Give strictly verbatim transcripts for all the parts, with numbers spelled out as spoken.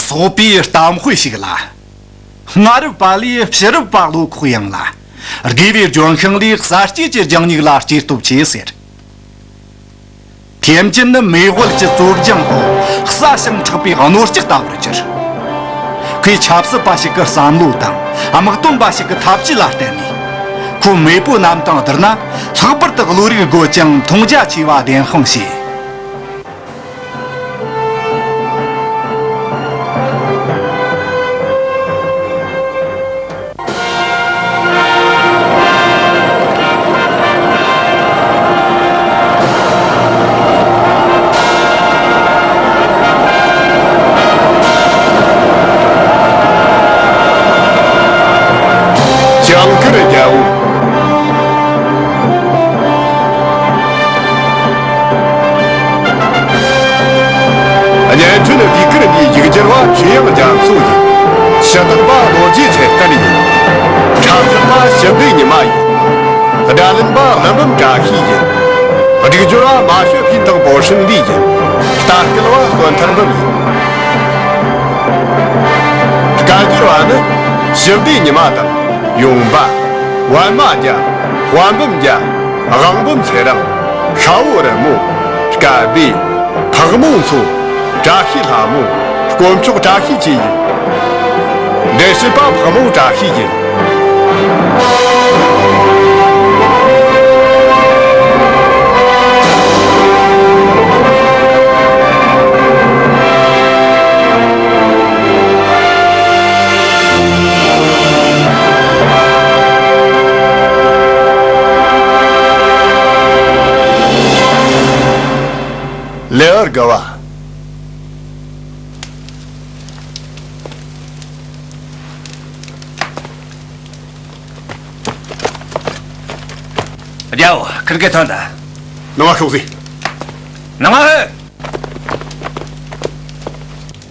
ཚོགས་པའི་གཏམ་དཔེ་ཞིག་ལ། སྔ་རབས་པ་ལས་ཕྱི་རབས་པ་བློ་ཁོག་ཡངས་ལ། དགེ་བའི་ལྗོན་ཤིང་ལས་གསར་སྐྱེས་ཀྱི་ལྗང་སྙིགས་ལ་སྐྱེས་སྟོབས་ཆེ་ཟེར། ཐེམ་ཅིན་ནི་མེས་དབལ་གྱི་བཙོ་སྦྱང་འོག་གསལ་ཞིང་མཁྲེགས་པའི་རྣོ་ལྕགས་ལྟ་བུར་གྱུར། ཁོས་ཆབ་སྲིད་པ་ཞིག་གི་བསམ་བློ་དང་དམག་དོན་པ་ཞིག་གི་ཐབས་ཇུས་ལ་བརྟེན་ནས། ཁོའི་མེས་པོའི་རྣམ་ཐར་བསྡུར་ན། ལྷག་པར་དུ་བློ་རིག་རྒོད་ཅིང་མཐོང་རྒྱ་ཆེ་བ་བདེན་དཔང་བྱས། ཇིང་གིར་རྒྱལ་པོ། གཉན་ཁྲོད་ཟློས་གར་འདིའི་ཡིག་སྒྱུར་བ་ཆོས་དབྱངས་རྒྱ་མཚོ་ཡིན། ཕྱི་བཏང་པ་ལོ་རྒྱུས་ཚེ་བརྟན་ཡིན། འཁྲབ་སྦྱོང་པ་ཞི་བདེ་ཉི་མ་ཡིན། སྒྲ་ལེན་པ་ཀླུ་འབུམ་བཀྲ་ཤིས་ཡིན། སྒྲིག་སྦྱོར་བ་མ་ཞོ་ཕིན་དང་པོ་ཧྲིན་ལི་ཡིན། ལྟ་སྐུལ་བ་བསོད་ཐར་འབུམ་ཡིན། སྐད་སྒྱུར་བ་ནི་ཞི་བདེ་ཉི་མ་དང་ཡུང་པ། པད་མ་རྒྱལ། དཔལ་འབུམ་རྒྱལ། དབང་འབུམ་ཚེ་རིང་། ཤ་བོ་རི་མོ། སྐལ་བྷེ། ཕག་མོ་མཚོ། བཀྲ་ཤིས་ལྷ་མོ། དཀོན་མཆོག་བཀྲ་ཤིས་བཅས་ཡིན། འགྲེལ་བཤད་པ་ཕག་མོ་བཀྲ་ཤིས་ཡིན། ལེའུ་དགུ་བ། རྒྱལ་པོ། ཁིར་གེ་ཐོན་ད། ནང་ང་ཤོག་ཟེར། ནང་ང་ཧེ།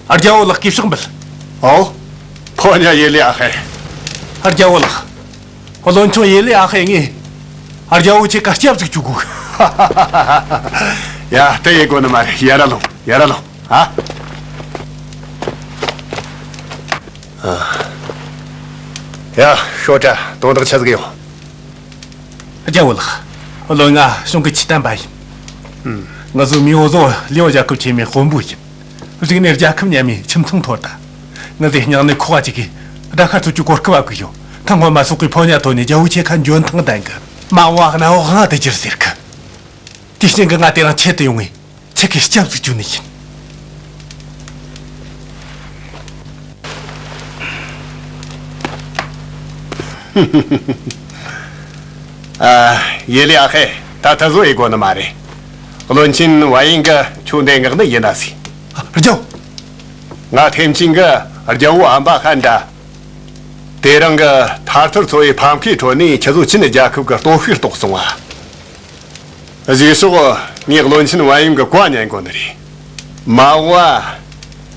རྒྱལ་པོ་ལགས། གུས་ཕྱག་འབུལ། ཨོ། ཕོ་ཉ་ཡེ་ལེ་ཨ་ཧེ། རྒྱལ་པོ་ལགས། བློན་ཆུང་ཡེ་ལེ་ཨ་ཧེ་ངས་རྒྱལ་པོ་ཁྱེད་ཀ་སྐྱབས་ཟིག་བཅུག་དགོས། ཡ། དེ་ཡེ་དགོས་ནི་མ་རེད། ཡར་ར་ལོངས། ཡར་ར་ལོངས། ཨ། ཡ། ཤོག་དྲ་དོན་དག་ཆི་ཟིག་ཡོད། རྒྱལ་པོ་ལགས། བློན་ང་གཞུང་གི་ཆོས་དད་པ་ཡིན། ང་ཚོའི་མིའུ་ཟོ་ལིའུ་རྒྱལ་ཁབ་ཆེན་མོའི་དཔོན་པོ་ཡིན། གཞུག་ནས་རྒྱལ་ཁབ་མཉམ་མིའི་ཁྱིམ་ཚང་འཐོར་ད། ང་ཚོས་སྙིང་ནས་ཁོག་པ་གཅིག་གིས་དགྲ་ཤ་གཅོད་རྒྱུའི་གོ་སྐབས་བ་དགོས་ཡོད། ཐུན་མོང་མ་སོགས་པའི་ཕོ་ཉ་ཐོན་ནས་རྒྱལ་པོ་ཁྱེད་ཁ་འཇོན་ཐང་ལྡན་གི། མ་འོངས་པ་གནམ་འོག་དབང་དུ་གྱུར་ཟེར་གི། དེའི་རྐྱེན་གྱིས་ང་དེ་རིང་ཁྱེད་དུ་ཡོང་ངས་ཁྱེད་ཀྱི་སྐྱབས་སུ་བཅོལ་ནི་ཡིན། ཨ། ཡེ་ལེ་ཨ་ཧེ། ད་ད་གཟོད་ཡེ་དགོས་ནི་མ་རེད། བློན་ཆེན་ཝན་ཡིན་གྱིས་ཁྱོད་འདི་མངགས་ནི་ཡིན་ན་ཟེར། རྒྱལ་པོ། ང་ཐེམ་ཅིན་གྱིས་རྒྱལ་པོ་ཨམ་པ་ཧན་དྲ། དེ་རིང་གི་ཐར་ཐོར་ཚོ་བའི་ཕམ་ཁའི་ཁྲོད་ནས་ཁྱེད་ཚོ་ཅིན་རྒྱལ་ཁབ་ཀྱི་སྟོབས་ཤུགས་རྟོགས་སོང་བ། གཞུག་ཕྱོགས་ངས་བློན་ཆེན་ཝན་ཡུང་གི་བཀའ་ཉན་དགོས་ནི་རེད། མ་འོངས་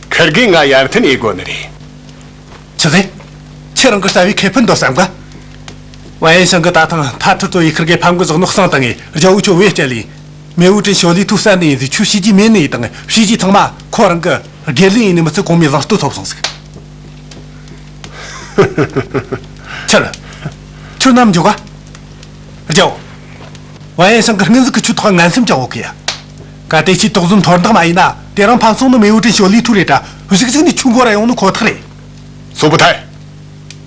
པ་ཁིར་གིས་ང་ཡར་ཐོན་ཡེ་དགོས་ནི་རེད། ཆི་ཟེར། ཁྱེད་རང་གི་རྩ་བའི་ཁེ་ཕན་འདོད་བསམ་ག། ཝན་ཡན་ཤང་གིས་ད་ཐེངས་ཐར་ཐོར་ཚོ་བའི་ཁིར་གི་ཕམ་གི་ཟོག་ནོ་གསང་བཏང་ངས་རྒྱལ་པོ་ཁྱོད་བེད་སྤྱད་ལས། མེས་པོ་ཀྲིན་ཞོ་ལི་ཐུ་བསད་ནི་ཡིན་ཟིག། ཁྱོད་བྱས་རྗེས་མེད་ནི་ཡིན་དང་། བྱས་རྗེས་ཚང་མ་ཁོ་རང་གི་དགེ་ལས་ཡིན་ནི་མི་ཚད་གོང་མའི་བཟང་བསྟོད་ཐོབ་སོང་ཟིག། ཁྱེད། ཁྱོད་ནམ་འཇོག་ག། རྒྱལ་པོ། ཝན་ཡན་ཤང་གིས་སྔོན་ཟིག་གི་ཁྱོད་ཐོག་ངན་སེམས་བཅངས་ཡོད་གི་ཡ། གལ་ཏེ་ཁྱོད་དོགས་ཟོན་མཐོར་འདེགས་མ་ཡིན་ན། དེ་རིང་ཕམ་སོང་ནི་མེས་པོ་ཀྲིན་ཞོ་ལི་ཐུ་རེད་དྲ། གཞུག་གཞུག་ནས་ཁྱོད་མགོ་ར་ཡོང་ནི་ཁོ་ཐག་རེད། སོ་པུ་ཐའི།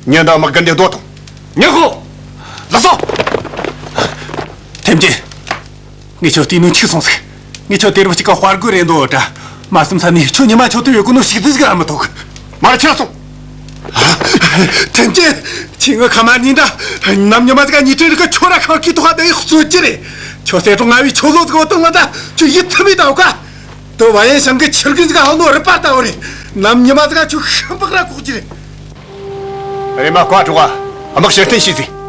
ཉིན་དང་དམག་རྒན་དེ་སྡོད་དང་། ཉན་གོ། ལགས་སོ། ཐེམ་ཅིན། ངས་ཁྱོད་བལྟས་ནོ་འཕྱུགས་སོང་ཟིག། ངས་ཁྱོད་དུས་རབས་གཅིག་ག་དཔའ་རྒོད་རེད་འདོད་དྲ། མ་བསམ་ས་ནས་ཁྱོད་ཉི་མ་ཆོ་ཐུབ་ཡོད་གོ་ནོ་ཞིག་ཙི་ཟིག་ར་མི་ཐུག། མར་ཁྱེར་སོང་། ཐེམ་ཅིན། ཁྱོས་ངའི་ཁ་མ་ཉན་དྲ། ནམ་ཉི་མ་ཟིག་ག་ཉི་ཁྲི་རིག་ག་ཁྱོད་ར་ཁང་ཁྱིའི་ཐོག་ག་བསྡད་ཡོད་རྩོད་རྒྱུ་རེད། ཁྱོད་གསེར་སྲང་ལྔ་བའི་ཆོ་ལོ་ཟིག་བོ་བཏང་ང་ད་ཁྱོད་ཡིད་ཚིམ་མེད་དང་ག། དེ་ཝན་ཡན་ཤང་གི་ཁྱི་རྒན་ཟིག་ག་ཧང་ནོ་རི་པ་ལྟ་བུ་རེད། ནམ་ཉི་མ་ཟིག་ག་ཁྱོད་ཤི་པག་ར་ཁོག་རྒྱུ་རེད། རེམ་མ་བཀའ་སྒྲོགས་ཨ། དམག་ཕྱིར་འཐེན་བྱོས་ཟེར།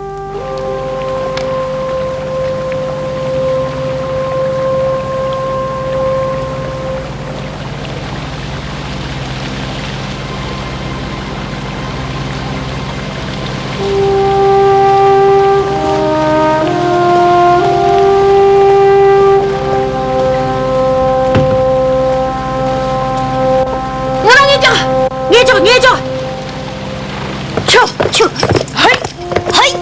ང་རང་ངས་ཀྱང་། ངེད་ཅག་ངེད་ཅག་ཆུ་ཆུ། ཧེ། ཧེ།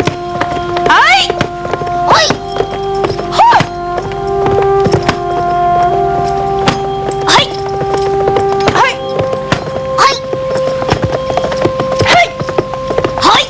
ཧེ། ཧོ། ཧེ། ཧེ། ཧེ། ཧེ། ཧེ།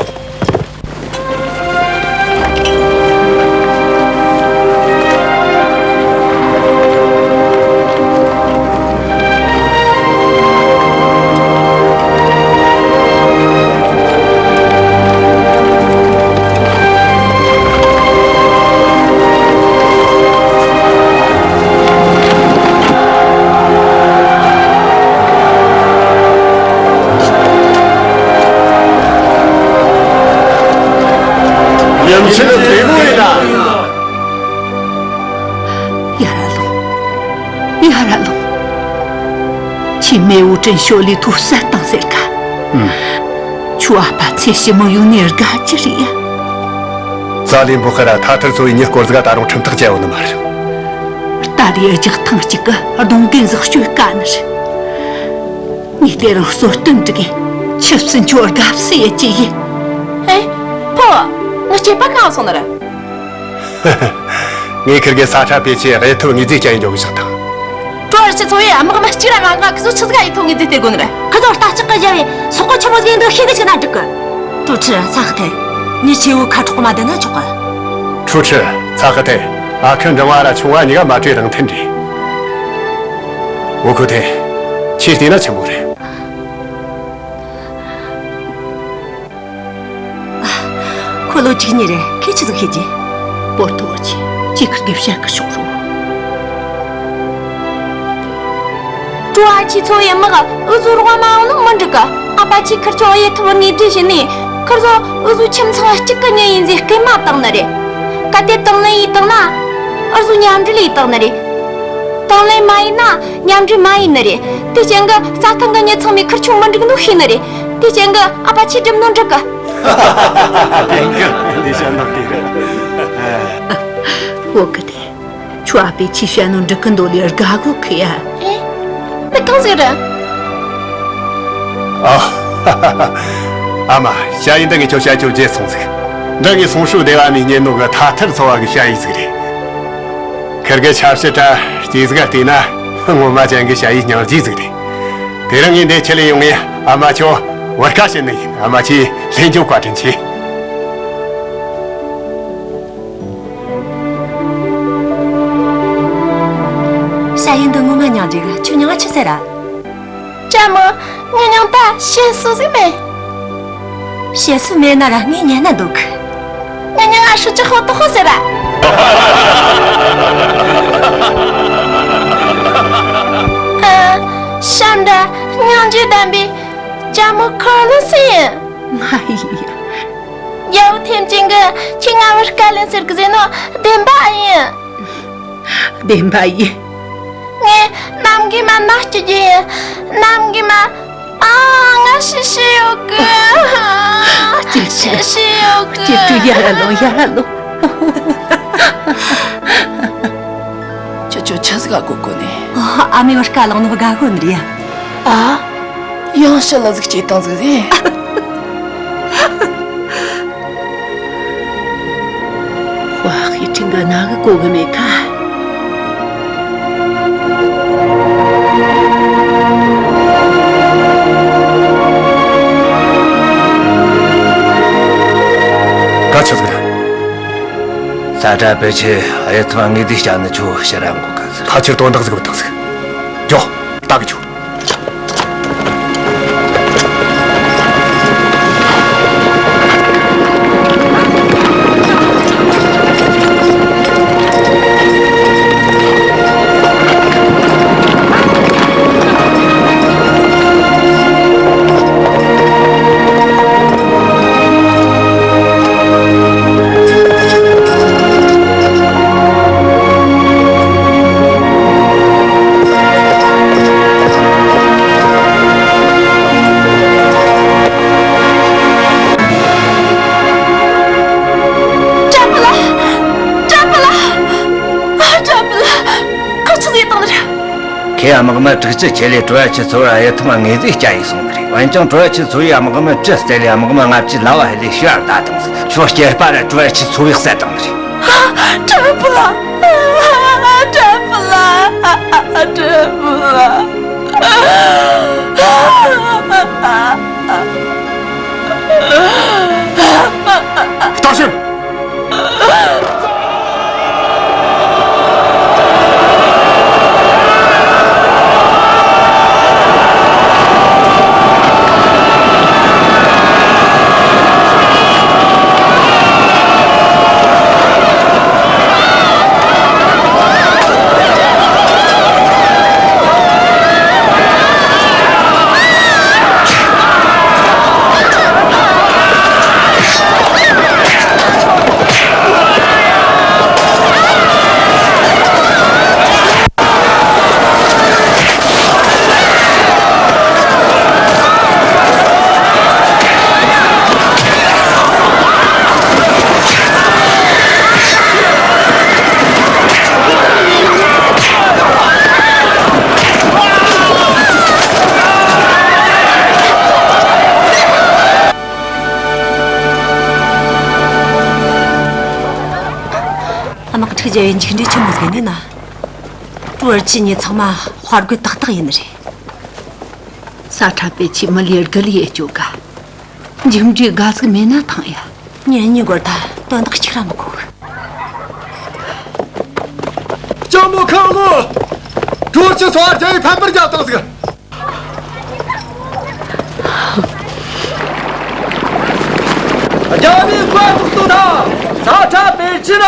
ཡུམ་ཆེན་བདེ་མོ་ཡིན་ན། ཡར་ལོངས། ཡར་ལོངས། ཁྱེད་མེས་པོ་དྲིན་ཤོ་ལི་ཐུག་བསད་བཏང་ཟེར་ག་ཨུམ། ཁྱོད་ཨ་ཕ་ཚེ་ཕྱི་མི་ཡུལ་ནས་དགའ་རྒྱུ་རེད་ཡ། ཙ་ལི་འབོ་ཁ་ར་ཐ་ཐར་ཚོ་བའི་མྱི་སྐོར་ཟིག་ད་རུང་ཁྲིམས་ཐག་བཅད་ཡོད་ནི་མ་རེད། ཏཱ་ལའི་རྒྱག་ཐེངས་གཅིག་གི་གདོང་རྒན་ཟིག་གཅོད་དཀའ་ནི་རེད། ངས་དེ་རིང་གསོལ་སྟོན་འགྲིག་གི་ཆུ་སྲིན་ཁྱོད་དགའ་བསུ་ཡེད་ཀྱི་ཡིན། ཨེ། ཕོ། ངའི་སྐྱེས་པ་གང་སོང་ནི་རེད། ངས་ཁིར་གེ་ས་ཁྲ་པེ་ཆེ་གཡུ་ཐོབ་དངོས་རྫས་སྐྱེལ་འཇོག་གི་བཞག་དང་། ཀྲོ་ར་ཆུ་ཚོ་ཡི་དམག་མི་གཅིག་ར་མ་འགའ་ཁི་ཚོ་ཆི་ཟིག་གཡུ་ཐོབ་དངོས་རྫས་སྟེར་དགོས་ནི་རེད། ཁི་ཚོ་རྟ་ལྕག་གི་རྒྱབ་བའི་སོག་པོ་ཆེན་མོ་ཟིག་ཡིན་འདུག་ཤེས་གི་ཆུག་ན་འགྲིག་གི་ཀྲོ་ཁྲི་ཚ་ཁི་ཐེ། མྱི་ཆེ་བོ་ཁ་གྲོགས་མ་བསྡད་ན་ཆོག་གི་ཀྲོ་ཁྲི་ཚ་ཁི་ཐེ། ཨ་ཁུ་འབྲིང་བ་ར་ཆུང་བ་གཉིས་ཀ་མ་བྲོས་རང་འཐེན་རེད། འོ་ཁུ་ཐེ། ཁྱེད་བལྟས་ན་ཆེན་པོ་རེད། ཁོ་ལོ་བཅུ་གཉིས་རེད། ཁྱེད་ཆི་ཟིག་ཤེས་ཀྱི། པོར་ཏོ་ཆེ། ཁྱེད་ཁིར་གེ་བཤད་གི་ཤོག་རོ། ཀྲོ་ཨ་ཆི་ཚོ་ཡི་དམག་འུ་ཚོ་རོགས་མ་འོང་ནོ་མི་འགྲིག་གི་ཨ་ཕ་ཆི་ཁིར་ཆོ་ཡི་ཐུབ་ནི་འདྲི་བྱེད་ནི། ཁིར་ཚོ་འུ་ཚོ་ཁྱིམ་ཚང་གཅིག་གི་མྱི་ཡིན་ཟེར་སྐད་མ་བཏང་ནི་རེད། གལ་ཏེ་དང་ལེན་ཡིས་བཏང་ན། འུ་ཚོ་མཉམ་འབྲེལ་ཡིས་བཏང་ནི་རེད། དང་ལེན་མ་ཡིན་ན་མཉམ་འབྲེལ་མ་ཡིན་ནི་རེད། དེ་རྐྱེན་གི་རྩྭ་ཐང་གི་མྱི་ཚང་མས་ཁིར་ཆོ་མི་འགྲིག་ནོ་ཤེས་ནི་རེད། དེ་རྐྱེན་གི་ཨ་ཕ་ཆི་སྒྲུབ་ནོ་འགྲིག་གི་འདི་བཤད་ནོ་དེ་རེད། ཨ། འོ་གི་དེ། ཁྱོད་ཨ་ཕས་ཆི་བཤད་ནོ་འགྲིག་གི་འདུག་ལེ་དགའ་གོ་གི་ཡ། ཨེ། འདི་གང་ཟིག་རེད། ཨ། ཨ་མ། ཞ་ཡི་འདི་ངས་ཁྱོད་བཤད་རྒྱུ་བརྗེད་སོང་ཟིག་འདི་ངས་སོང་ཧྲུའུ་སྡེ་བ་ནས་རྙེད་ནོ་གི་ཐ་ཐར་ཚོ་བ་གི་ཞ་ཡི་ཟིག་རེད། ཁིར་གི་ཆབ་སྲིད་གྲ་སྐྱེས་ཟིག་ག་བལྟས་ན་ངོ་མ་ཅན་གི་ཞ་ཡི་སྙིང་རྗེ་ཟིག་རེད། དེ་རིང་ངས་འདི་ཁྲིད་ལས་ཡོང་ངས་ཨ་མ་ཁྱོད་བར་ཁ་བྱིན་ནི་ཡིན། ཨ་མ་ཁྱེད་ལྷན་འཇོག་བཀའ་དྲིན་ཆེ། ཞ་ཡི་འདི་ངོ་མ་སྙིང་རྗེ་གི་ཁྱོད་མྱིང་ང་ཆི་ཟེར་ར། ལྕམ་མོ། ངའི་མྱིང་ད་བཤད་སྲོལ་ཟིག་མེད། བཤད་སྲོལ་མེད་ན་ར་ངས་ཉན་ན་འདུག་ངའི་མྱིང་ང་ཧྲུ་ཅི་ཧོ་ཏོ་ཧོ་ཟེར་ར། ཨ། ཤམ་འདྲ་སྙིང་རྗེ་ལྡན་པའི་ལྕམ་མོ་ཁོ་ལོ་སི་ཡིན། ང་ཡིན་ཡ། རྒྱལ་པོ་ཐེམ་ཅན་གྱིས་ཁྱེད་ང་བར་བཀའ་ལན་ཟེར་གི་ཟེར་ནོ་བདེན་པ་ཡིན། བདེན་པ་ཡིན། ངས་གནམ་གི་མ་ནག་སྐྱིད་རྒྱུ་ཡིན། གནམ་གི་མ། ཨ། ང་ཤི་ཤི་ཡོད་གི་ཅི་ཅི། ཤི་ཤི་ཡོད་གི་ཅི་ཅི། ཡར་ལོངས། ཡར་ལོངས། ཁྱོད་ཁྱོད་ཆི་ཟིག་ག་གོ་གོ་ནི། ཨ་མའི་བར་བཀའ་བླངས་ནོ་དགའ་གོ་ནི་རེད་ཡ། ཨ། ཡང་ཕྱི་ལ་ཟིག་སྐྱེས་བཏང་ཟིག་རེད། ཧྭ་ཧི་ཁྲིན་ག་ན་གི་གོ་གི་མེད་ཁ། ག་ཆི་ཟིག་རེད། ས་ཁྲ་པེ་ཆེ་གཡུ་ཐོབ་དངོས་རྫས་བསྐྱལ་ནི་ཁྱོད་ཕྱིར་ར་འགོག་ག་ཟིག་ཕལ་ཆེར་དོན་དག་ཟིག་བུད་བཏང་ཟིག་འགྱོ། ལྟ་གི་འགྱོ། དམག་མི་དྲུག་ཅུ་ཆེད་ལས་ཀྲུའུ་ཨེར་ཆི་ཚོ་བར་གཡུལ་ཐོག་ངོས་འཛིན་བསྐྱལ་ཡོད་གསུངས་ནི་རེད། འོན་ཀྱང་ཀྲུའུ་ཨེར་ཆི་ཚོ་བའི་དམག་མི་བཅུ་བསད་ལས་དམག་མི་ལྔ་བཅུ་ལ་བ་ཧེ་ལས་ཤི་བར་བདའ་བཏང་ཟིག་ཁྱོད་སྐྱེས་པ་ར་ཀྲུའུ་ཨེར་ཆི་ཚོ་བས་བསད་བཏང་ནི་རེད། ཀྲའུ་ཕུ་ལ། ཀྲའུ་ཕུ་ལ། ཀྲའུ་ཕུ་ལ། བརྟག་ཞིབ། དམག་འཁྲུག་བརྒྱབ་པའི་མཇུག་འབྲས་ཆི་མོ་ཟིག་ཡིན་ན། ཀྲུའུ་ཨེར་ཆི་གཉིས་ཚང་མ་དཔའ་རྒོད་ཏག་ཏག་ཡིན་ནི་རེད། ས་ཁྲ་པེ་ཆི་མི་ལས་རྒུ་ལས་སྐྱོ་ག་མཇུག་འབྲས་དགའ་ཟིག་མེད་ན་ཐང་ཡ། ཉིན་གཉིས་འགོར་ད་དོན་དག་གཅིག་ར་མི་གོ་གི། ལྕམ་མོ་ཁང་ལོ། ཀྲུའུ་ཨེར་ཆི་ཚོ་བ་རྒྱལ་བའི་ཕམ་པར་རྒྱབ་བཏང་ཟིག་རྒྱལ་བའི་བཀའ་ཐོག་ཏུ་ད་ས་ཁྲ་པེ་ཆི་ན་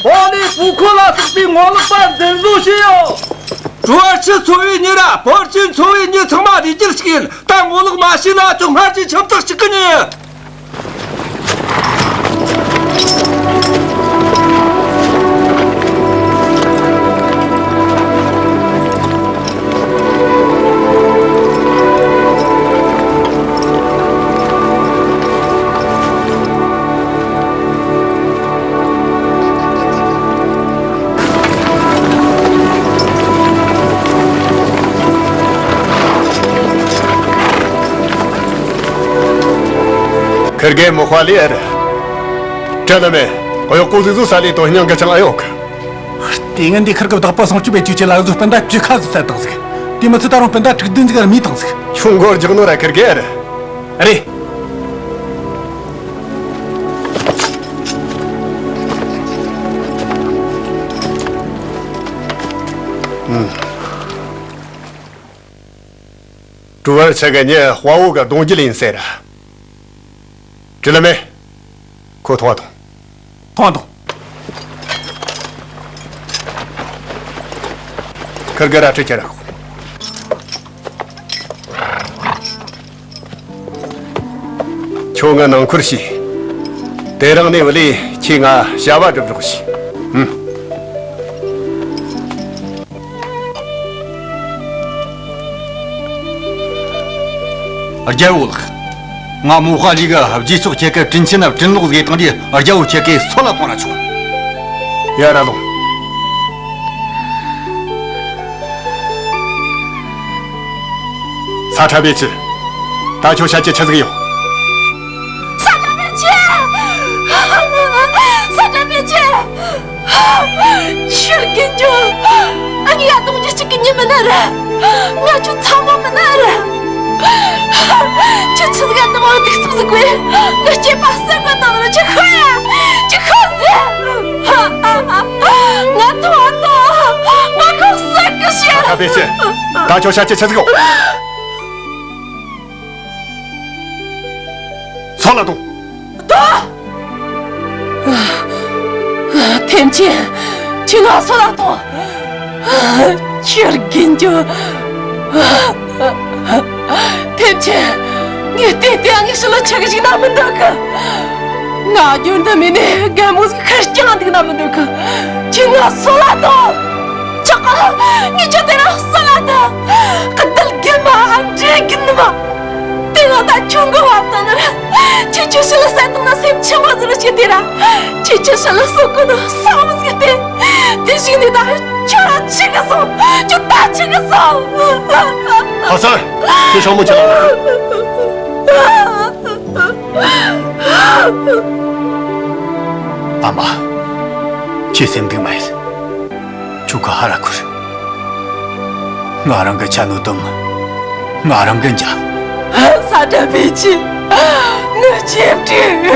ཕོ་ལི་པུ་ཁུ་ལ་སོགས་པའི་ངོ་ལོག་པ་འཛིན་བཟུང་བྱས་ཡོད། ཀྲུའུ་ཨེར་ཆི་ཚོ་བའི་མྱི་ར་ཕོར་ཅིན་ཚོ་བའི་མྱི་ཚང་མ་རུས་རྒྱུད་གཅིག་ཡིན། ད་ངོ་ལོག་མ་བྱས་ན་ཅུང་སྔར་གྱི་ཁྱིམ་ཚང་གཅིག་གི་མྱི། ཁིར་གེ་མོ་ཧ་ལི་ཨར། ཀྲེ་ལ་མེ། གཡོག་པོ་ཟིག་ཟོ་ས་ལས་དོན་སྙིང་གི་ཆང་ཨ་ཡོག་ལྟས་ངན་འདི་ཁིར་གི་བདག་པོ་སྲུང་སྐྱོབ་པའི་ཇུས་ཆེ་ལ་བཟོ་སྤུན་ཟླ་བཅུ་ཁ་ཟིག་བསད་བཏང་ཟིག་དེ་མི་ཚད་ད་རུང་སྤུན་ཟླ་དྲུག་བདུན་ཟིག་རྨས་བཏང་ཟིག་ཁྱོད་མགོ་རྒྱག་ནོ་ར་ཁིར་གེ་ཨར། རེད། ཀྲུའུ་ཨེར་ཆི་གི་མྱི་དཔའ་བོ་གི་གདུང་རྒྱུད་ཡིན་ཟེར། ཀྲི་ལི་མེ། ཁོ་ཐོངས་དང་། ཐོངས་དང་། ཁིར་གེ་ར་ཁྲི་ཁྱེར་ར་ཤོག་ཁྱོད་ང་ནང་ཁུལ་བྱོས། དེ་རིང་ནས་བ་ལས་ཁྱེད་ང་བྱ་བ་སྒྲུབ་རོགས་བྱོས། ཨུམ། རྒྱལ་བོ་ལགས། ང་མོ་ཧ་ལི་གི་རྗེས་ཕྱོགས་ཁྱེད་ཀྱི་དྲིན་ཆེན་ན་དྲིན་ལོག་བཟོས་བཏང་དུས་རྒྱལ་བོ་ཁྱེད་ཀྱིས་སོད་ལ་གཏོང་ར་ཆོག་ཡ་ར་ལོང་། ས་ཁྲ་པེ་ཆི། ད་ཁྱོད་བཤད་རྒྱུ་ཆི་ཟིག་ཡོད། ས་ཁྲ་པེ་ཆི། ས་ཁྲ་པེ་ཆི། ཤི་རྒན་ཇོ། ཨ་ནི་ཡ་དུང་རྒྱུ་གཅིག་གི་ཉི་མ་ན་ར། ང་ཁྱོད་ཚང་མ་མི་ན་ར། ཁྱོད་ཆི་ཟིག་ཨ་ནི་མ་འདུག་སུབ་ཟིག་གོ་ངའི་སྐྱེས་པ་གསར་པ་དང་ར་ཁྱོད་ཤོད་ཡ། ཁྱོད་ཤོད་ཟེ། ང་ཐོ་ཨ་ཐོ། ང་ཁོ་གསར་གི་ཤི། ད་པེ་ཆི། ད་ཁྱོད་བཤད་རྒྱུ་ཆི་ཟིག་ཡོད། སོད་ལ་གཏོང་། ཐེམ་ཆེན། ཁྱོས་ང་སོད་ལ་གཏོང་། ཁྱོད་རྒན་ཇོ། ཐེམ་ཆེན། ངས་བལྟས་བལྟས་ངའི་ཕྱི་ལ་ཆག་ཞིག་ན་མི་འདུག་གི། ང་རྒྱུན་དུ་མིན་ནས་རྒན་མོ་ཟིག་ཁར་རྐྱང་འདུག་ན་མི་འདུག་གི། ཁྱོས་ང་སོད་ལ་གཏོང་། ཆོག་གི། ངས་ཁྱོད་དེ་རིང་སོད་ལ་གཏོང་། ཀི་དལ་རྒན་མ་ཨ་འདྲེ་རྒན་མ། དེ་ང་ད་ཁྱོད་མགོ་བབས་དང་ནི་ར། ཁྱེད་ཁྱོད་ཕྱི་ལ་བསད་བཏང་ན་སེམས་ཆི་མ་ཟིག་ར་བྱེད་དེ་ར། ཁྱེད་ཁྱོད་ཕྱི་ལ་གསོད་གོ་ནོ་ས་མོ་ཟིག་སྟེ། དེ་ཞིག་ནི་ད། ཁྱོད་རང་འཆི་གི་སོང་། ཁྱོད་ད་འཆི་གི་སོང་། ཧ་སར། ཁྱོད་ཤོག་མོ་ཁྱེར་ལ། ཨ་མ། ཁྱེད་སེམས་སྡུག་མ་ཡིན། ཁྱོད་ཁ་ཧ་ར་ཁུར། ང་རང་གི་ཆ་ནོ་དུམ། ང་རང་གི་འཇའ། ས་ཁྲ་པེ་ཆི། ངའི་ཆེ་བྲིས།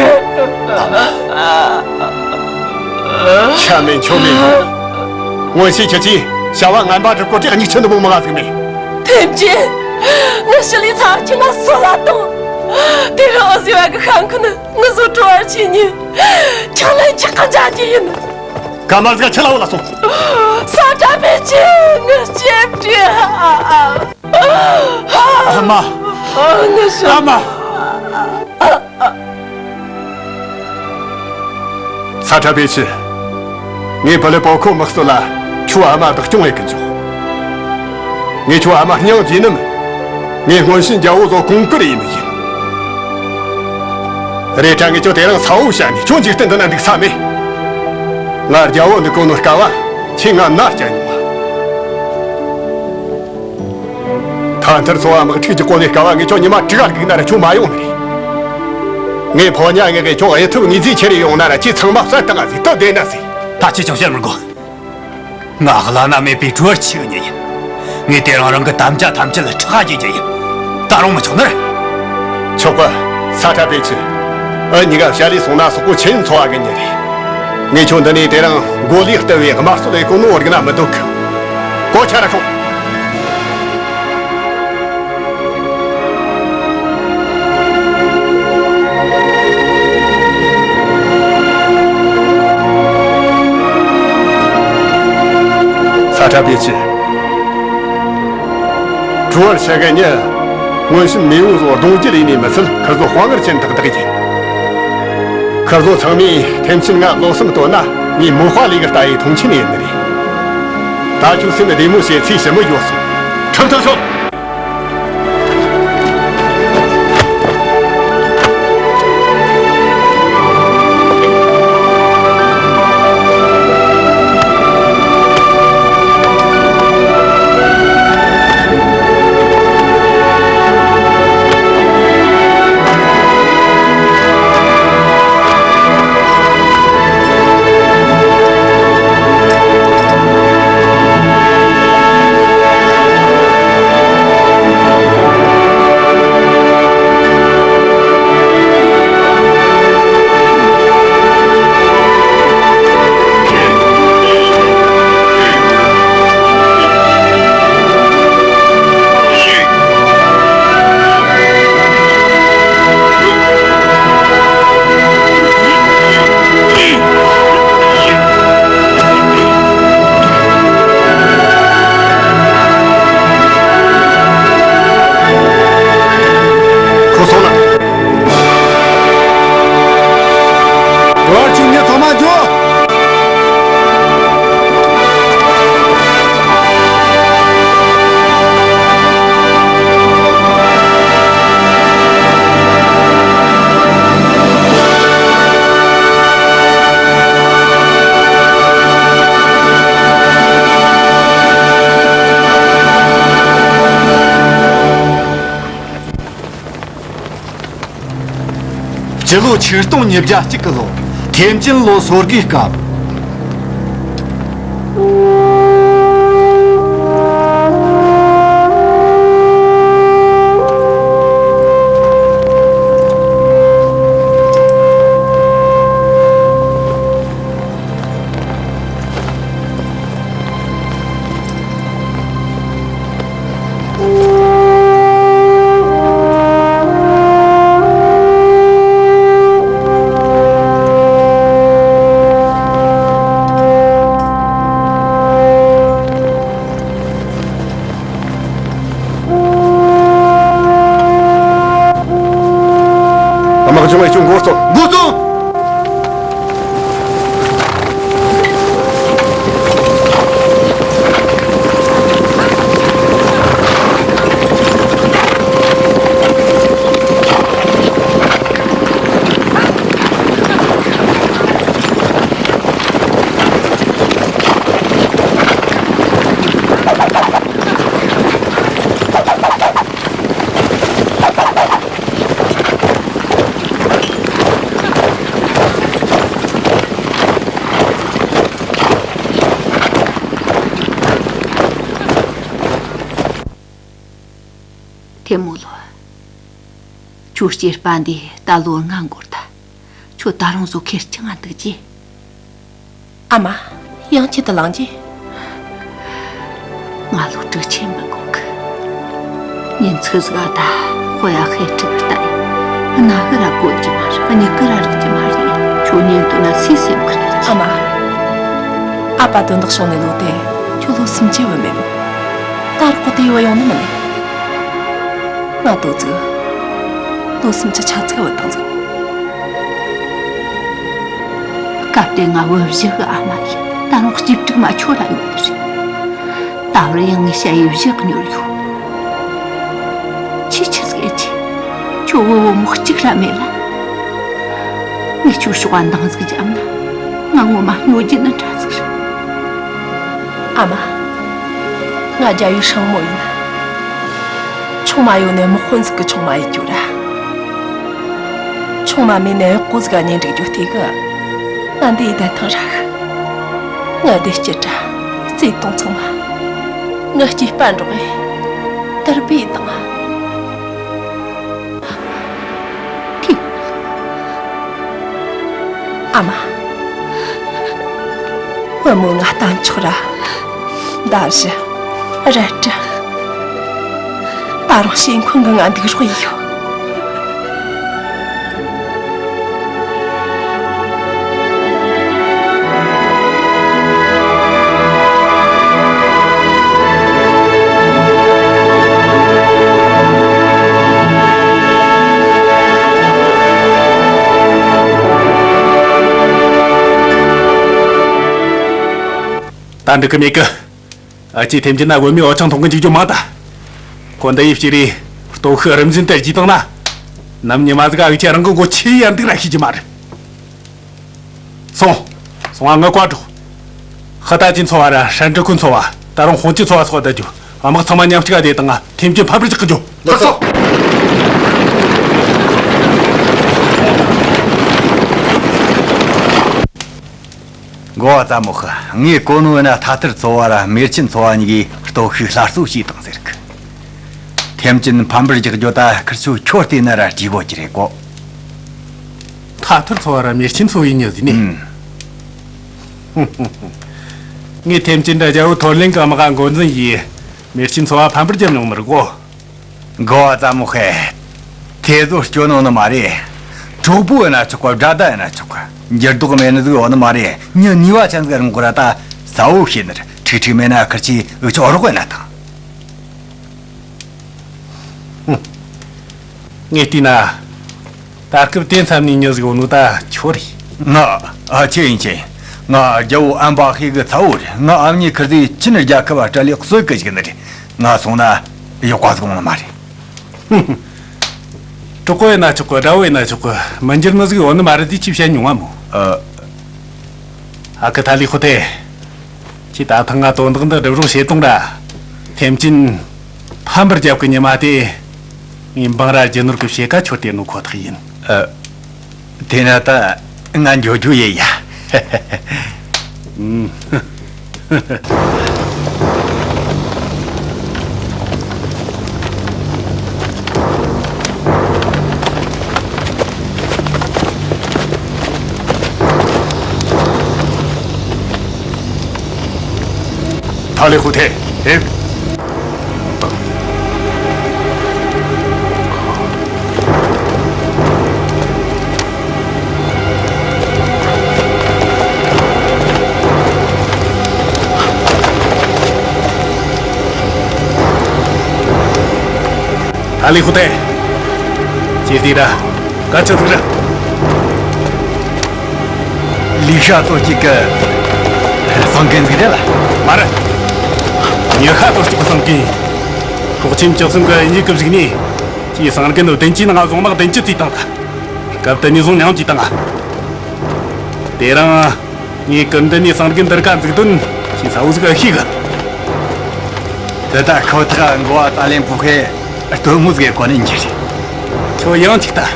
ཨ་མ། ཆ་མེད་ཆོ་མེད། མངོན་ཤེས་ཁྱེད་ཀྱིས་བྱ་བ་ངན་པ་སྒྲུབ་གོ་དེ་གཉིས་ཆེན་དུ་མོ་མ་ཟིག་མེད། ཐེམ་ཅན། ངའི་ཞི་ལི་ཚ་ཁྱི་ང་སོ་ལ་གཏོང་། དེ་རིང་ཨོ་ཟི་བ་གི་ཤང་ཁུ་ནི་ངུ་བཟོ་བྲོ་བར་ཆེ་ཉིན། ཁྱང་ལན་ཆག་ག་འཇག་གི་ཡིན། ག་མར་ཟིག་ཁྱི་ལ་བོ་ལ་སོང་། ས་ཁྲ་པེ་ཆི། ངའི་ཆེ་བྲིས། ཨ་མ། ཨ་མ། ས་ཁྲ་པེ་ཆི། ངས་བུ་ལི་པོ་ཁོ་དམག་སྲོལ་ལ་ཁྱོའི་ཨ་མ་བདག་སྐྱོང་ཡེད་གི་འཇོག་ངས་ཁྱོའི་ཨ་མ་སྙིང་རྗེ་ནི་མིན། ངས་སྔོན་བྱོན་རྒྱལ་བོ་ཚོ་གོང་བཀུར་ཡེད་ནི་ཡིན། རེད་དྲ་ངས་ཁྱོད་དེ་རིང་ཚ་བོ་བྱས་ནས་ཁྱོད་འཇིག་རྟེན་འདི་ན་འདུག་ས་མེད། ང་རྒྱལ་བོ་འདུག་གོ་ནོ་སྐབས་བ་ཁྱེད་ང་མནའ་བསྐྱལ་མྱོང་བ། མཐའ་མཐར་ཚོ་བ་དམག་འཁྲུག་གི་གོ་ལའི་སྐབས་བ་ངས་ཁྱོད་ཉི་མ་དྲུག་ག་སྒུག་ན་ར་ཁྱོད་མ་ཡོང་ནི་རེད། ངས་ཕོ་ཉ་ངས་གི་ཁྱོད་ཨེ་ཐུབ་ངེས་རྫས་ཁྱེར་རེ་ཡོང་ན་ར་ཁྱེད་ཚང་མ་བསད་བཏང་ང་ཟིག་ད་བསྡད་ན་ཟིག་ད་ཁྱེད་ཅང་བཤད་མི་དགོས། ང་བླ་ན་མེད་པའི་གྲོས་ཆོད་ཉིད་ཡིན། ངས་དེ་རིང་རང་གི་དམ་བཅའ་ཐམས་ཅད་ལ་ཁྲག་རྒྱས་རྒྱུ་ཡིན། ད་རུང་མི་ཆོག་ནི་རེད། ཆོག་གི། ས་ཁྲ་པེ་ཆི། འུ་གཉིས་ཀ་བྱ་ལས་སོང་ན་སོག་པོ་ཆེན་འཚོ་བ་གི་ཉིན་རེད། ངས་ཁྱོད་འདི་ནས་དེ་རིང་མགོ་ལས་ལྟ་བའི་དམར་གསོད་ལས་གོ་ནོ་བར་གི་ན་མི་འདུག་གི། གོ་ཆ་ར་ཤོག་ས་ཁྲ་པེ་ཆི། གྲོ་བར་ཤ་ག་ཉི། སྔོན་བྱོན་མེས་པོ་ཚོ་གདུང་རྒྱུད་ལས་ནས་མི་ཚད་ཁིར་ཚོ་དཔའ་ངར་ཅན་དག་དག་ཡིན། ཁིར་ཚོ་ཚང་མས་ཐེམ་ཆེན་ང་བློ་སེམས་བཏོན་ན་ངས་མོ་དཔའ་ལས་ཀ་ལྟ་ཡི་མཐོང་ཆེན་ཡིན་ནི་རེད། ད་ཁྱོད་སེམས་བདེ་མོ་བྱེད་ཚེ་ཞི་མོ་ཡོད་སོང་། ཁྲིམས་ཐག་ཆོད། ཁོ་སོང་ལ། དྲི་བ་བཅུག་མཁན་ཚང་མ་འགྱོ། སྤྱི་ལོ་ཆིག་སྟོང་ཉིས་བརྒྱ་གཅིག་གི་ལོ། ཐེམ་ཅིན་ལོ་སོ་དགུའི་སྐབས། དམག་སྦྱོང་བའི་སྐྱོང་འགོ་གཙོ། འགོ་གཙོ། ཐེ་མོ་ལོ། ཁྱོད་སྐྱེས་པ་འདི་ད་ལོ་ལྔ་འགོར་ད། ཁྱོད་ད་རུང་བཟོ་ཁེར་རྐྱང་ང་འདུག་རྒྱུ། ཨ་མ། ཡང་ཁྱེད་དུ་ལངས་རྒྱུ། ང་ལོ་དྲུག་ཅུ་མི་འགོར་གི། ཉིན་ཚིགས་ཟིག་ད་ཧོ་ཡ་ཧེ་ཁྲིག་ལྟ་ཡི། སྣ་གི་ར་གོད་རྒྱུ་མ་རེད། མྱིག་གི་ར་རིག་རྒྱུ་མ་རེད། ཁྱོད་ཉིན་དུ་ན་སུས་སེམས་ཁུར་ཡི། ཨ་མ། ཨ་ཕ་དོན་དག་བྱུང་ནས་ལོ་དེ་ཁྱོད་ལོ་སུམ་ཅུ་བུད་མེད། ད་རོགས་དེ་བུད་ཡོང་ནི་མིན་ནི། ང་དོ་ཙིག་ལོ་སུམ་ཅུ་ཆ་ཙིག་བུད་བཏང་ཟིག། སྐབས་དེ་ང་བུ་བཞི་གི་ཨ་མ་ཡིན། ད་རུང་གཅིག་དྲུག་མ་ཁྱོད་ར་ཡོད་ནི་རེད། ད་བར་ཡང་ངའི་ཞ་ཡི་བཞི་གཉོར་ཡོད། ཁྱོས་ཆི་ཟིག་ཡེད་རྒྱུ། ཁྱོད་བུ་བུ་མོ་གཅིག་ར་མེད་ལ། ངས་ཁྱོད་ཕྱོགས་ལ་འདང་ཟིག་བརྒྱབ་ན། ང་ངོ་མ་སྨྱོ་རྒྱུ་ནི་འདྲ་ཟིག་རེད། ཨ་མ། ང་རྒྱ་ཡུལ་སྲིང་མོ་ཡིན། ཆུང་མ་ཡོད་ནས་དམག་དཔོན་ཟིག་གི་ཆུང་མ་ཡིན་རྒྱུ་ར། ཆུང་མ་མེད་ནས་གཡོག་པོ་ཟིག་ག་གཉེན་སྒྲིག་རྒྱུ་དེ་གི། ང་འདི་ཡི་བསྡད་ཐང་ར་གི། ང་བདེ་སྐྱིད་ར་བརྩེ་དུང་ཚང་མ་ངའི་སྐྱེས་པ་འགྲོགས་ཡི་དར་སྤེལ་བཏང་ང་། ཐིག། ཨ་མ། བུ་མོ་ང་གཏམ་ཆོག་ར། མདའ་བཞི། རལ་གྲི། ད་རུང་ཤེས་འཁོན་གི་ང་འདུག་རོགས་ཡིན་ཡོད། ད་འགྲིག་གི་མེད་གི། ཨ་ཅེ་ཐེམ་ཅིན་ན་བུད་མེད་འོ་ཆང་འཐུང་གི་འཇུག་རྒྱུ་མང་ད། ཁོ་འདི་ཡི་ཕྱིར་རེ་སྟོབས་ཤུགས་རིམ་བཞིན་དུ་རྒྱས་བཏང་ན། ནམ་ཉི་མ་ཟིག་ཨ་ཅེ་རང་གི་མགོ་ཆེས་ཡར་འདུག་ར་ཤེས་ཀྱི་མ་རེད། སོང་། སོང་ང་ངི་བཀའ་སྒྲོགས། ཧི་ཏ་ཅིན་ཚོ་བ་ར་ཧྲན་ཀྲི་ཁུན་ཚོ་བ། ད་རུང་ཧོང་ཅི་ཚོ་བ་སོགས་བསྡད་རྒྱུ། དམག་ཚང་མ་མཉམ་གཅིག་ག་བསྡད་དང་ང་ཐེམ་ཅིན་ཕམ་པར་རྒྱག་གི་རྒྱུ། ལགས་སོ། འགོ་བ་ཙ་མོ་ཧི། ངས་གོ་ནོ་ན་ཐ་ཐར་ཚོ་བ་ར་མེར་ཆེན་ཚོ་བ་གཉིས་ཀྱིས་སྟོབས་ཤུགས་སླར་གསོ་བྱས་དང་ཟེར་གི། ཐེམ་ཅིན་ཕམ་པར་རྒྱག་རྒྱུ་ད་ཁིར་ཆོ་ཁྱོད་བལྟས་ན་ར་བྲིས་དགོས་ཀྱི་རེད་གོ། ཐ་ཐར་ཚོ་བ་ར་མེར་ཆེན་ཚོ་བའི་མྱི་ཟིག་ནི། ཨུམ། ངས་ཐེམ་ཅིན་ར་རྒྱལ་བོ་ཐོར་ལེན་གི་དམག་འགོ་འཛིན་ཡིས་མེར་ཆེན་ཚོ་བ་ཕམ་པར་རྒྱབ་མྱོང་མི་རིག་གོ། འགོ་བ་ཙ་མོ་ཧེ། དེ་ཚོ་སྐྱོ་ནོ་ནི་མ་རེད། གྲོགས་པོ་ཡིན་ན་ཆོག་གི། དགྲ་ཟླ་ཡིན་ན་ཆོག་གི། འགྱུར་ལྡོག་མེད་ནི་ཟིག་ཡོད་ནི་མ་རེད། མྱི་ནུས་པ་ཅན་ཟིག་རུང་གི་ར་ད་གསལ་བོ་ཤེས་ནི་རེད། ཁྲིག་ཁྲིག་མེད་ན་ཁིར་ཆོས་འུ་ཆོ་རོགས་ཡིན་ན་ཐང་། ངས་བལྟས་ན། ད་སྐབས་དེ་མཚམས་ནས་མྱི་ཟིག་ཡོད་ནོ་ད་ཁྱོད་རེད། ང་། ཨ་ཆེ་ཡིན་ཆེ། ང་རྒྱལ་བོ་ཨན་པ་ཧེ་གི་ཚ་བོ་རེད། ང་ཨ་མྱེས་ཁིར་ཟིག་ཆིན་རྒྱལ་ཁབ་བ་སྤྲད་ལས་གསོད་གི་བཅུག་ནི་རེད། ང་སོང་ན་ཡག་པ་ཟིག་ཡོང་ནི་མ་རེད། གྲོགས་པོ་ཡིན་ན་ཆོག་གི། དགྲ་བོ་ཡིན་ན་ཆོག་གི། མི་འགྱུར་ནི་ཟིག་ཡོད་ནི་མ་རེད་དེ་ཁྱོས་བཤད་མྱོང་ང་མོ། ཨ། ཨ་ཁུ་ཐ་ལི་ཁོ་ཐེ། ཁྱོས་ད་ཐེངས་ང་དོན་དག་འདི་སྒྲུབ་རོགས་བྱེད་དང་ར། ཐེམ་ཅིན་ཕམ་པར་རྒྱབ་གི་ཉི་མ་དེ་ངས་འབངས་ར་རྒྱུ་ནོར་གི་ཕྱེད་ཀ་ཁྱོད་སྟེར་ནོ་ཁོ་ཐག་ཡིན། ཨ། དེ་ན་ད་ང་འགྱོ་རྒྱུ་ཡིན་ཡ། ཨུམ། ཐ་ལི་ཧུ་ཐེ། ཨེ། ཐ་ལི་ཧུ་ཐེ། ཅི་ཟིག་ར། ག་ཅི་ཟིག་ར། ལི་ཤ་ཙོ་གཅིག་གི་སང་གིན་ཟིག་རེད་ལ། མ་རེད། ཉི་ཤ་ཙོ་གཅིག་གི་སང་གིན། ཤོག་ཆེན་བཅུ་གསུམ་གི་ཡིན་གི་བཞུགས་ནས། ཅིའི་སང་གིན་བདུན་ཅུའི་ནང་བཟུང་དམག་བདུན་ཅུ་བཙུགས་བཏང་ད། སྐབས་དེ་ནས་བཟུང་མྱང་ཅིག་བཏང་ང་། དེ་རིང་ངས་ཀུན་ལྡན་ནས་སང་གིན་འདིར་ཀ་འཛུགས་དོན་ཞེས་ས་བོ་ཟིག་ཨེ་ཤེས་གི། དེ་ལྟར་ཁོ་ཐག་འགོ་བ་ཏཱ་ལེན་པུ་ཧེ་སྟོན་མོ་ཟིག་གོ་ནས་འགྱུར། ཁྱོད་ཡང་ཅིག་ལྟ།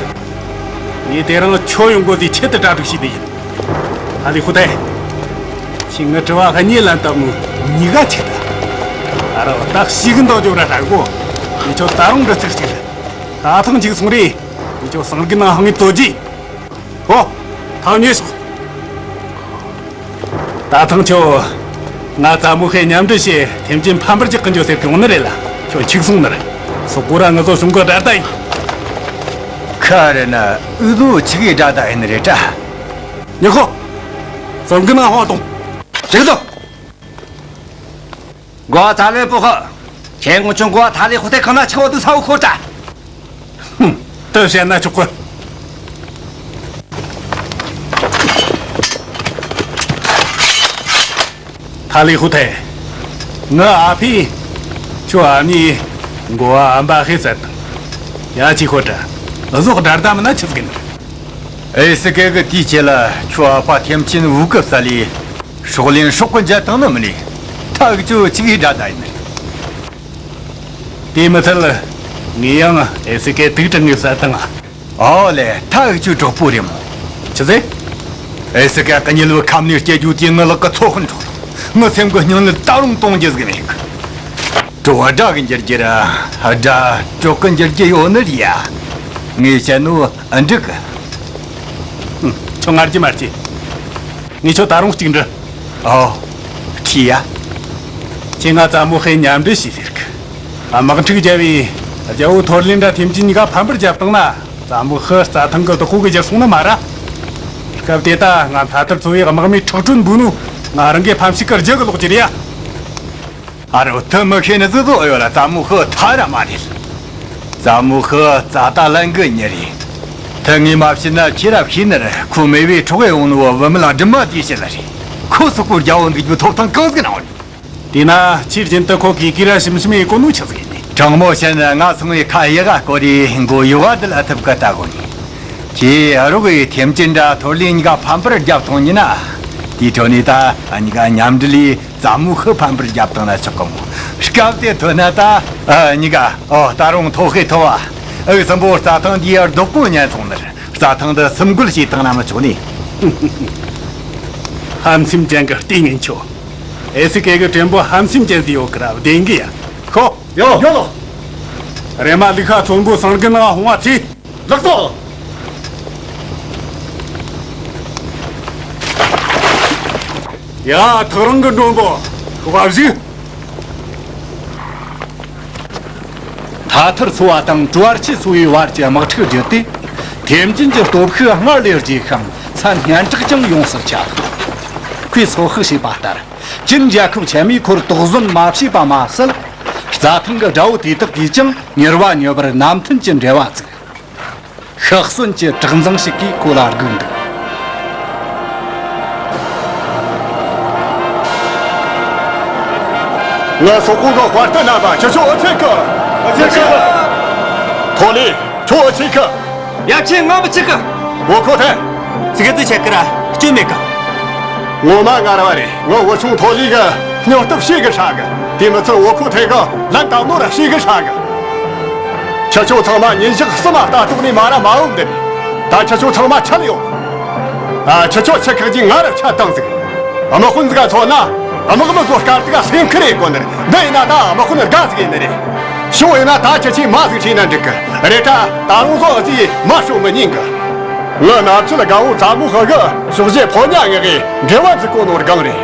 ངས་དེ་རིང་ཁྱོད་ཡོང་དགོས་དུས་ཆེད་དུ་གྲ་སྒྲིག་བྱས་ཏེ་ཡིན། ཨ་ལི་ཧུ་ཐེ། ཁྱོས་ངའི་དྲི་བ་གཉིས་ལན་བཏབ་ནོ་གཉིས་ཀ་ཅིག་ལྟ། ཨ་རོ་ད་ཞིག་འདོགས་རྒྱོབ་ར་ཧྲ་གོ། ངས་ཁྱོད་ད་རུང་འདྲི་ཚིག་གཅིག་རེད། ད་ཐེངས་གཅིག་སོང་རེད། ངས་ཁྱོད་སང་གི་ནང་ཧང་ངེ་བཙོ་རྒྱུ། ཧོ། ཐག་ཉེ་སོང་། ད་ཐེངས་ཁྱོད་ང་ཙ་མོ་ཧེ་མཉམ་འབྲེལ་བྱས་ཐེམ་ཅིན་ཕམ་པར་རྒྱག་གི་འཇོག་ཟེར་གི་ཡོང་ནི་རེད་ལ། ཁྱོད་འཆུག་སོང་ནི་རེད། སོག་པོ་ར་ང་ཚོ་བྱུང་གི་དགྲ་ཟླ་ཡིན། ཁ་རེ་ན་འུ་ཚོ་ཆི་གི་དགྲ་ཟླ་ཡིན་ནི་རེད་དྲ། ཉི་ཧོ། སང་གི་ནང་ཧོ་དང་། ཅིག་ཏུ། འགོ་བ་ཙ་ལེ་པོ་ཧ། ཁྱེད་ངོ་ཆུང་འགོ་བ་ཐ་ལི་ཁོ་ཐེ་ཁོ་ན་ཆི་ཁོ་དུ་ས་བོ་ཁོ་ཏྲ། ཧུམ། དེ་བཤད་ན་ཆོག་གི། ཐ་ལི་ཧུ་ཐེ། ངའི་ཨ་ཕས་ཁྱོད་ཨ་མྱེས་འགོ་བ་ཨམ་པ་ཧེ་བསད་དང་། ཡ་ཅི་ཁོ་ཏྲ། འུ་ཟོག་དགྲ་ཟླ་མིན་ན་ཆི་ཟིག་ཡིན། ཨེ་སི་ཀེ་གི་དེའི་ཆེད་ལ་ཁྱོད་ཨ་ཕ་ཐེམ་ཆེན་བུ་གི་ས་ལི་སྲོག་ལེན་སྲོག་གི་འཇལ་བཏང་ནི་མིན་ནི། ཐག་གཅོད་ཅིག་ཡིས་དགྲ་ཟླ་ཡིན། དེ་མི་ཚད་ངས་ཡང་ཨེ་སི་ཀེ་དུག་དྲངས་ངས་བསད་བཏང་ང་། ཨོ་ལེ། ཐག་གཅོད་གྲོགས་པོ་རེད་མོ། ཆི་ཟེ། ཨེ་སི་ཀེ་གཉིད་ལུ་ཁམ་ནས་སྐྱེ་རྒྱུ་དེ་ངི་ལག་གི་ཚོ་ཁན་འགྲོ། ངི་སེམས་གི་སྙིང་ལ་ད་རུང་གཏོང་རྒྱུ་ཟིག་མེད་གི། གྲོ་བ་དགྲ་གི་འགྱུར་རྒྱུ་ར་དགྲ་གྲོགས་གི་འགྱུར་རྒྱུ་ཡོད་ནི་རེད་ཡ། ངས་བཤད་ནོ་ཨ་འགྲིག་གི། ཁྱོད་ངར་གྱི་མར་གྱི། ངས་ཁྱོད་ད་རུང་གཅིག་འདྲི། ཨོ། ཁྲི་ཡ། ཁྱེད་ང་ཙ་མོ་ཧེ་མཉམ་འབྲེལ་བྱས་ཟེར་གི། དམག་འཁྲུག་བརྒྱབ་པས་རྒྱལ་པོ་ཐོར་ལིན་དྲ་ཐེམ་ཅིན་གཉིས་ཀ་ཕམ་པར་བརྒྱབ་བཏང་ན། ཙ་མོ་ཧི་རྩྭ་ཐང་གི་བདག་པོ་གི་རྒྱལ་སོང་ནི་མ་ར། སྐབས་དེ་ད་ང་མཐའ་ཐར་ཚོ་བའི་དམག་མིའི་ཁྲག་དྲོན་འབུལ་ནོ་ང་རང་གི་ཕམ་ཤུགས་གི་རྒྱུ་གི་ལོག་རྒྱུ་རེད་ཡ། ཨ་རོ། ཐུ་མི་ཤེས་ནི་ཟི་ཟོ་ཡོད་ལ་ཙ་མོ་ཧི་ཐ་ར་མ་རེད། ཙ་མོ་ཧི་ཙ་ཏ་ལན་གི་ཉི་རེད། ཐུ་ངས་མ་བཤད་ན་ཁྱེད་ར་ཤེས་ནི་རེད། ཁོ་མེས་པོའི་འཕྲོག་གཡུག་ནོ་བུད་མེད་ལ་སྦྲུམ་མ་དེའི་ཕྱིར་རེད། ཁོ་སོག་པོ་རྒྱལ་པོ་འདུག་རྒྱུ་ཐོབ་ཐང་གང་ཟིག་ནང་རེད། དེས་ན་ཁྱེད་རྒྱུན་དུ་ཁོ་གི་གི་ར་ཞིམ་ཞིམ་ཡེ་གོ་ནོ་ཆི་ཟིག་ཡིན་ནི། དྲང་མོ་བཤད་ན་ང་སོང་བའི་ཁ་ཡི་ག་སྐོར་རེ་མགོ་ཡོ་ག་དུ་ལ་ཐུབ་གི་ལྟ་གོ་ནི། ཁྱེད་རོགས་ཡི་ཐེམ་ཅིན་དྲ་ཐོར་ལི་གཉིས་ཀ་ཕམ་པར་རྒྱབ་ཐོང་ཉིན་ན། དེའི་ཁྲོད་ནས་ད་གཉིས་ཀ་མཉམ་འབྲེལ་ལས་ཙ་མོ་ཧི་ཕམ་པར་རྒྱབ་བཏང་ན་ཆོག་གི་མོ། སྐབས་དེ་ཐོན་ན་ད་གཉིས་ཀ་ཨོ་ད་རུང་ཐོ་ཧེ་ཐོ་བ་ཨུ་སམ་པོ་རྩྭ་ཐང་འདིའི་རྡོ་ཀོ་ཉན་སོང་ནི་རེད། རྩྭ་ཐང་འདི་སུམ་འགུལ་བྱས་བཏང་ན་མི་ཆོག་ནི། ཧམ་སེམས་ཅན་གི་ལྟས་ངན་ཁྱོད། ཨེ་སི་ཀེ་གི་དྲན་པོ་ཧམ་སེམས་ཅན་དེ་ཡོད་གི་ར་བདེན་གི་ཡ། ཤོག་ཡོ། ཡོ་ལོ། རེ་མ་ལི་ཁ་ཚོན་པོ་སང་གི་ནང་ཧོང་བ་ཚེ། ལགས་སོ། ཡ། ཐག་རིང་གི་མགྲོན་པོ། ཤོག་གཞིག་མཐའ་ཐར་ཚོ་བ་དང་ཀྲུ་ཨར་ཆི་ཚོ་བའི་བར་གྱི་དམག་འཁྲུག་བརྒྱུད་དེ། ཐེམ་ཅིན་གྱི་སྟོབས་ཤུགས་སྔར་ལས་རྒྱས་ཤིང་། མཚན་སྙན་གྲགས་ཀྱང་ཡོངས་སུ་ཁྱབ། ཁོས་ཚོད་དཔག་བྱས་པ་ལྟར། ཅིན་རྒྱལ་ཁབ་ཆེན་མོས་ཁོར་དོགས་ཟོན་མ་བྱས་པ་མ་ཟད། རྩྭ་ཐང་གི་དགྲ་བོ་དེ་དག་གིས་ཀྱང་མྱུར་བ་མྱུར་བར་ནམ་ཐུན་གྱི་འབྲེལ་བ་བཙུགས། ཤི་གསོན་གྱི་དྲག་འཛིང་ཞིག་གིས་ཁོ་ལ་སྒུག་འདུག་ང་སོག་པོ་གི་དཔའ་རྟུལ་རྣམ་པ། ཁྱེད་ཆོ་ཨེ་ཚེ་གི། ཨེ་ཚེ་གི། ཐོ་ལི། ཁྱོ་ཨེ་ཚེ་གི། ཡ། ཁྱེད་ང་མི་ཚེ་གི། བོ་ཁོ་ཐེ། ཚིག་གི་ཚིག་ཆད་གི་ར་སྐྱོན་མེད་གི། ངོ་མ་ངར་བ་རེད། ངའི་བུ་ཆུང་ཐོ་ལི་གི་སྙིང་སྟོབས་ཤེས་གི་ཧྲ་གི། དེ་མི་ཚད་བོ་ཁོ་ཐེ་གི་ལན་བཏབ་ནོ་ར་ཤེས་གི་ཧྲ་གི། ཁྱེད་ཆོ་ཚང་མ་ཉིན་ཞག་གསུམ་མ་ལྟ་རྟོག་ནས་མ་ར་མ་འོངས་འདིར། ད་ཁྱེད་ཆོ་ཚང་མ་ཆད་ཡོང་། ཨ། ཁྱེད་ཆོ་ཆི་ཁག་ཅིག་ང་ར་ཆད་བཏང་ཟིག། དམག་དཔོན་ཟིག་ག་མཚོན་ན། དམག་མི་ཚོ་སྐབས་དེ་ག་སེམས་ཁུར་ཡེད་དགོ་ནི་རེད། འདི་ཡིན་ན་ད་དམག་དཔོན་དགའ་ཟིག་ཡིན་ནི་རེད། ཤོག་ཡིན་ན་ད་ཁྱེད་ཆོས་མ་ཟིག་བྲིས་ན་འགྲིག་གི་རེད་དྲ། ད་རུང་བཟོ་ཨ་ཙི་མ་ཤོག་མི་ཉན་གི། ངའི་ནབ་ཆུ་ལ་དགའ་བོ་ཙ་མོ་ཧི་གི་ཕྱོགས་བཞི་ཕོ་ཉ་ངེ་གི་འབྲེལ་བ་འཛུགས་གོ་ནོ་སྒང་རེད།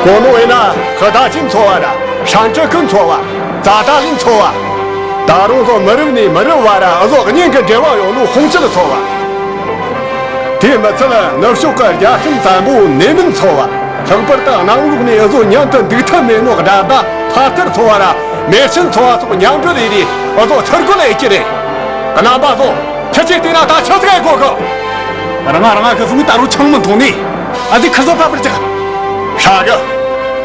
གོ་ནོ་ཡིན་ན་ཧི་ད་ཅིན་ཚོ་བ་ར་ཧྲན་ཀྲི་ཁུན་ཚོ་བ། ཙ་ཏ་ལིན་ཚོ་བ། ད་རུང་བཟོ་མི་རབས་ནས་མི་རབས་བར་བཟོ་གཉེན་གྱི་འབྲེལ་བ་ཡོད་ནོ་ཧུང་ཅི་ལི་ཚོ་བ། དེ་མི་ཚད་ནུབ་ཕྱོགས་ཀྱི་རྒྱལ་ཁམས་བཙན་པོ་ནེ་མིན་ཚོ་བ། ལྷག་པར་དུ་གནམ་འོག་ནས་བཟོ་མཉམ་དུ་འདུག་ཐབས་མེད་ནོ་དགྲ་ཟླ་ཕ་ཐར་ཚོ་བ་ར་མེ་ཆེན་ཚོ་བ་སོགས་མཉམ་འབྲེལ་ཡེ་རེ་བཟོ་ཚུར་རྒོལ་ཡེ་རྒྱུ་རེད། རྣམ་པ་ཚོ། ཁྱེད་ཀྱིས་བལྟས་ན་ད་ཆི་ཟིག་ཡེ་གོ་གི། རང་ང་རང་ང་གི་སུམ་ད་རུང་ཆང་མི་འཐུང་ནི། ཨ་ཙི་ཁི་ཟོ་ཕ་པར་ཅིག། ཧྲ་གི།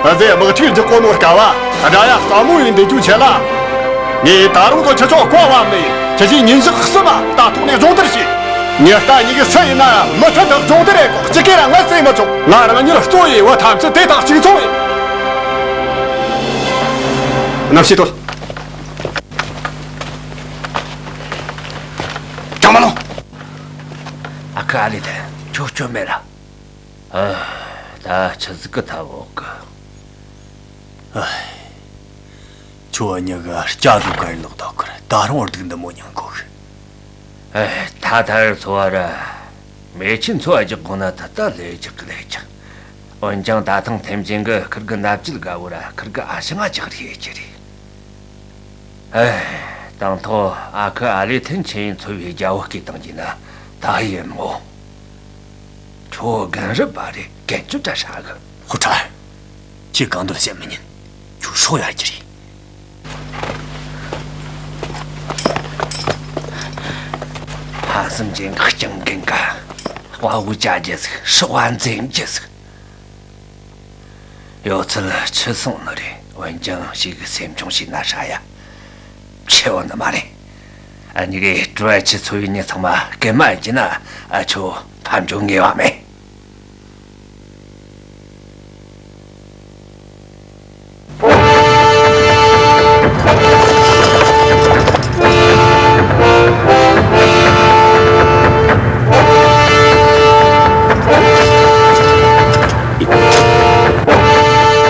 ཨ་ཙི་དམག་འཁྲུག་རྒྱག་གོ་ནོ་སྐབས་བ། དགྲ་ཡ་ས་མོ་ཡིན་འདི་རྒྱུ་ཆེ་ལ། ངས་ད་རུང་ཚོ་ཁྱེད་ཆོ་བཀའ་བབ་ནི། ཁྱེད་ཀྱིས་ཉིན་ཞག་གསུམ་མ་ལྟ་རྟོག་ནས་སྦྱོང་བརྡར་བྱོས། ངས་ལྟ་ཉིད་ཀྱི་སུ་ཡིན་ན་མུ་མཐུད་དུ་སྦྱོང་བརྡར་ཡེ་གོ། གཅིག་གིས་ར་ངལ་གསོ་ཡེ་མི་ཆོག། ང་རང་ཉིད་གཙོ་ཡི་བུ་ཐམས་ཅད་དེ་དང་གཅིག་མཚུངས་ཡིན། གནམ་གཤིས་དོལ། ཀྲང་མ་ལོང་། ཨ་ཁུ་ཨ་ལི་ཐན། ཁྱོད་སྐྱོན་མེད་ལ། ཨ། ད་ཆི་ཟིག་གི་ཐབས་འོག་གི། ཨ། ཁྱོད་གཉིས་ཀ་སྐྱ་བཟོ་གར་ལོག་ད་ཁར་ད་རུང་བར་སྡུག་འདི་མོ་མྱངས་གོ་གི། ཨེ། ཐ་ཐར་ཚོ་བ་ར། མེ་ཆེན་ཚོ་བ་རྒྱག་དགོས་ན་ད་ལྟ་ལས་རྒྱག་གི་ལས་རྒྱག་འོན་ཀྱང་ད་ཐེངས་ཐེམ་ཆེན་གི་ཁིར་གི་མནའ་བཅད་དགའ་བོ་ར་ཁིར་གི་ཨ་ཞང་ང་ཅག་རེད་ཀྱི་རེད། ཨེ། དང་ཐོག་ཨ་ཁུ་ཨ་ལེ་ཐེན་ཆེན་ཡིན་ཚོ་བའི་རྒྱལ་བོ་སྐད་བཏང་གྱིན་ན་ད་ཡིན་མོ། ཁྱོད་རྒན་རབས་པ་རེད། རྒན་ཅུ་ཏྲ་ཧྲ་གི། ཧུ་ཁྲ། ཁྱེད་གང་འདོད་བཤད་མི་ཉན། ཁྱོད་སྲོག་ཡར་གྱི་རེད། ཕ་སུམ་ཅན་གི་སྤྱང་རྒན་ག་དཔའ་བོ་བྱ་རྒྱུ་ཟིག་སྲོག་བ་འཛེམ་རྒྱུ་ཟིག་ཡོད་ཚད་ཆི་སོང་ནི་རེད། འོན་ཀྱང་ཞིག་གི་སེམས་ཆུང་བྱས་ན་ཧྲ་ཡ། ཆེ་བ་ནི་མ་རེད། ཨ་ནི་གི་ཀྲུའུ་ཨ་ཆི་ཚོ་བའི་མྱི་ཚང་མ་སྐད་མ་ཡིན་གྱི་ན་ཨ་ཆོ་ཕམ་འཇོག་ངེས་པ་མེད།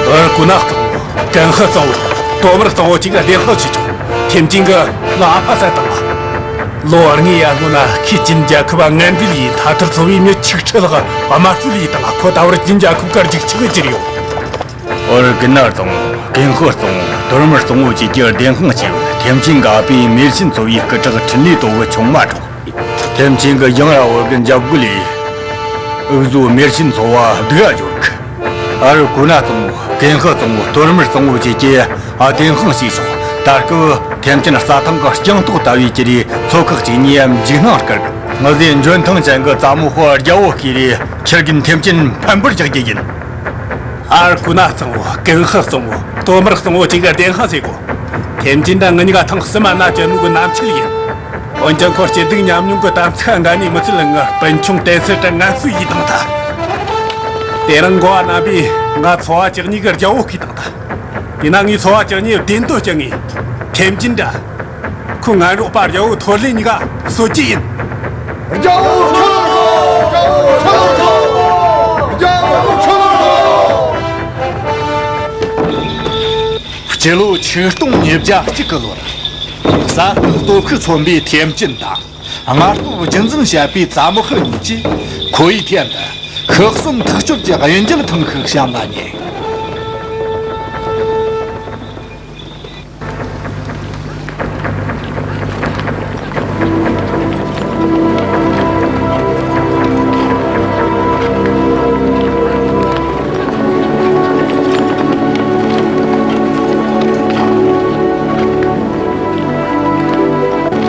ཨར་ཀུ་ནག་གཙང་བོ། ཀན་ཧི་གཙང་བོ། ཏོ་མར་གཙང་བོ་གཅིག་ག་བདེན་དཔང་བྱེད་ཆོག་ཐེམ་ཅིན་གི་ང་ཨ་ཕ་བསད་བཏང་ང་། ལོ་ལྔའི་ཡར་སྔོན་ན་ཁོས་ཅིན་རྒྱལ་ཁབ་ང་ངན་འབྲེལ་ཡས། ཐ་ཐར་ཚོ་བའི་མི་ཆིག་ཁྲི་ལྷག་དམར་གསོད་ཡས་བཏང་ང་། ཁོ་ད་བར་ཅིན་རྒྱལ་ཁབ་ཀར་རྒྱུག་ཆུ་གི་གྱུར་ཡོད། ཨོ་རི་ཀི་ནར་གཙང་བོ། ཀན་ཧི་གཙང་བོ། ཏོར་མར་གཙང་བོ་བཅས་ཀྱི་བདེན་དཔང་བྱས་པར་ཐེམ་ཆེན་གི་ཨ་ཕས་མེར་ཤིན་ཚོ་བའི་སྐུ་དྲག་ཁྲིན་ལི་ཏོ་གི་ཆུང་མ་སྒྲོག་ཐེམ་ཆེན་གི་ཡང་ར་བོ་གི་འཇབ་རྒོལ་ལས། འུ་ཟོ་མེར་ཤིན་ཚོ་བ་སྡུག་ག་འཇོག་གི། ཨ་རུ་ཀུ་ན་གཙང་བོ། ཀན་ཧི་གཙང་བོ། ཏོར་མར་གཙང་བོ་བཅས་ཀྱི་ཨ་བདེན་དཔང་བྱས་ཆོག་ད་སྐབས་ཐེམ་ཆེན་རྩྭ་ཐང་གི་སྤྱང་ཐོག་ལྟ་བུའི་ཀི་རེ་མཚོ་ཁག་ཅིག་ཉིད་ཡམ་འཇིགས་སྣང་སྐུལ་གི། ང་ཚོས་འཇོན་ཐང་ཅན་གི་ཙ་མོ་ཧོ་རྒྱལ་བོ་ཤེས་རེ་ཁྱེར་གིན་ཐེམ་ཆེན་ཕམ་པར་རྒྱག་རྒྱུ་ཡིན། ཨར་ཀུ་ན་གཙང་བོ། ཀན་ཧི་གཙང་བོ། ཏོ་མར་གཙང་བོ་གཅིག་ག་བདེན་དཔང་བྱེད་དགོ་ཐེམ་ཆེན་དང་ང་གཉིས་ཀ་ཐེངས་གསུམ་མ་ན་གྱོན་ནོ་གི་ནམ་ཆིལ་ཡིན། འོན་ཀྱང་ཁོ་སྐྱིད་སྡུག་མཉམ་མྱོང་གི་དམ་ཚིག་འགལ་ནས་མི་ཚུལ་ལ་ངར་སྤུན་ཆུང་བསྟེན་སྲིད་དྲ་ངལ་གསོ་ཡིས་བཏང་ཐལ། དེ་རིང་འགོ་བ་རྣམ་པས་ང་ཚོ་བ་ཅག་གཉིས་ཀྱི་རྒྱལ་བོ་བསྐོས་བཏང་ཐལ། དེས་ན་ངས་ཚོ་བ་ཅག་གཉིས་བདེན་དོན་སྐྱོང་ངེས། ཐེམ་ཅིན་དྲ། ཁོའི་ངན་རོགས་པ་རྒྱལ་བོ་ཐོར་ལེ་གཉིས་ཀ་གསོད་རྒྱུ་ཡིན། རྒྱལ་བོ་ཁྲོ་ལོ། རྒྱལ་བོ་ཁྲོ་ལོ། རྒྱལ་བོ་ཁྲོ་ལོ། སྤྱི་ལོ་ཆིག་སྟོང་ཉིས་བརྒྱ་གཅིག་གི་ལོར། གསར་གཏོད་སྟོབས་ཤུགས་མཚོན་པའི་ཐེམ་ཅིན་དང་། སྔར་སྟོབས་རྒྱུན་འཛིན་བྱེད་པའི་ཙ་མོ་ཧི་གཉིས་ཀྱིས་ཁོ་ཡི་ཐད་དུ་ཤི་གསོན་ཐག་གཅོད་ཀྱི་གཡུལ་འགྱེད་ཐེངས་ཤིག་བྱུང་བ་ཉིད།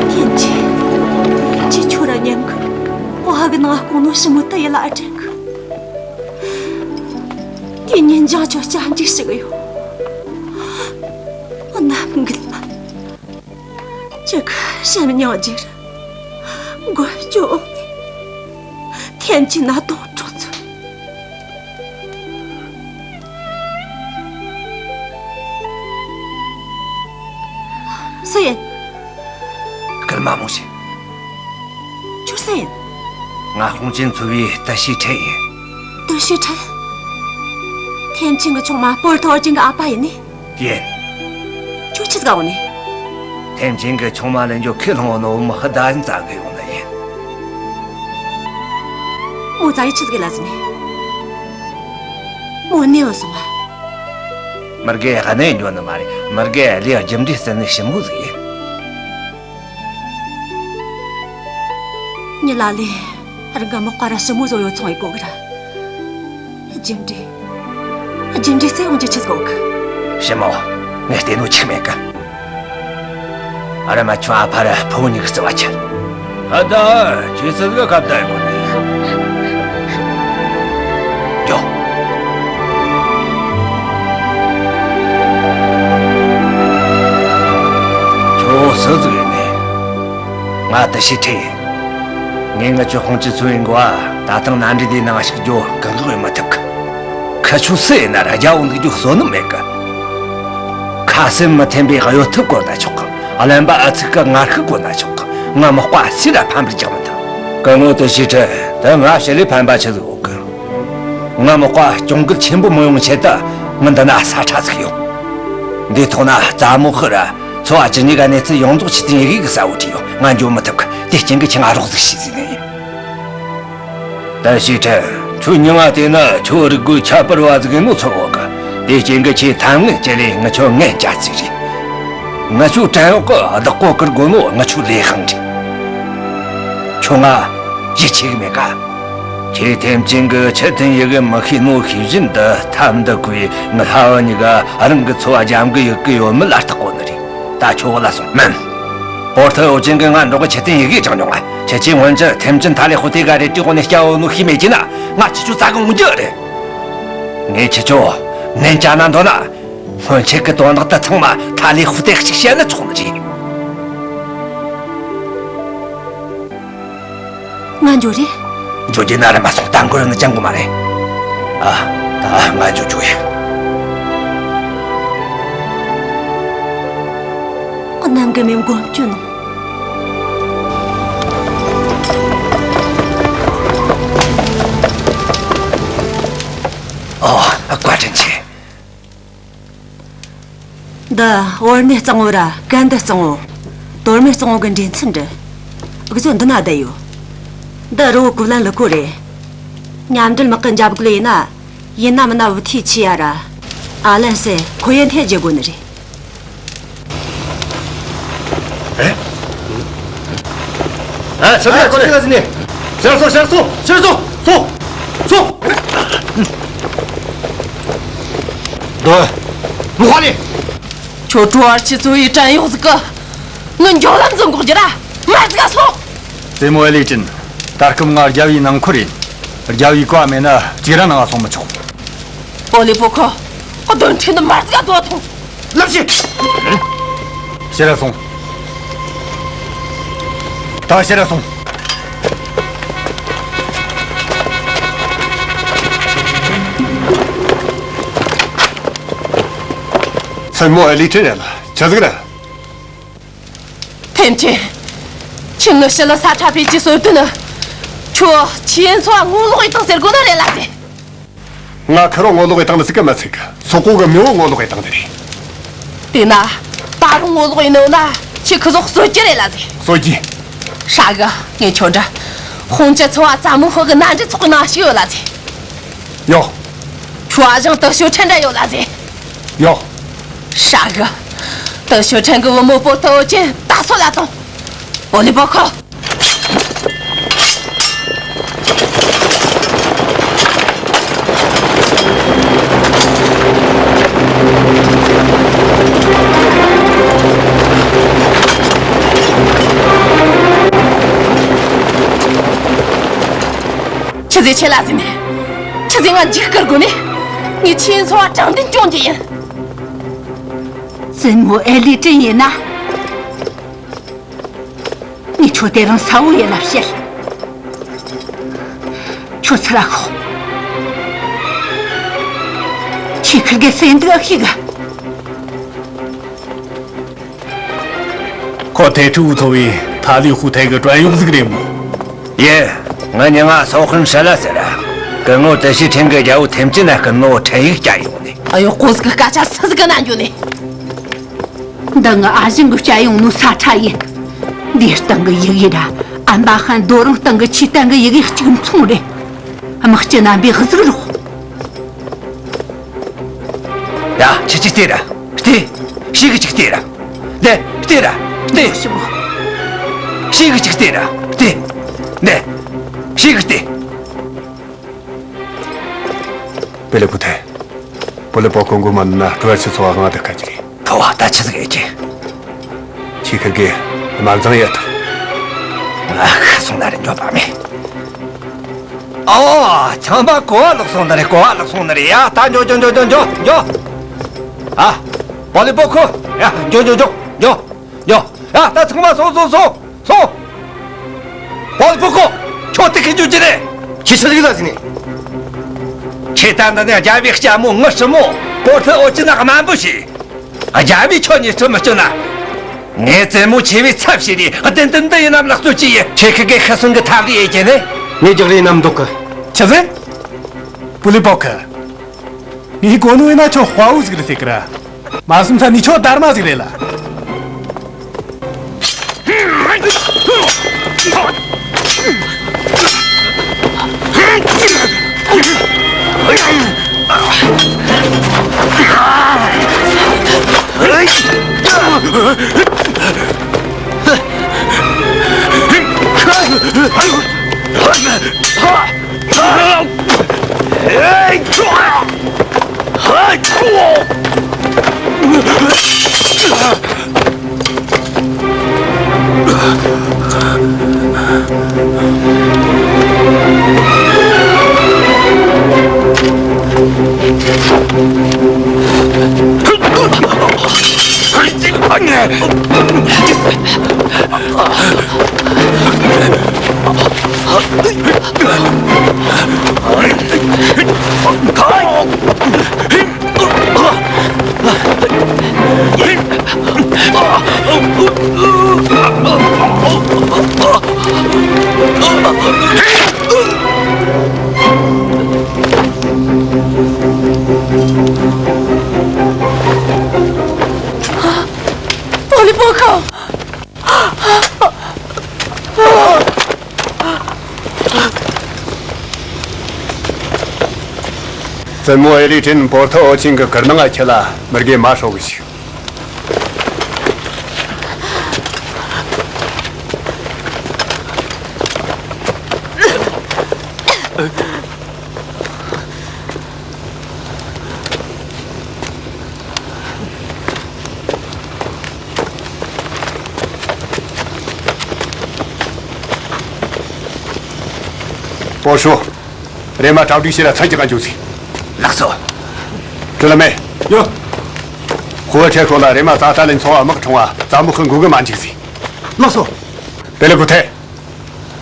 ཐེམ་ཅིན། ཁྱེད་ཁྱོད་ར་མཉམ་གི། ཨོ་ཧ་གི་ནང་ཁོང་ནོ་ཞི་མོ་ཏི་ཡི་ལ་ཨ་དྲན་གི། དེ་ཉིན་ཅང་ཁྱོད་སྐྱབས་འཇུག་ཞིག་ཡོད། ཨོ་ནམ་གི་ལ། ཅི་གི་སེམས་མྱོང་རྒྱུ་ར། མགོ་སྐྱོ་འོང་ནས། ཐེམ་ཅིན་ན་དོང་གྲོགས་ཚོ། སུ་ཡིན། སྐུལ་མ་མོ་ཞིག་ཁྱོད་སུ་ཡིན། ང་ཧོང་ཅིན་ཚོ་བའི་ཏི་ཤི་ཁྲེན་ཡིན། ཏི་ཤི་ཁྲེན། ཐེམ་ཆིན་གྱི་ཆུང་མ་པོར་ཐོ་ཨར་ཅིན་གྱི་ཨ་ཕ་ཡིན་ནི། ཡིན། ཁྱོད་ཆི་ཟིག་འོང་ནི། ཐེམ་ཆིན་གྱི་ཆུང་མ་ལེན་རྒྱུ་ཁས་བླངས་ནོ་མི་ཧི་ད་ཡིན་ཙང་གི་ཡོང་ནི་ཡིན། མོ་ཙ་ཡི་ཆི་ཟིག་ལ་ཟིན་ནི། མོ་གནས་བུད་སོང་བ། མི་རྒས་གནས་འགྱོ་ནི་མ་རེད། མི་རྒས་ལས་རྒྱུ་འབྲས་བརྩི་ནི་ཞི་མོ་ཟིག་ཡིན། ཉི་ལ་ལས། རང་གི་མག་པ་ར་ཞི་མོ་བཟོ་ཡོད་ཚོང་ཡི་གོ་གི་ར། རྒྱུ་འབྲས། རྒྱུ་འབྲས་བརྩི་ཡོང་རྒྱུ་ཆི་ཟིག་གོ་གི། ཞི་མོ། ངས་བལྟས་ནོ་འཆུག་མེད་གི། ཨ་ར་མ་ཁྱོད་ཨ་ཕ་ར་ཕུ་བོ་གཉིས་ཀྱི་བརྩེ་བ་ཆེ། ཨ་ད། ཁྱོད་སུ་ཟིག་ག་ཁ་བརྡ་ཡི་གོ་ནི། འགྱོ། ཁྱོད་སུ་ཟིག་ཡིན་ནི། ང་ཏི་ཤི་ཁྲེན་ཡིན། ངས་ངི་ཆོ་ཧོང་ཅི་ཚུ་ཡིན་གོ་ཨ། ད་ཐེངས་མནའ་འབྲེལ་དེའི་ནང་ཞུགས་རྒྱུ་གང་གང་ཡོད་མི་ཐུབ་གི། ཁི་ཆོ་སུ་ཡིན་ན་ར་རྒྱལ་བོ་འདུག་རྒྱུ་བཟོ་ནི་མེད་གི། ཁ་སེམས་མི་མཐུན་པའི་གཡོ་ཐབས་བཀོལ་ན་ཆོག་གི། གླེན་པ་ཨ་ཚུགས་ཀྱི་ངར་ཤུགས་བཀོལ་ན་ཆོག་གི། ངའི་མག་པ་སུ་ལ་ཕམ་པར་རྒྱག་མི་ཐུབ། སྐུ་ངོ་ཏི་ཤི་ཁྲེན། ད་ང་ཞི་ལས་ཕན་པ་ཆི་ཟིག་ཡོད་གི། ངའི་མག་པ་གྱོང་གུད་ཆེན་པོ་མི་ཡོང་ཆེད་དུ་ང་འདི་ན་ས་ཁྲ་ཟིག་ཡོད། འདིའི་ཐོག་ན་རྩ་མོ་ཧི་ར་ཚོ་བ་ཅི་གཉིས་ཀ་གནས་ཚུལ་ཡོངས་རྫོགས་ཆེད་དོན་ཡི་གེ་གི་གསལ་བོ་བྲིས་ཡོད། ང་འགྱོ་མི་ཐུབ་གི། དེ་རྐྱེན་གི་ཁྱེད་ང་རོགས་ཟིག་བྱས་ཟིན་ནི་ཡིན། ཏན་ཞི་ཁྲེན། ཁྱོད་མྱིང་ང་བལྟས་ན་ཁྱོད་རིག་རྒོད་ཁྱད་པར་བ་ཟིག་ཡིན་ནོ་ཚོར་ཡོད་གི། དེ་རྐྱེན་གི་ཁྱེད་ཐབས་ངན་སྤྱད་ལས་ང་ཁྱོད་ངན་ཅག་ཟིག་རེད། ང་ཁྱོད་བྲན་གཡོག་གི་བདག་པོ་བཀུར་དགོས་ནོ་ང་ཁྱོད་ལས་དབང་རེད། ཁྱོད་ང་ཡིད་ཆེས་གི་མེད་ག། ཁྱེད་ཐེམ་ཅིན་གི་ཆེད་དོན་ཡི་གེ་མི་ཤེས་ནོ་ཤེས་བཞིན་དུ་ཐབས་འདི་བཀོལ་ངི་ལྷ་བུ་གཉིས་ཀ་རང་གི་འཚོ་བ་རྒྱབ་འགལ་ཡི་གེ་ཡོད་མེད་ལ་བརྟག་གོ་ནི་རེད། ད་ཁྱོད་བུད་ལ་སོང་། མིན། པོར་ཐི་ཨོ་ཅན་གི་ང་འགྲོགས་གི་ཆེད་དོན་ཡི་གེ་ཅང་མྱོང་ང་། ཁྱེད་ཀྱིས་སྔོན་ཆད་ཐེམ་ཅིན་ཐ་ལི་ཧུ་ཐེ་ག་རེ་བྲིས་གོ་ནས་སྐྱ་བོ་ནོ་ཤེས་མེད་ཀྱི་ན། ང་ཁྱེད་ཆོ་རྩ་གི་འོང་རྒྱུ་རེད། ངས་ཁྱེད་ཆོ་ནན་ཅ་ན་འདོད་ན། སྔོན་ཆད་གི་དོན་དག་དེ་ཚང་མ་ཐ་ལི་ཧུ་ཐེ་གཅིག་བཤད་ན་ཆོག་ནི་རེད། ང་འགྱོ་རེད། འགྱོ་རྒྱུ་ན་རེམ་མ་སོང་། ད་འགོར་ནི་ཅང་གོ་མ་རེད། ཨ། ད་ང་འགྱོ་རྒྱུ་ཡིན། གནམ་གི་མེ་མགོ་མཆོད་ནོ། ཨོ། བཀའ་དྲིན་ཆེ། འདི་བོར་ནེ་གཙང་བོ་ར་གན་དི་གཙང་བོ། དོར་མེ་གཙང་བོ་གི་འགྲན་ཚུལ་འདྲི། འུ་ཚོ་འདི་ན་བསྡད་ཡོད། འདི་རི་བོ་ཀུ་ལན་ལི་ཀོ་རེད། མཉམ་འབྲེལ་དམག་གི་འཇབ་རྒོལ་ཡིན་ན། ཡིན་ན་མིན་ན་བུ་ཐི་ཆི་ཡ་ར། ཨ་ལན་སེ་ཁོ་ཡན་ཐེ་རྒྱལ་དགོས་ནི་རེད། ཨེ། ཨ། ཆི་ཟིག་ཨ། ཆི་ཟིག་ཟིན་ནི། ཕྱིར་སོང་། ཕྱིར་སོང་། ཕྱིར་སོང་། སོང་། སོང་། སྡོད། མི་ཧ་ལས། ཁྱོད་ཀྲུའུ་ཨར་ཆི་ཚོ་ཡི་བྲན་གཡོག་ཟིག་གི། ངི་འགྱོ་ལམ་ཟིག་འགོག་རྒྱུ་ར། མར་ཟིག་ག་སོང་། བཙུན་མོ་ཨེ་ལི་ཀྲིན། ད་སྐབས་ང་རྒྱལ་བོའི་ནང་འཁོར་ཡིན། རྒྱལ་བོའི་བཀའ་མེད་ན་གཅིག་ར་ནང་ང་སོང་མི་ཆོག། པོ་ལི་པོ་ཁོ། བདུན་ཕྲག་འདི་མར་ཟིག་ག་སྡོད་ཐོངས། ལབ་ཤིག། ཕྱིར་ར་སོང་། ད་ཕྱིར་ར་སོང་། བཙུན་མོ་ཨེ་ལི་ཀྲིན་རེད་ལ། ཆི་ཟིག་རེད། ཐེམ་ཅིན། ཁྱོས་ངི་ཕྱི་ལ་ས་ཁྲ་ཕེ་ཅི་སོ་དུ་ནི། ཁྱོད་ཆི་ཡན་ཚོ་ངོ་ལོག་ཡི་བཏང་ཟེར་གོ་ནི་རེད་ལ་ཟེ། ང་ཁི་རོ་ངོ་ལོག་ཡི་བཏང་ནི་ཟིག་གི་མི་ཚིག། སོག་པོ་གི་མེས་པོ་ངོ་ལོག་ཡི་བཏང་ནི་རེད། དེ་ན། ད་རུང་ངོ་ལོག་ཡི་ནི་ཡོད་ན། ཁྱོས་ཁི་ཟོག་གསོད་རྒྱུ་རེད་ལ་ཟེ། གསོད་རྒྱུ། ཧྲ་གི། ངས་ཁྱོད་འདྲི། ཧོང་ཅི་ཚོ་བ་ཙ་མུ་ཧོ་གི་ན་འདྲི་ཚོགས་གི་ནང་ཞིག་ཡོད་ལ་ཟེ། ཡོད། ཁྱོད་ཨ་ཞང་ཏི་ཤོ་ཁྲེན་འདྲ་ཡོད་ལ་ཟེ། ཡོད། ཧྲ་གི། ཏི་ཤོ་ཁྲེན་གི་བུ་མོ་པོ་ཏི་ཨོ་ཅན་ད་སོད་ལ་ཐོངས། པོ་ལི་པོ་ཁོ། ཆི་ཟིག་ཆེ་ལ་ཟིན་ནས། ཆི་ཟིག་ང་འཇིགས་སྐུལ་དགོས་ནས། ངས་ཆི་ཡན་ཚོ་བ་དྲང་བདེན་སྐྱོང་རྒྱུ་ཡིན། བཙུན་མོ་ཨེ་ལི་ཀྲིན་ཡིན་ན། ངས་ཁྱོད་དེ་རིང་གསལ་བོ་ཡིན་ལབ་བཤད། ཁྱོད་ཚུར་ལ་ཤོག། ཁྱོས་ཁིར་གེ་སེམས་སྡུག་ཤིག་ག། ཁོ་ཐེ་ཁྲུ་ཐོ་བའི་ཐ་ལི་ཧུ་ཐེ་གི་བྲན་གཡོག་ཟིག་རེད་མོ། ཡེ། ངའི་མྱིང་ང་སོ་ཁུན་ཧྲི་ལ་ཟེར། སྐུ་ངོ་ཏི་ཤི་ཁྲེན་གི་རྒྱལ་པོ་ཐེམ་ཅིན་ན་སྐུ་ངོ་ཁྲན་ཡིག་བསྐྱལ་ཡོང་ནས། ཨ་ཡོ། ཀོ་ཟིག་གི་སྐད་ཆ་སུ་ཟིག་གི་ན་འགྱོ་ནས། འདི་ངའི་ཨ་ཞང་གིས་བསྐྱལ་ཡོང་ནོ་ས་ཁྲ་ཡིན། འདིའི་སྟེང་གི་ཡི་གེ་ར་ཨན་པ་ཧན་རྡོ་རིང་སྟེང་གི་ཆོས་གཏན་གི་ཡི་གེ་གཅིག་མཚུངས་རེད། དམག་སྤྱི་རྣམ་པས་གཟིགས་རོགས། ཡ། ཁྱེད་ཀྱིས་ལྟོས་ར། ལྟོས། ཞེ་གི་ཅིག་ལྟོས་ར། ལྟོས། ལྟོས་ར། ལྟོས། ཞེ་གི་ཅིག་ལྟོས་ར། ལྟོས། ལྟོས། ཞེ་གི་ལྟོས། པེ་ལེ་པུ་ཐེ། པོ་ལེ་པོ་ཁོ་མགོ་མ་ནུ་ན་ཀྲུའུ་ཨར་ཆི་ཚོ་བ་དབང་དུ་བཀའ་ཅི་རེད། ཕོ་བ་ད་ཆི་ཟིག་ཡེད་ཀྱི། ཁྱེད་ཁིར་གེ་དམར་མཛངས་ཡོད་དམ། ང་ཁ་སོང་ན་རེ་འགྱོད་པ་མེད། ཨོ། ཚང་མ་གོ་བ་ལོག་སོང་ནི་རེད། གོ་བ་ལོག་སོང་ནི་རེད། ཡ། ད་འགྱོ་འགྱོ་འགྱོ་འགྱོ་འགྱོ་འགྱོ། ཨ། པོ་ལེ་པོ་ཁོ། ཡ། འགྱོ་འགྱོ་འགྱོ་འགྱོ་འགྱོ། ཡ། ད་ཚང་མ་སོང་སོང་སོང་སོང་། པོ་ལེ་པོ་ཁོ། ཁྱོད་དེ་གི་འགྱོ་རྒྱུ་རེད། ཁྱེད་ཆི་ཟིག་ལ་ཟིན་ནས། ཁྱེད་ད་འདི་ནས་རྒྱལ་བའི་ལྕམ་མོ་ངའི་ཞི་མོ་པོར་ཐི་ཨོ་ཅི་ན་དམའ་འབེབས་བྱས། རྒྱལ་བས་ཁྱོད་གཉིས་སྐྱོབ་མི་སྐྱོབ་ན། ངས་བཙུན་མོ་ཆེ་བའི་ཚབ་བྱས་ཏེ་བདེན་དོན་འདི་ཡིན་ནམ་ལག་རྩོད་ཀྱི་ཡིན། ཁྱེད་ཁི་གེ་ཤི་སོང་གི་ཐབས་ལ་ཡེ་ཀྱི་ནི། ངས་རྒྱག་རེས་ནམ་འདུག་གི། ཆི་ཟེར། པུ་ལི་པོ་ཁི། ངས་གོ་ནོ་ཡིན་ན་ཁྱོད་དཔའ་བོ་ཟིག་རེད་ཟེར་གི་ར། མ་སུམ་ཚ་ནི་ཆོ་དར་མ་ཟིག་རེད་ལ། ཨོ་ལི་པོ་ཁའོ། བཙུན་མོ་ཨེ་རི་ཀྲིན་པོར་ཐོ་ཨོ་ཆིང་གི་ཀིར་ནང་ང་ཁྱེད་ལ་མི་དགེ་མ་ཧྲོ་གི་ཞིག་པོ་ཧྲོ། རེམ་མ་གྲ་སྒྲིག་བྱེད་ལ་ཚ་རྒྱག་ག་འཇུག་ཟིག་ལགས་སོ། ཀྲུ་ལ་མེ། ཡོ། ཧུའེ་ཁྲེ་ཁོ་ལ་རེམ་མ་ཙ་ཙ་ལིན་ཚོ་བ་དམག་ཁྲོང་བ་ཙ་མོ་ཁི་འགུག་གི་མ་འཇུག་ཟིག་ལགས་སོ། དེ་ལ་གུ་ཐེ།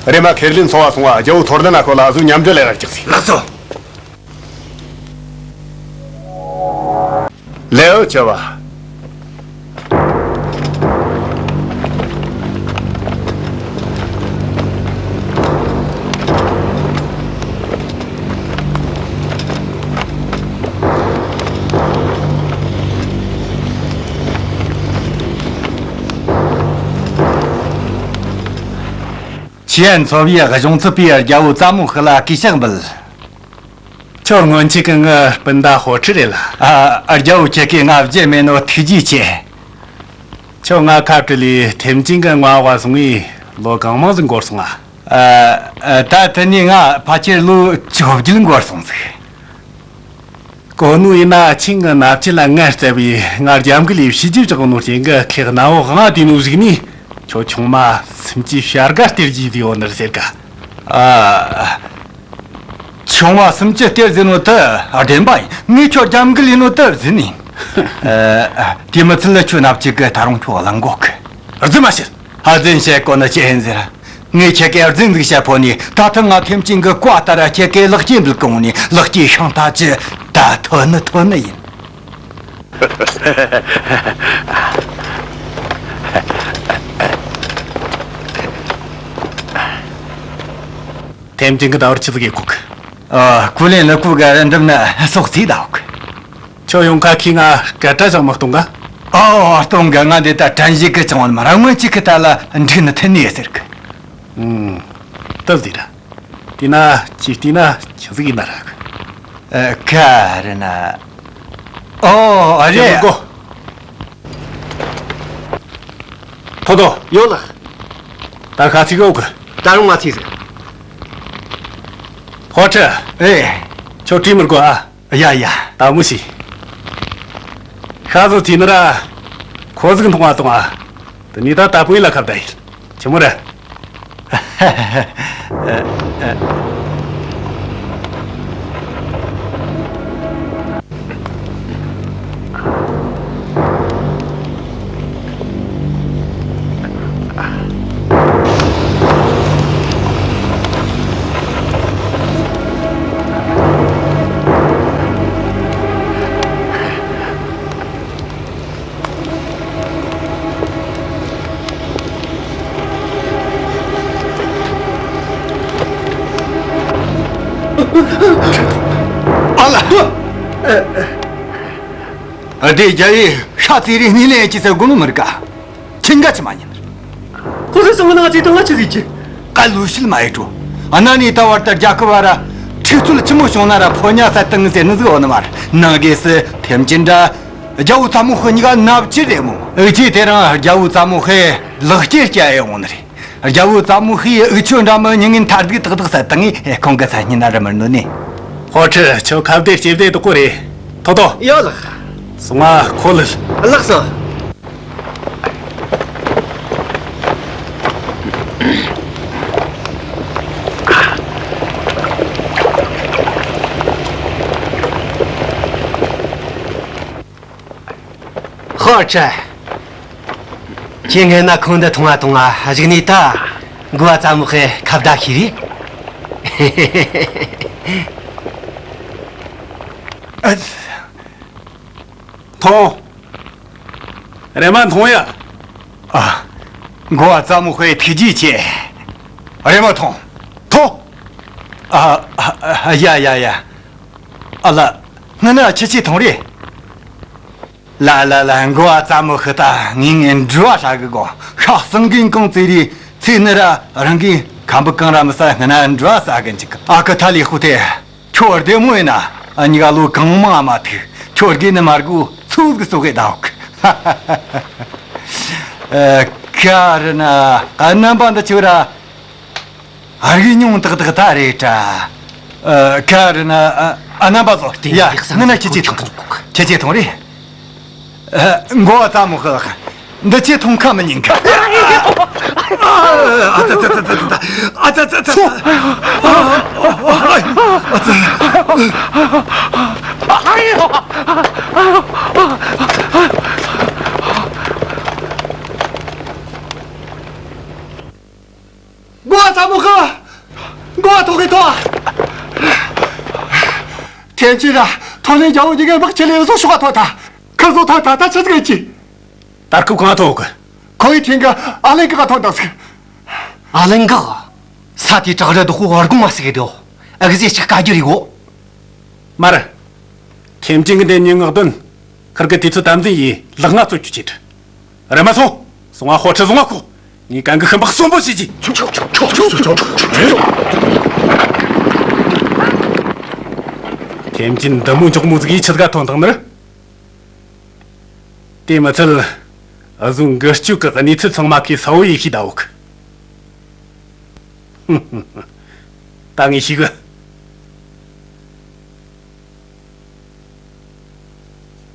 རེམ་མ་ཁེར་ལིན་ཚོ་བ་སོང་བ་རྒྱལ་བོ་ཐོར་ལྡན་ན་ཁོ་ལ་ཨ་ཟུ་མཉམ་འབྲེལ་ལས་ར་རྒྱག་ཟིག་ལགས་སོ། ལེའུ་བཅུ་བ། ཆི་ཡན་ཚོ་བའི་གཞུང་ཚབ་པས་རྒྱལ་བོ་ཙ་མོ་ཧི་ལ་གུས་ཕྱག་འབུལ། ཁྱོད་སྔོན་ཆད་ཀྱི་ངའི་སྤུན་ཟླ་ཧོ་ཁྲི་རེད་ལ། ཨ། རྒྱལ་བོ་ཁྱེད་ཀྱིས་ང་བརྗེད་མེད་ནོ་ཐུགས་རྗེ་ཆེ། ཁྱོད་ང་ཁ་བྲལ་ལས་ཐེམ་ཅིང་གི་མངའ་འོག་སོང་ངས་ལོ་གང་མང་ཟིག་འགོར་སོང་ང་། ཨ། ཨ། ད་དེ་ནས་ང་ཕལ་ཆེར་ལོ་བཅོ་བརྒྱད་འགོར་སོང་ཟིག་གོ་ནོ་ཡིན་ན་ཆིང་གི་མནའ་བཅད་ལ་ངར་བརྩེ་བས་ང་རྒྱབ་འགལ་ལས་བྱས་རྗེས་བཞག་ནོ་རྐྱེན་གྱིས་ཁེག་གནམ་འོག་དབང་དུས་ནོ་གཞུག་ནས་ཁྱོད་ཆུང་མ་སུམ་ཅུའི་བྱ་དགའ་སྟེར་རྒྱུ་ཡོད་ནི་ཟེར་ག་ཨ། ཆུང་མ་སུམ་ཅུ་སྟེར་ཟེར་ནོ་དེ་བདེན་པ་ཡིན། ངས་ཁྱོད་རྒྱབ་འགལ་ཡིན་ནོ་དེ་བཟོས་ནས། ཨ། དེ་མི་ཚད་ལ་ཁྱོད་མནའ་བཅད་གི་ད་རུང་ཁྱོད་གླེང་གོ་གི་རྫུན་མ་བཤད། ཨ། རྫུན་བཤད་གོ་ནི་ཅི་ཡིན་ཟེར། ངས་ཁྱེད་ཀའི་རྫུན་ཟིག་བཤད་ཕོད་ནས་ད་ཐེངས་ང་ཐེམ་ཅིང་གི་བཀའ་ལྟར་ཁྱེད་ཀའི་ལག་སྐྱེས་འབུལ་གི་འོང་ནས་ལག་སྐྱེས་ཤིང་རྟ་ཅི་ད་ཐོན་ནི་ཐོན་ནི་ཡིན། ཐེམ་ཅིང་གི་ད་བར་ཆི་ཟིག་ཡེ་གོ་གི་ཨ། ཀུ་ལེན་ལི་ཀུ་ག་རི་འགྲིམ་ན་སོག་རྩིས་ད་འོག་ཁྱོད་ཡོང་ཁ་ཁི་ང་སྐད་གྲགས་ཅང་མི་གཏོང་ག་ཨོ། གཏོང་གི་ང་འདི་ད་དྲན་ཞིག་གི་ཅང་བ་མ་ར་སྔོན་ཅིག་གི་ད་ལ་འགྲིག་ནི་ཐེན་ནི་ཡེ་ཟེར་གི་ཨུམ། སྟབས་བདེ་ར། དེ་ན་ཅི་བལྟས་ན་ཆི་ཟིག་ཡིན་ན་ར་གི་ཨ། ག་རེ་ན། ཨོ། ཨ་རེ། ཡོད་གོ་ཐོ་ཐོ། ཡོད་ལགས། ད་ཁ་ཚིག་ཡོད་གི་ད་རུང་ང་ཚིག་ཟིག་ཧོ་ཁྲི། ཨེ། ཁྱོད་བྲིས་མི་དགོས་ཨ། ཡ་ཡ། ད་མོ་ཤི། ཤ་ཟོ་ཐི་ནི་ར། ཁོ་ཟིག་མཐོང་བ་དང་ཨ། དེ་ནི་ད་ད་པོའི་ལ་ཁབ་ད་ཡིན། ཆི་མོ་རེད། ཨ་ལ། ཨ། དེ་རྒྱལ་བོས་ཤ་ཚའི་རིགས་སྣེ་ལེན་ཡེད་ཀྱི་ཟེར་དགོས་ནི་མི་རིག་ག་ཁྱི་འགའ་ཆི་མ་ཉན། ཁོ་ཚོས་སོང་ང་ང་ཚོའི་དོན་ལ་ཆི་ཟིག་གི་ཀ་ལུ་ཤིལ་མ་ཡེ་འགྲོ། ཨ་ན་ནི་ད་བར་ད་རྒྱལ་ཁབ་བ་ར་འཁྲུག་རྩོད་ཆི་མོ་བྱུང་ན་ར་ཕོ་ཉ་ས་ཏང་ཟེར་ནི་ཟིག་འོ་ནི་མ་རེད། ནང་གེ་སི་ཐེམ་ཅིན་འདྲ་རྒྱལ་བོ་ཙ་མོ་ཧི་གཉིས་ཀ་ནབ་ཅི་རེད་མོ། ཨུ་ཅི་དེ་རིང་རྒྱལ་བོ་ཙ་མོ་ཧི་ལག་སྐྱེས་སྐྱ་ཡེ་འོང་ནི་རེད། རྒྱལ་བོ་ཙ་མོ་ཧི་ཡི་ཨུ་ཆོ་འདྲ་མི་ཉིན་ངན་ཐར་འདུག་ཏག་ཏག་ས་ཏང་ངི་ཁོང་གི་ས་སྙིང་ན་ར་མི་ནོ་ནི། ཧོ་ཁྲི་ཁྱོད་ཁ་བདེ་ལྕེ་བདེ་དུ་གོ་རེད། ཐོ་ཐོ། ཡོད་ལགས། སོང་ང་ཁོ་ལ། ལགས་སོ། ཧོར་ཁྲི། ཁྱེད་སྔན་ན་ཁོང་འདི་མཐོང་ང་མཐོང་ང་གཞུག་ནས་ད་འགོ་བ་ཙ་མོ་ཧི་ཁ་བརྡ་ཤེས་རེད། མཐོང་། རེམ་མ་མཐོང་ཡ། ཨ། འགོ་བ་ཙ་མོ་ཧི་ཐུགས་རྗེ་ཆེ། རེམ་མ་མཐོང་། མཐོང་། ཨ། ཨ། ཡ་ཡ་ཡ། ཨ་ལ། སྔན་ན་ཁྱེད་ཆོས་མཐོང་རེད། ལ་ལ་ལ། འགོ་བ་ཙ་མོ་ཧི་ད་ངས་ངའི་འགྲུལ་བ་ཧྲ་གི་གོ། ཤ་གསང་གིན་གང་ཙི་རི་ཚེ་ནི་ར་རང་གིས་ཁམ་བུ་གང་ར་མི་ས་སྔན་ན་འགྲུལ་བ་ས་གི་འཇིག་ཨ་ཁུ་ཐ་ལི་ཧུ་ཐེ། ཁྱོད་བདེ་མོ་ཡིན་ན། ཨ་གཉིས་ཀ་ལོ་གང་མང་མ་ཐུག་ཁྱོད་དགེ་ནི་མ་དགོས་ཚུགས་གི་སོ་གི་ད་འོག་ཨ། ཁ་རི་ན་ཨ་རྣམ་པ་འདི་ཆོ་ར། ཨ་རིག་ཉུང་ཏག་ཏག་ད་རེད་དྲ། ཨ། ཁ་རི་ན་ཨ་རྣམ་པ་ཚོ། ཡ། ཡག་ས་ངི་ན་ཁྱེད་ཆོས་མཐོང་། ཁྱེད་ཆོས་མཐོང་རེད། ཨ། འགོ་བ་ཙ་མོ་ཧི་ལགས། འདི་ཆོས་མཐོང་ཁ་མི་ཉན་གི་ཨ་ཙ་ཙ་ཙ་ཙ། ཨ་ཙ་ཙ་ཙ། ཨ་ཙ། འགོ་བ་ཙ་མོ་ཧི། འགོ་བ་ཐོག་གི་ཐོག་ཐེན་ཅི་ར་ཐོ་ལེན་རྒྱལ་བོ་གཉིས་ཀའི་དམག་ཆེ་ལེ་སོ་ཤོག་ཐོག་ད། ཁི་སོ་ཐོག་ད་ད་ཆི་ཟིག་ཅི། ད་སྐུ་གང་ཐོག་གི་ཁོ་ཡི་ཐེན་གི་ཨ་ལེན་གི་ག་ཐོག་ད་ཟིག་ཨ་ལེན་གི། ས་དེའི་བྲག་རི་རྡོ་ཁོ་བར་གོང་མ་ཟིག་གི་དེའོ། ཨ་གི་ཟེ་ཅིག་བཀའ་རྒྱུ་རིག་གོ། མར། ཐེམ་ཅིན་གི་འདི་ཉིན་ངག་དོན། ཁིར་གི་དུས་ཚོད་དམ་འཛིན་ཡིས་ལག་ང་རྩོད་རྒྱུ་བྱེད། རེམ་མ་སོང་། སོང་ང་ཧོ་ཁྲི་བཟུང་ང་ཁོ། ངས་གན་གི་ཤིན་པགས་གསོན་པོ་བྱེད་ཀྱི། ཐེམ་ཅིན་འདི་མོ་མགྱོགས་མོ་ཟིག་ཡིས་ཆི་ཟིག་ག་ཐོན་ཐང་ནི། དེ་མི་ཚད། ཨ་ཟུང་འགུལ་སྐྱོད་ཀྱི་གནས་ཚུལ་ཚང་མ་ཁོས་གསལ་བོ་ཡེ་ཤེས་ད་འོག་ད་ངས་ཤེས་གི།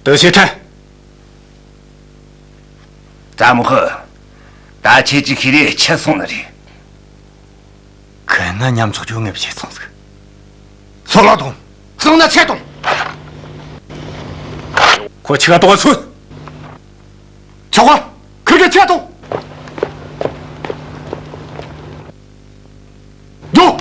ཏུའུ་ཞི་ཁྲན། ཙ་མོ་ཧི། ད་ཁྱེད་ཀྱི་ཤེས་རིག་ཆད་སོང་ནི་རེད། ཁན་ན་ཉམ་ཆོག་རྒྱུ་ངས་བྱས་སོང་ཟིག་སོ་ལ་དང་། སོང་ན་ཆད་དང་། ཁོ་ཆི་ག་དོག་ཚུལ། ཆོག་ག་ཁིར་གི་ཆད་དང་། རྒྱོ།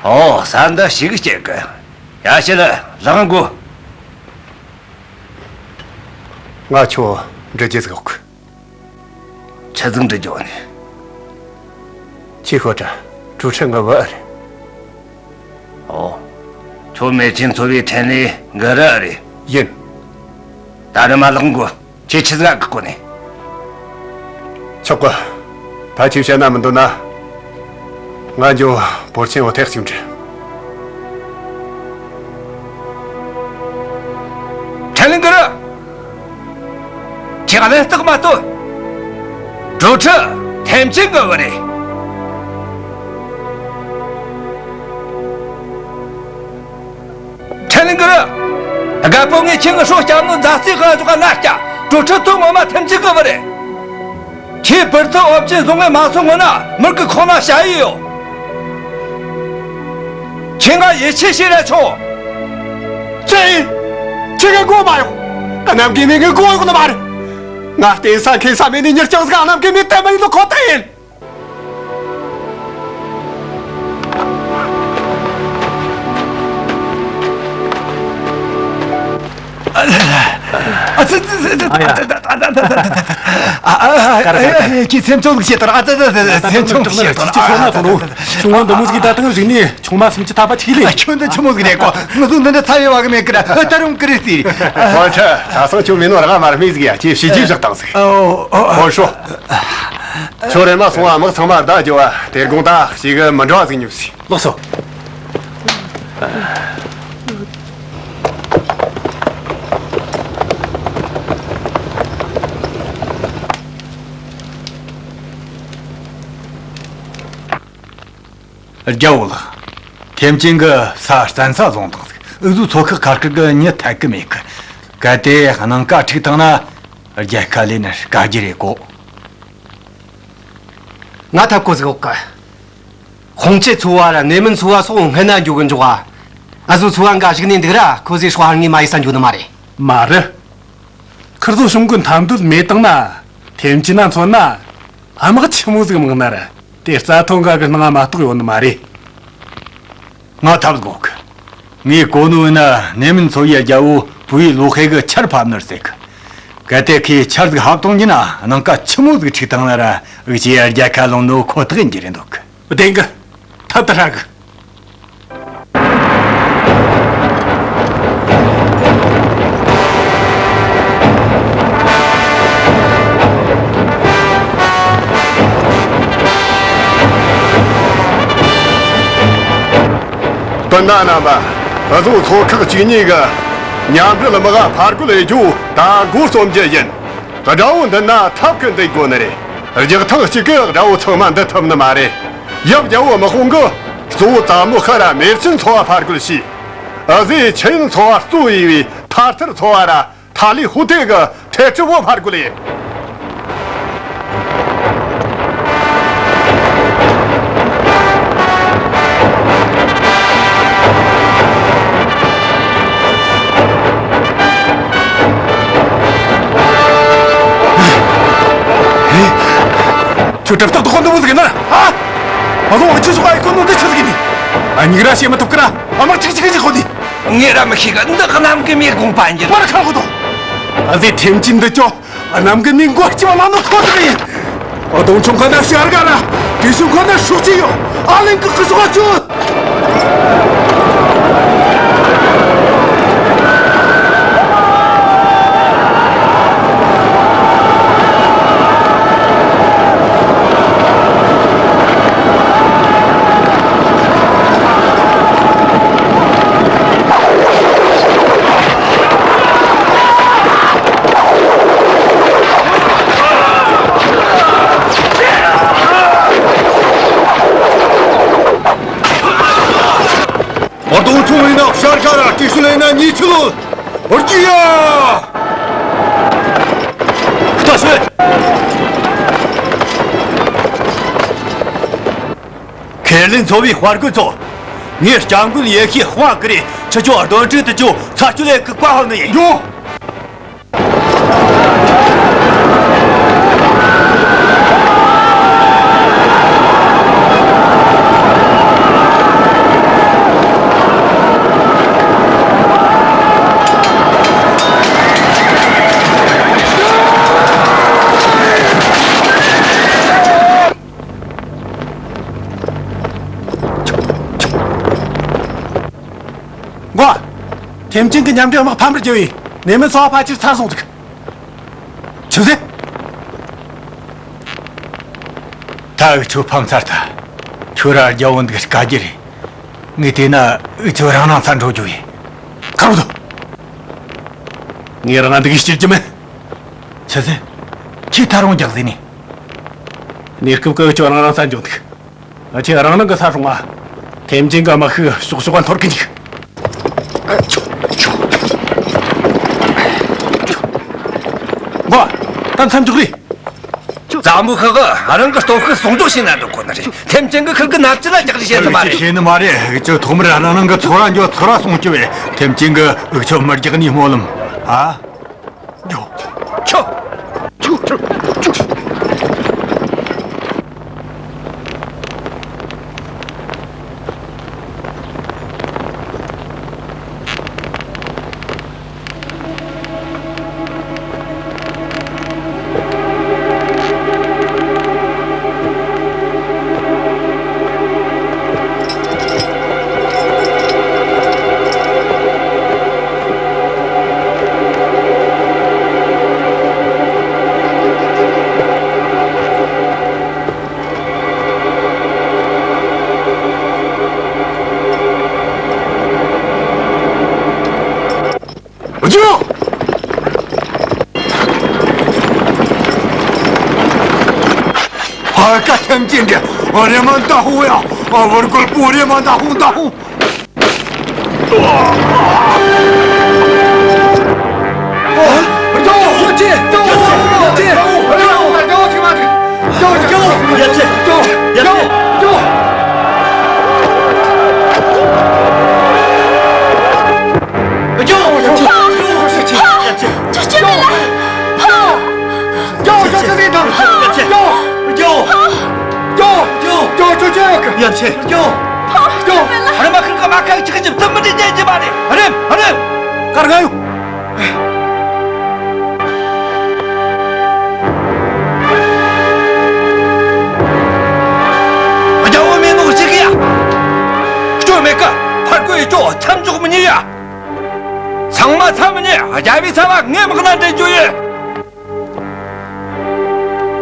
ཨོ། ས་འདི་ཞིག་སྐྱེལ་གི་ཡ་ཤི་ལ་ལངས་དགོ། ང་ཁྱོད་འདྲི་རྒྱུ་ཟིག་ཡོད་གི་ཆི་ཟིག་འདྲི་རྒྱུ་ནི། ཁྱེད་ཤོད་དྲ། གྲུ་ཁྲི་ངི་བུ་ཨེ་རེད། ཨོ། ཁྱོད་མེར་ཆེན་ཚོ་བའི་ཕྲན་ལས་འགུ་རུ་ཨེ་རེད། ཡིན། ད་རི་མ་ལག་མགོ་ཁྱེད་ཆི་ཟིག་གི་གོ་ནས། ཆོག་གི་ད་ཁྱེད་བཤད་ན་མི་འདོད་ན། ང་འགྱོ་བོར་ཆེན་འོ་ཐེག་ཅིག་འདྲི། ཕྲན་ལས་འགུ་རུ། ཁྱེད་ང་ལན་རྟགས་མ་སྟོན། གྲུ་ཁྲི་ཐེམ་ཅིན་གི་བུ་རེད། ཕྲན་ལས་འགུ་རུ། རྒད་པོ་ངས་ཁྱེད་ངི་སྲོག་སྐྱབས་ནོ་མཛའ་བརྩེ་གང་འཇོག་ག་ང་སྐྱ། གྲུ་ཁྲི་དོན་ངོ་མ་ཐེམ་ཅིན་གི་བུ་རེད། ཁྱེད་བུར་ཐི་ཨོབ་ཅན་བཟུང་ངས་མ་སོང་ངོ་ན་མུར་གི་ཁོག་ན་ཞ་ཡི་ཡོད། ཁྱེད་ང་ཡིད་ཆེས་བྱེད་ར་ཆོག་ཅི་ཡིན། ཁྱེད་ངའི་མགོ་མ་གཡོག་ཨ་ནམ་གི་མི་ངའི་མགོ་གཡོག་ནི་མ་རེད། ང་བརྟེན་ས་མཁན་ས་མེད་ནི་མྱུར་སྐྱོང་ཟིག་ཨ་ནམ་གི་མི་དེ་མ་ཡིན་ནོ་ཁོ་ཐག་ཡིན། ཨ་ཙི་ཙི། ཨ་ཡ། ཨ་ཨ་ཨ་ཀར་ཀར་ཀར། ཁྱེད་སེམས་ཆུང་ཟིག་བྱེད་དང་། ཨ་ཙི་ཙི་ཙི། སེམས་ཆུང་ཟིག་བྱེད་དང་། ཨ་ཙི་ཙི་ཙི། ཁྱོད་ང་འདི་མོ་ཟིག་ད་དུང་རིག་ནས་ཆུང་མ་སུམ་ཅུ་ཐམ་པ་ཆིག་ལས། ཨ། ཁྱོད་འདི་ཆི་མོ་ཟིག་རེད་གོ། ང་ཚོ་འདི་འདྲ་ཚ་བའི་བ་གི་མེད་ཀི་ར། ཨ། ད་རུང་ཀི་རེད་ཟེར། ཧོ་ཁྲ། ད་སང་ཁྱོད་མི་ནོར་ར་མར་མི་ཟིག་ཡ། ཁྱེད་ཞི་ཅི་བཞག་དང་ཟིག་ཨོ་ཨོ། ཧོ་ཧྲོ། ཁྱོད་རེམ་མ་སོང་བ། དམག་ཚང་མ་བདག་རྒྱུ་བ། དེ་དགོང་ད་ཞིག་གི་མི་འདྲ་བ་ཟིག་ཉོབ་སི། ལགས་སོ། རྒྱལ་བོ་ལགས། ཐེམ་ཅིན་གི་ས་བཙན་ས་བཟུང་བཏང་ཟིག་འུ་ཚོའི་ཚོ་ཁག་ཁ་སྐད་གི་མྱི་ཐད་གི་མེད་གི། གལ་ཏེ་སྣང་ག་འཁྲུག་བཏང་ན་རྒྱལ་ཁ་ལེན་ན་དཀའ་རྒྱུ་རེད་གོ། ང་ཐབས་གོ་ཟིག་ཡོད་གི། ཧོང་ཆེ་ཚོ་བ་ར་ནེ་མིན་ཚོ་བ་སོགས་སྔོན་ན་འཇུག་གི་འཇུག་ཨ། ཨ་ཟོ་ཚོ་བ་འགའ་ཞིག་ནས་འདུག་ར། ཁོ་ཟིག་ཧྲ་ཧར་ངས་མ་ཡི་ས་འཇུག་ནི་མ་རེད། མ་རེད། ཁིར་ཚོ་གཞུང་གི་འཐབ་འདོད་མེད་བཏང་ན། ཐེམ་ཅིན་ན་མཚོན་ན། དམག་ཆི་མོ་ཟིག་མང་ན་ར། དེ་རྩ་ཐོ་འགའ་གི་སྣང་ང་མ་གཏོགས་ཡོད་ནི་མ་རེད། ང་ཐབས་དགོས་གི། ངས་གོ་ནོ་ན་ནེ་མིན་ཚོ་ཡི་རྒྱལ་བོ་བུ་ཡི་ལོ་ཧེ་གི་ཆར་ཕབ་ནི་རེད་ཟེར་གི། གལ་ཏེ་ཁོས་ཆར་ཟིག་ཕབ་བཏང་རྒྱུ་ན། སྣང་ག་ཆི་མོ་ཟིག་འཁྲུག་བཏང་ན་ར། འུ་ཅག་རྒྱལ་ཁ་ལོན་ནོ་ཁོ་ཐག་ཡིན་རྒྱུ་རེད་འདུག་གི། བདེན་གི། ཐབས་ད་ཧྲ་གི། སྤུན་ཟླ་རྣམ་པ། འུ་ཚོ་ཚོ་ཁག་བཅུ་གཉིས་གི་མཉམ་འབྲེལ་དམག་ཕར་རྒོལ་ལས་རྒྱུ་ད་འགོ་རྩོམ་རྒྱུ་ཡིན། དགྲ་བོ་འདི་ན་ཐབས་ཀྱིས་འདུལ་དགོས་ནི་རེད། རྒྱག་ཐག་གཅིག་གིས་དགྲ་བོ་ཚང་མ་འདུལ་ཐུབ་ནི་མ་རེད། ཡབ་རྒྱལ་བོ་དམག་དཔུང་གིས་གཙོ་བོ་ཙ་མོ་ཤི་ར་མེར་ཆེན་ཚོ་བ་ཕར་རྒོལ་བྱས། འུ་ཟོས་ཆི་ཡིན་ཚོ་བ་གཙོ་བྱས་པའི་ཐར་ཐར་ཚོ་བ་ར་ཐ་ལི་ཧུ་ཐེ་གི་ཐེ་ཁྲི་བོ་ཕར་རྒོལ་ཡིན། ཁྱོད་གྲབས་ཐག་ཏུ་ཁོ་འདི་མོ་ཟིག་ཡིན་ན། ཨ། ཨ་ལོ། ཨ་ཆུ་སོགས་ཨ་ཡི་ཁོ་ནོ་འདི་ཆི་ཟིག་ཡིན་ནི། ཨ་མྱིག་ར་ཤེས་མི་ཐུབ་ཀི་ར། ཨ་མ་ཅིག་ཅིག་ཅིག་ཁོ་འདི། ངས་ར་མི་ཤེས་གི། འདི་གནམ་གི་མིའི་དགོངས་པ་ཡིན་གྱི། པར་ཁ་ཁོ་དོ། ཨ་ཟེ་ཐེམ་ཅིན་འདི་ཅོ། གནམ་གི་མིའི་མགོ་ལྕི་བ་ལ་ནོ་ཁོ་ཐག་ཡིན། ཨོ་དོང་ཆུང་ཁ་ན་ཤར་ག་ར། དེ་ཤུ་ཁོ་ན་ཧྲུག་ཅི་ཡོད། ཨ་ལིང་གི་ཁི་སོ་ག་ཅོ། ཨོ་དོང་ཆུང་ཡིན་ན་ཤར་ཤར་ར། ཏི་ཤུ་ལེ་ན་ཉི་ཆུ་ལོ། ཨོ་ཅི་ཡ། ལྟ་ཤོད། ཁེར་ལིན་ཚོ་བའི་དཔའ་རྒོད་ཚོ། ངས་སྐྱབས་མགོན་ཡེ་ཤེས་དཔའ་ཀི་རེ་ཁྱེད་ཆོ་གདོན་འདྲེ་དུ་ཅོ་ཚ་ཅུ་ལེ་གི་བཀའ་ཕབ་ནི་ཡིན། ཡོ། མགོ། ཐེམ་ཅིན་གྱི་མཉམ་འབྲེལ་དམག་ཕམ་པར་བརྒྱབ་པས་ནེ་མི་ཚོ་བ་ཕལ་ཆེར་ཚར་སོང་ཟིག་ཆི་ཟེར། ད་འུ་ཆོ་ཕམ་ཚར་ཐལ། ཁྱོད་ར་རྒྱལ་བོ་འདུག་དཀའ་རྒྱུ་རེད། ངས་བལྟས་ན་འུ་ཆོ་རང་རང་ཚར་འགྲོ་རྒྱུ་ཡིན། ཁ་རོག་ཏུ། ངས་རང་འདུག་སྐྱུར་གྱི་མིན། ཆི་ཟེར། ཁྱེད་ད་རུང་རྒྱག་ཟེར་ནས། གནས་སྐབས་ཀྱི་འུ་ཆོ་རང་རང་ས་འཇོག་འདུག་ཨ་ཆེ་རང་རང་གི་ས་སྲུང་བ། ཐེམ་ཅིན་གྱི་དམག་ཤུགས་ཤུགས་ཤུགས་པ་འཐོར་གི་འཇུག་མགོ། ད་མཚམས་འཇོག་རེད། ཙ་མོ་ཤི་གི་རང་གི་སྟོབས་ཤུགས་ཟུང་འཇོག་བྱས་ན་འགྲོ་གོ་ནི་རེད། ཐེམ་ཅིན་གྱི་ཁུར་གི་ནབ་ཅི་ལ་རྒྱག་རེས་བྱེད་ནི་མ་རེད། བྱེད་ནི་མ་རེད། འུ་ཆོ་ཐོག་མར་རང་རང་གི་ཚོ་ར་འཇོག་ཚོ་ར་སྲུང་རྒྱུ་བས། ཐེམ་ཅིན་གྱིས་འུ་ཆོ་མི་རྒྱག་ནི་སྨོན་ལམ། ཨ། ཆོ། ཆོ། ཆོ། ཆོ། ཅི་འདྲ། ཨ་རེ་མ་ད་ཧུ་ཡ། ཨ་བར་སྐོར་པོ་རེ་མ་ད་ཧུ་ད་ཧུ། རྒྱལ་བོ་མིན་ནོ་ཅི་གི་ཡ། སྐྱོ་མེད་ཀི། ཕར་རྒོལ་ཡི་ཅོ་མཚམས་འཇོག་མི་ཉན་ཡ། ཚང་མ་མཚམས་མི་ཉན། རྒྱལ་བོའི་ཚབ་ངས་དམག་སྣ་འདྲེན་རྒྱུ་ཡིན།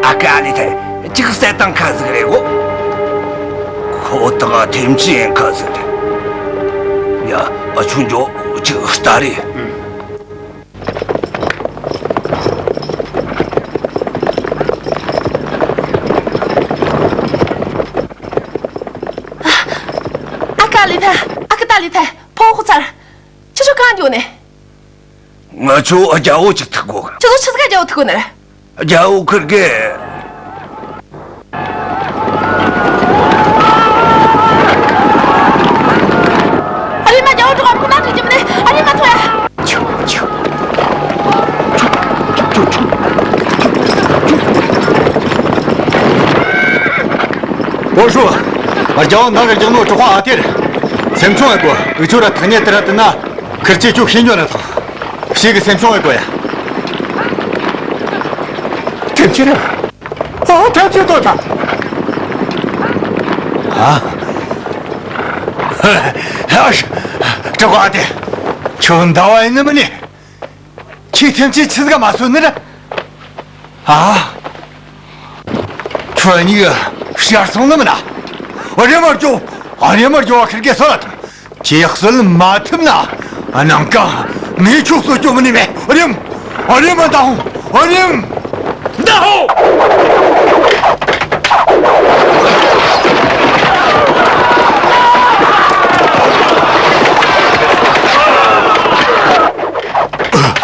ཨ་ཀ་ཨ་ལི་ཐེ། ཅིག་བསད་བཏང་ཁ་ཟིག་རེད་གོ། ཁོ་དང་ཐེམ་ཅི་ཡིན་ཁ་ཟིག་རེད། ཡ། ཨ་ཆུང་འཇོ་ཅིག་ལྟ་རེ། ཨ་ཀ་ཨ་ལི་ཐེ། ཨ་ཀ་ཏ་ལི་ཐེ། ཕོ་ཁོ་ཚར། ཁྱེད་ཚོ་གང་འགྱོ་ནས། ང་ཚོ་རྒྱལ་བོ་ཅིག་ཐུག་གོ། ཁྱེད་ཚོ་ཆི་ཟིག་རྒྱལ་བོ་ཐུག་གོ་ནས། རྒྱལ་བོ་ཁུར་གེ། ཨ་རི་མ་རྒྱལ་བོ་འགྲོ་ག་ཁོ་ན་འགྲིག་གི་མིན་ནས། ཨ་རི་མ་ཐོ་ཡ། ཨོ་ཧྲོ། རྒྱལ་བོ་ནང་གི་རྒྱག་ནོ་གྲོགས་ཨ་ཐེར། སེམས་ཆུང་ཨེ་གོ། འུ་ཚོ་ར་ཐག་ཉེ་དེ་ར་དེ་ན། ཁིར་ཆེ་ཁྱོད་ཤེས་ཉོ་ན་ཐང་། ཞིག་གི་སེམས་ཆུང་ཨེ་གོ་ཡ། ཐེམ་ཆེ་རེད། ཨ་ཐེམ་ཆེ་ཏོ་ཐང་། ཨ། ཨ་ཧྲ། གྲོགས་ཨ་ཐེར། ཁྱོད་འདའ་བ་ཡིན་ནི་མིན་ནི། ཁྱེད་ཐེམ་ཆེ་ཆི་ཟིག་མ་གསོད་ནི་རེད། ཨ། ཁྱོད་གཉིས་ཤར་སོང་ནི་མིན་ན། ཨ་རེ་མར་འགྱོ། ཨ་རེ་མར་འགྱོ་བ་ཁིར་གེ་སོ་ལ་ཐང་། ཁྱེད་གསོད་མ་ཐུབ་ན། ཨ་ནང་ཀ་ངས་ཁྱོད་གསོད་རྒྱུ་མིན་ནི་མེད། ཨ་རེམ། ཨ་རེ་མ་ད་ཧོ། ཨ་རེམ། ད་ཧོ།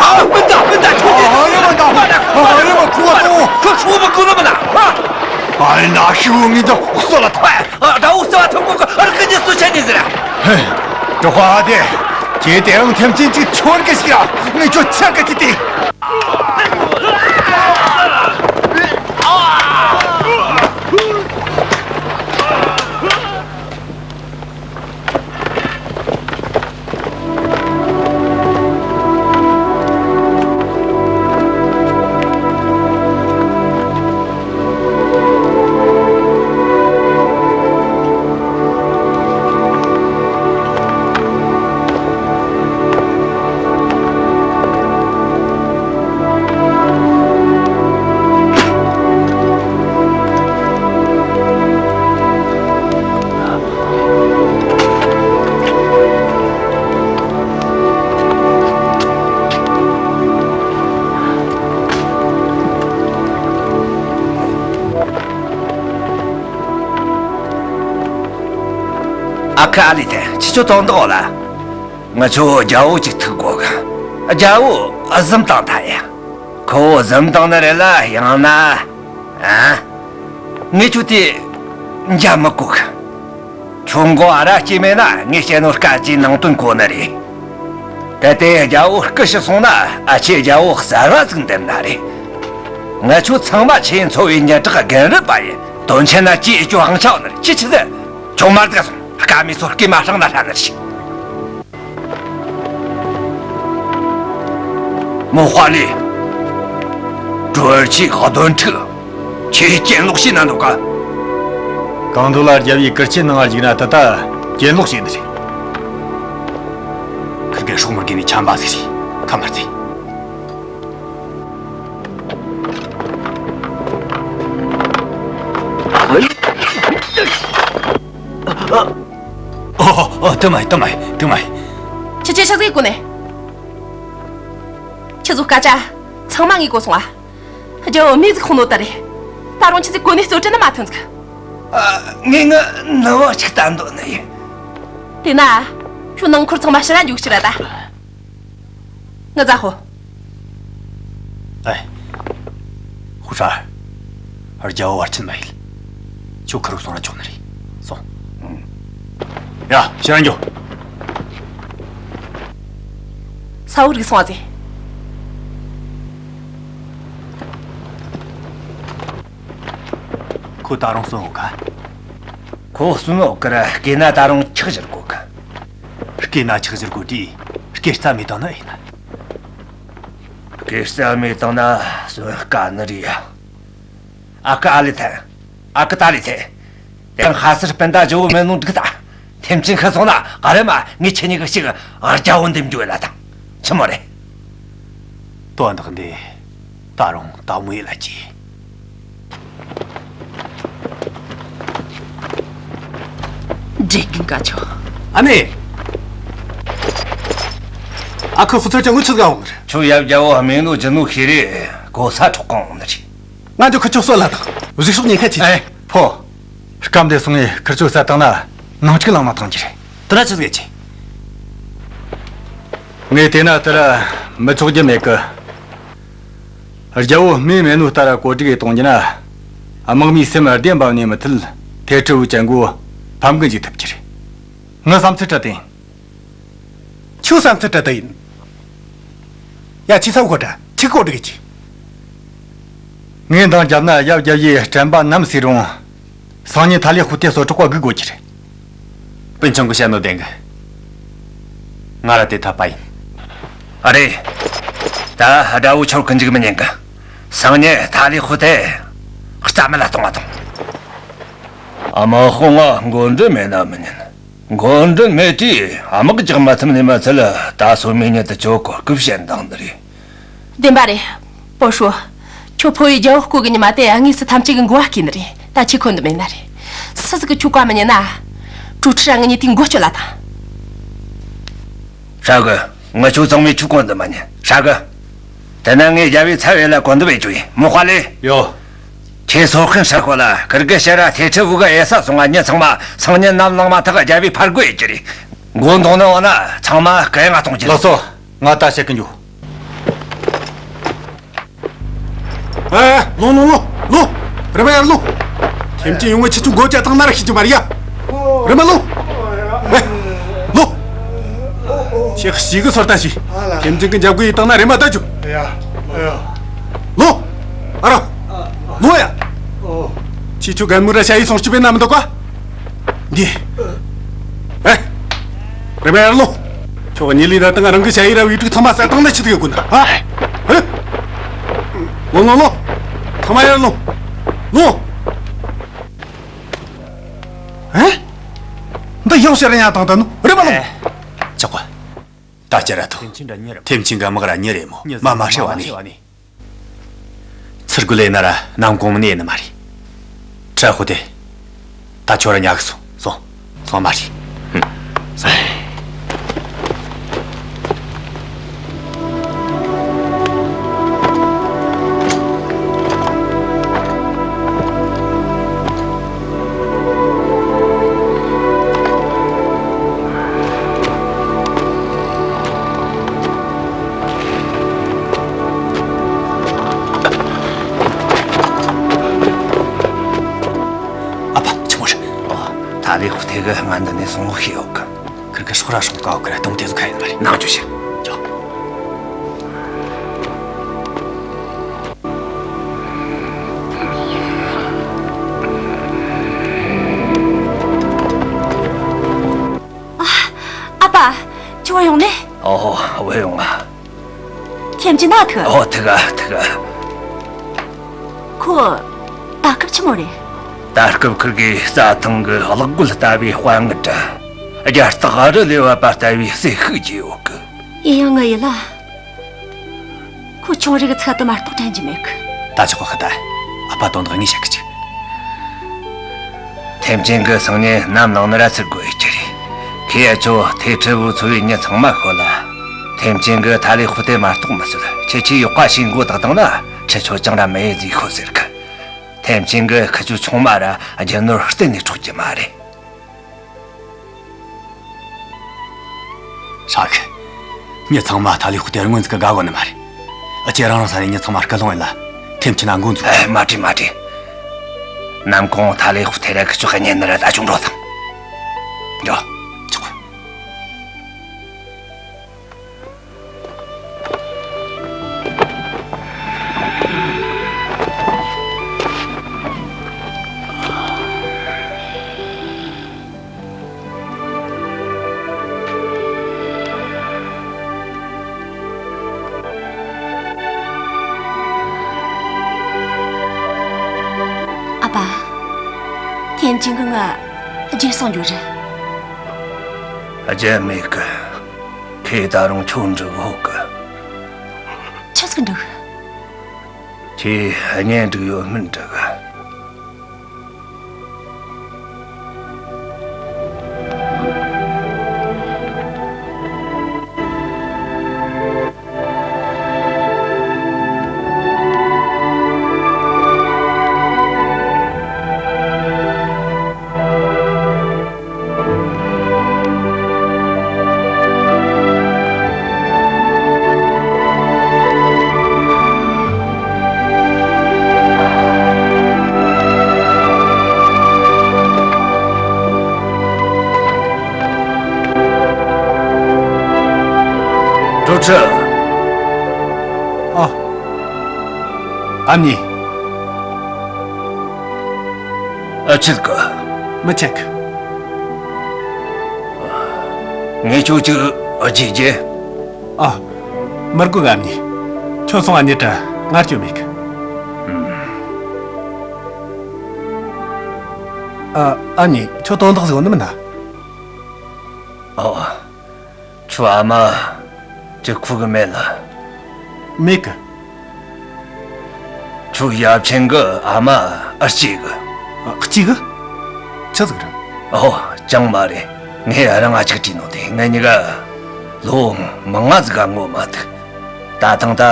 ཨ། མི་ད་མི་ད་ཁྱོད། ཨ་རེ་མ་ད་ཧོ། ཨ་རེ་མ་ཁུ་བ་ཏོ། ཁྱོད་ཁྱོད་མི་ཁུ་ལ་མི་ན། ཨ། ཨ་ན་ཤི་བོ་ངི་ད་སོ་ལ་ཐ། ཨ་ད་འུ་སོ་ཐུང་གོ་ཨ་རི་ཀི་ཉི་སུ་ཆ་ནི་ཟེར། ཧེ། ཀྲོ་ཧ་དེ། ཁྱེད་དེ་རང་ཐེམ་ཆེན་གཅིག་ཆོར་གི་ཤི་ར། ངི་ཁྱོད་ཆ་གི་ཅི་དེ། ཨ་ཁུ་ཨ་ལི་ཐེ། ཁྱེད་ཚོ་དོན་དག་ལ། ང་ཚོ་རྒྱལ་བོ་ཅིག་ཐུག་གོ་གི། རྒྱལ་བོ་བཟུམ་བཏང་ཐ་ཡ། ཁོ་བོ་བཟུམ་བཏང་ནི་རེད་ལ་ཡང་ན། ཨ། ངས་ཁྱོད་དེ་འཇའ་མི་གོ་གི། ཁྱོད་མགོ་ཨ་ར་སྐྱེས་མེད་ན་ངས་བཤད་ནོ་སྐད་ཅིག་ནང་དོན་གོ་ནི་རེད། གལ་ཏེ་རྒྱལ་བོ་སྐུ་ཞིག་སོང་ན་ཨ་ཆེ་རྒྱལ་བོ་གསར་བ་ཟིག་འདེམས་ན་རེད། ང་ཚོ་ཚང་མ་ཆེས་འཚོ་བའི་ཉེ་དྲག་རྒན་རབས་པ་ཡིན། དོན་ཆེན་ན་ཅིའི་ཅོ་ཧང་ཆའོ་ནི་རེད། ཅི་ཆི་ཟེར། ཁྱོད་མར་དགའ་སོང་། དཀའ་མི་ཚོར་སྐྱེས་མ་ཧྲང་ན་ཧྲ་ནི་རེད། མོ་ཧྭ་ལི། ཀྲོའུ་ཨེར་ཆི་ག་དོན་ཁྲི། ཁྱེད་གྱེན་ལོག་བྱས་ན་འདུག་ག། གང་འདུག་ལ་རྒྱབ་ཡི་ཀིར་ཆེན་ནང་ང་བཞུགས་ན་ད་ལྟ་གྱེན་ལོག་བྱས་ནི་རེད། ཁིར་གེ་སྲོག་མི་དགེ་ནི་ཆམ་པ་ཟིག་རེད། ཁ་མར་ཚེ། ཨོ། ཨོ། ཏུ་མ་ཡི། ཏུ་མ་ཡི། ཏུ་མ་ཡི། ཁྱེད་ཆོས་ཆི་ཟིག་གོ་ནས། ཁྱེད་ཚོ་སྐད་ཆ་ཚང་མ་ངས་གོ་སོང་ཨ། རྒྱལ་བོ་མི་ཟིག་ཁོང་ནོ་ད་རེད། ད་རུང་ཁྱེད་ཚོས་གོ་ནས་རྩོད་དྲན་ན་མ་ཐོན་ཟིག། ངས་ངའི་ནུ་བོ་ཅིག་ལྟ་འདོད་ནི་ཡིན། དེ་ན། ཁྱོད་ནང་འཁོར་ཚང་མ་ཕྱིར་ར་འཇུག་ཕྱིར་ར་ད། ང་ཛ་ཧོ། ཨེ། ཧུ་ཧྲ། རྒྱལ་བོ་བར་ཆད་མ་ཡིན། ཁྱོད་ཁུར་སོང་ན་ཆོག་ནི་རེད། སོང་། ཡ། ཕྱིར་ར་འཇུག། ས་འོག་རིག་སོང་བ་ཟེ། ཁོ་ད་རུང་གསོན་འོག་ག་ཁོ་གསོན་འོག་གར་སྐེ་ན་ད་རུང་ཆག་བཞུར་གོ་གི། སྐེ་ན་ཆག་བཞུར་གོ་དུས་སྐེ་རྩ་མེད་བཏང་ན་ཡིན། སྐེ་རྩ་མེད་བཏང་ན་གསོན་དཀའ་ནི་རེད་ཡ། ཨ་ཁུ་ཨ་ལི་ཐན། ཨ་ཁུ་ཏ་ལི་ཐན། དེ་རིང་ཧ་སར་སྤུན་ཟླ་ཇོ་བོ་མེད་ནོ་འགྲིག་ད། ཐེམ་ཆེན་ཤི་སོང་ན་ག་རེ་མ་ངས་ཁྱེད་གཉིས་ཀ་ཞིག་རྒྱལ་བོ་འདེམས་རྒྱུ་ལ་དང་། ཆི་མོ་རེད། དོན་དག་འདི་ད་རུང་ད་མོ་ཡིད་ལ་གྱིས། འདྲེ་རྒན་དཀའ་ཆོག་ཨ་ནེ། ཨ་ཁུ་ཧུ་ཚར་ཀྱང་ངུ་ཆི་ཟིག་འོང་གི་རེད། ཁྱོད་ཡབ་རྒྱལ་བོ་མེད་ནོ་ཇི་ནོ་ཤེས་རེད། གོ་ས་འཕྲོག་གང་འོང་ནི་རེད། ང་ཚོ་ཁུ་ཆོ་གསོད་ལ་དང་གཟིག་ཤོག་ཉེན་ཁ་ཆེ། ཨེ་ཕོ། སྐབས་འདི་སོང་ངས་ཁིར་ཆོ་ས་བཏང་ན་ནང་འཁྲུག་ལངས་མ་ཐང་གི་རེད། དེ་ན་ཆི་ཟིག་ཆེ། ངས་བལྟས་ན་དེ་ར་མི་ཆོག་རྒྱུ་མེད་གི། རྒྱལ་བོ་མེ་མེད་ནོ་ལྟར་བཀོད་སྒྲིག་གཏོང་རྒྱུ་ན། དམག་མིའི་སེམས་བདེ་འབབ་ནས་མི་ཐུལ། ཐེ་ཁྲི་བུ་ཅན་གོ་ཕམ་གི་འཇུག་ཐུབ་ཀྱི་རེད། ངའི་བསམ་ཚུལ་འདྲ་དེ་ཡིན། ཁྱོའི་བསམ་ཚུལ་འདྲ་དེ་ཡིན། ཡ། ཁྱི་ཚ་བོ་ཁོ་འདྲ་ཁྱི་ཁོ་འགྲིག་གི། ངས་འདང་བརྒྱབ་ན་ཡབ་རྒྱལ་བོའི་དྲན་པ་ནམ་ཟེར་རུང་། སང་ཉིན་ཐ་ལི་ཧུ་ཏེ་སོ་ཕྲུག་པ་སྒུག་དགོས་ཀྱི་རེད། སྤུན་ཆུང་གི་བཤད་ནོ་བདེན་གི། ང་ར་དེ་འཐད་པ་ཡིན། ཨ་རེ། ད་དགྲ་བོ་ཆོར་གི་འཇུག་མི་ཉན་གི། སང་ཉིན་ཐ་ལི་ཧུ་ཏེ་རྩ་མེད་ལ་གཏོང་བ་དང་། དམག་དཔུང་ང་འགོ་འདྲེན་མེད་ན་མི་ཉན། འགོ་འདྲེན་མེད་དུས་དམག་རྒྱག་མ་ཐུབ་ནས་མ་ཚད་ད་སོ་མི་ཉིད་དུ་ཇོ་གོ་སྐུ་བཤད་འདང་འདི་རེད། བདེན་པ་རེད། པོ་ཧྲོ། ཁྱོད་ཕོ་ཡི་རྒྱལ་བོ་བསྐོ་གི་ཉི་མ་དེ་དངོས་སུ་ཐམས་ཅད་ཀྱི་མགོ་བ་བསྐོས་ནི་རེད། ད་ཁྱེད་ཁོ་འདི་མེད་ན་རེད། སུ་ཟིག་གི་ཁྱོད་བཀའ་མི་ཉན་ན། གྲོ་ཁྲི་ར་ངི་ཉིད་དེའི་མགོ་གཅོད་ལ་དང་། ཧྲ་གི། ངི་ཆོ་ཚང་མས་ཁྱོད་གོ་འདི་མ་ཉན་ཧྲ་གི། དེ་ན་ངས་རྒྱལ་བའི་ཚབ་ཡེ་ལ་གོ་འདི་བས་ཅུ་ཡིན་མོ་དཔའ་ལེ། ཡོ། ཁྱེད་སོ་ཁན་ཧྲ་གོ་ལ་ཁིར་གི་ཤ་ར་ཐེ་ཁྲི་བུ་ག་ཡེ་ས་སོང་ང་ཉི་ཚང་མ་སང་ཉིན་ནམ་ལངས་མ་ཐག་རྒྱལ་བའི་ཕར་རྒོལ་ཡེ་རྒྱུ་རེད། མགོ་འདོང་ནི་འོ་ན་ཚང་མ་སྐད་ང་གཏོང་རྒྱུ་ལགས་སོ། ང་ད་བཤད་གི་འཇུག་ཨེ། ལོ་ལོ་ལོ་ལོ། རེ་བ་ཡར་ལོ། ཐེམ་ཅིན་ཡོང་བའི་ཆེ་ཆུང་སྒོ་ལྕགས་དང་ནར་ཤི་ཅི་མ་རེད་ཡ། རེ་བ་ལོ། ཨེ། ལོ། ཆེ་ཤི་གི་སོར་ལྟ་ཞིག་ཐེམ་ཅིན་གི་འཇབ་གི་ཡི་དང་ན་རེ་མ་ལྟ་ཅུ། ལོ། ཨ་ར། ལོ་ཡ། ཆེ་ཆུང་གན་མུ་ར་ཤ་ཡི་སོང་སྤྱི་པའི་ནམ་འདུག་ག་འདི། ཨེ། རེ་བ་ཡར་ལོ། ཁྱོད་ཉི་ལི་ར་དང་རང་གི་ཞ་ཡི་ར་བའི་ཕྲུག་ཚང་མ་ས་དང་ན་ཆི་དགོས་ཀུན་ཨ། ཨེ། ལོ་ལོ་ལོ། ཚང་མ་ཡར་ལོ། ལོ། ཨེ། འདི་ཡང་ཤར་ཡང་དང་ད་ནུ་རེ་བ་ལོ། ཆོག་གོ། ད་ཅི་ར་ཐུ། ཐེམ་ཆེན་ག་དམག་ར་ཉེ་རེ་མོ་མ་མ་ཧྲེ་བ་ནི། ཚུར་རྒོལ་ལས་ན་ར་ནམ་གོང་མི་ནས་ནི་མ་རེད། ཁྲ་ཧུ་དེ། ད་ཁྱོད་ར་ཉག་སོང་སོང་སོང་མ་རེད། སོང་། ཨ་ཕ་ཆི་མོ་རེད། ཨོ། ད་ལི་ཧུ་ཐེ་གི་ང་འདི་ནས་སོང་ལོ་ཤེས་ཡོད་གི། ཁིར་གི་སྲོག་ར་སྲོག་ཀའོ་ཁིར་གཏོང་དེ་ཚོ་ཁ་ཡིན་མ་རེད། ནང་ཆོས་ཤིག་ཅོ། ཨ་ཨ་ཕ། ཁྱོད་ཡོང་ནས། ཨོ་ཧོ་བུ་ཡོང་ང་། ཁྱེད་ཀྱི་ན་ཐུ། ཨོ་ཐུ་ག་ཐུ་ག་ཁོ། ད་སྐབས་ཆི་མོ་རེད། ད་སྐབས་ཁིར་གི་རྩྭ་ཐང་གི་གློག་སྒོ་ལྟ་བུའི་དཔའ་ངར་དྲ། རྒྱ་སྟག་རི་ལས་བབས་པ་ལྟ་བུའི་སྲས་ཤུགས་ཀྱི་ཡོད་གི། ཡིན་ཡང་ངི་ཡིད་ལ། ཁོ་ཆུང་རིགས་ཚད་དུ་མ་གཏོགས་དྲན་གྱི་མེད་གི། ད་ཆོག་གི་ད། ཨ་ཕ་དོན་དག་ངས་བཤད་གི་ཅིག་ཐེམ་ཆེན་གི་སང་ཉིན་ནམ་ལངས་ནི་ར་ཚུར་དགོས་ཡི་ཁྱེར་རེ། ཁེ་ཡ་ཆོ་ཐེ་ཁྲི་བུ་ཚོ་བའི་མྱི་ཚང་མ་ཤོད་ལ། ཐེམ་ཆེན་གི་ཐ་ལི་ཧུ་ཏེ་མ་གཏོགས་མི་སྲིད། ཁྱེད་ཆོས་ཡོག་པ་ཞིག་མགོ་བཏགས་བཏང་ན་ཁྱེད་ཆོ་ཅང་ར་མེད་ཡི་ཟིག་ཤོད་ཟེར་གི། ཐེམ་ཆེན་གྱིས་ཁི་ཆོ་ཆུང་མ་ར་རྒྱུ་ནོར་གཏན་ནས་འཕྲོག་རྒྱུ་མ་རེད། ཧྲ་གི། མྱི་ཚང་མ་ཐ་ལི་ཧུ་དེ་སྔོན་ཟིག་གི་དགའ་གོ་ནི་མ་རེད། ཨ་ཅེ་རང་རང་ས་ནས་མྱི་ཚང་མ་སྐུལ་སློང་ཡིན་ལ། ཐེམ་ཆེན་ན་འགོ་འཛུགས། ཨེ། མ་དྲིས་མ་དྲིས། ནམ་གུང་ཐ་ལི་ཧུ་དེ་ར་ཁི་ཆོ་གཉེན་ནི་ར་ད་ཅུང་འགྲོ་དང་། འགྲོ། ཆོག་གི། ཨ་ཕ། ཐེམ་ཆེན་གྱིས་ང་རྒྱལ་སོང་རྒྱུ་རེད། རྒྱལ་མེད་གི། ཁོས་ད་རུང་ཁྱོད་འདྲི་གོ་གི། ཆི་ཟིག་འདྲི་གི། ཁྱོས་གཉེན་སྒྲིག་ཡོད་མིན་འདྲི་གི། ཀྲུའུ་ཁྲི། ཨ། ཨ་མྱེས། ཨ། ཆད་གི། མི་ཆད་གི། ངས་ཁྱོད་ཅིག་རྗེས་རྗེས། ཨ། མི་དགོས་གི་ཨ་མྱེས། ཁྱོད་སོང་ཨ་མྱེས་དྲ་ངར་སྐྱོ་མེད་གི། ཨ། ཨ་མྱེས། ཁྱོད་དོན་དག་ཟིག་ཡོད་ནི་མིན་ན། ཨོ། ཁྱོད་ཨ་མ་ཅིག་ཁུག་གི་མེད་ལ། མེད་གི། ཁྱོད་ཡབ་ཆེན་གི་ཨ་མ་ཨ་གཅིག་གི། ཨ། གཅིག་གི། ཆི་ཟིག་རེད། ཨོ། ཅང་མ་རེད། ངས་རང་ཨ་ཅིག་དྲིས་ནོ་དེ། ངེད་གཉིས་ཀ་ལོ་མང་ང་ཟིག་ག་ངོ་མ་ཐུག་ད་ཐེངས་ད་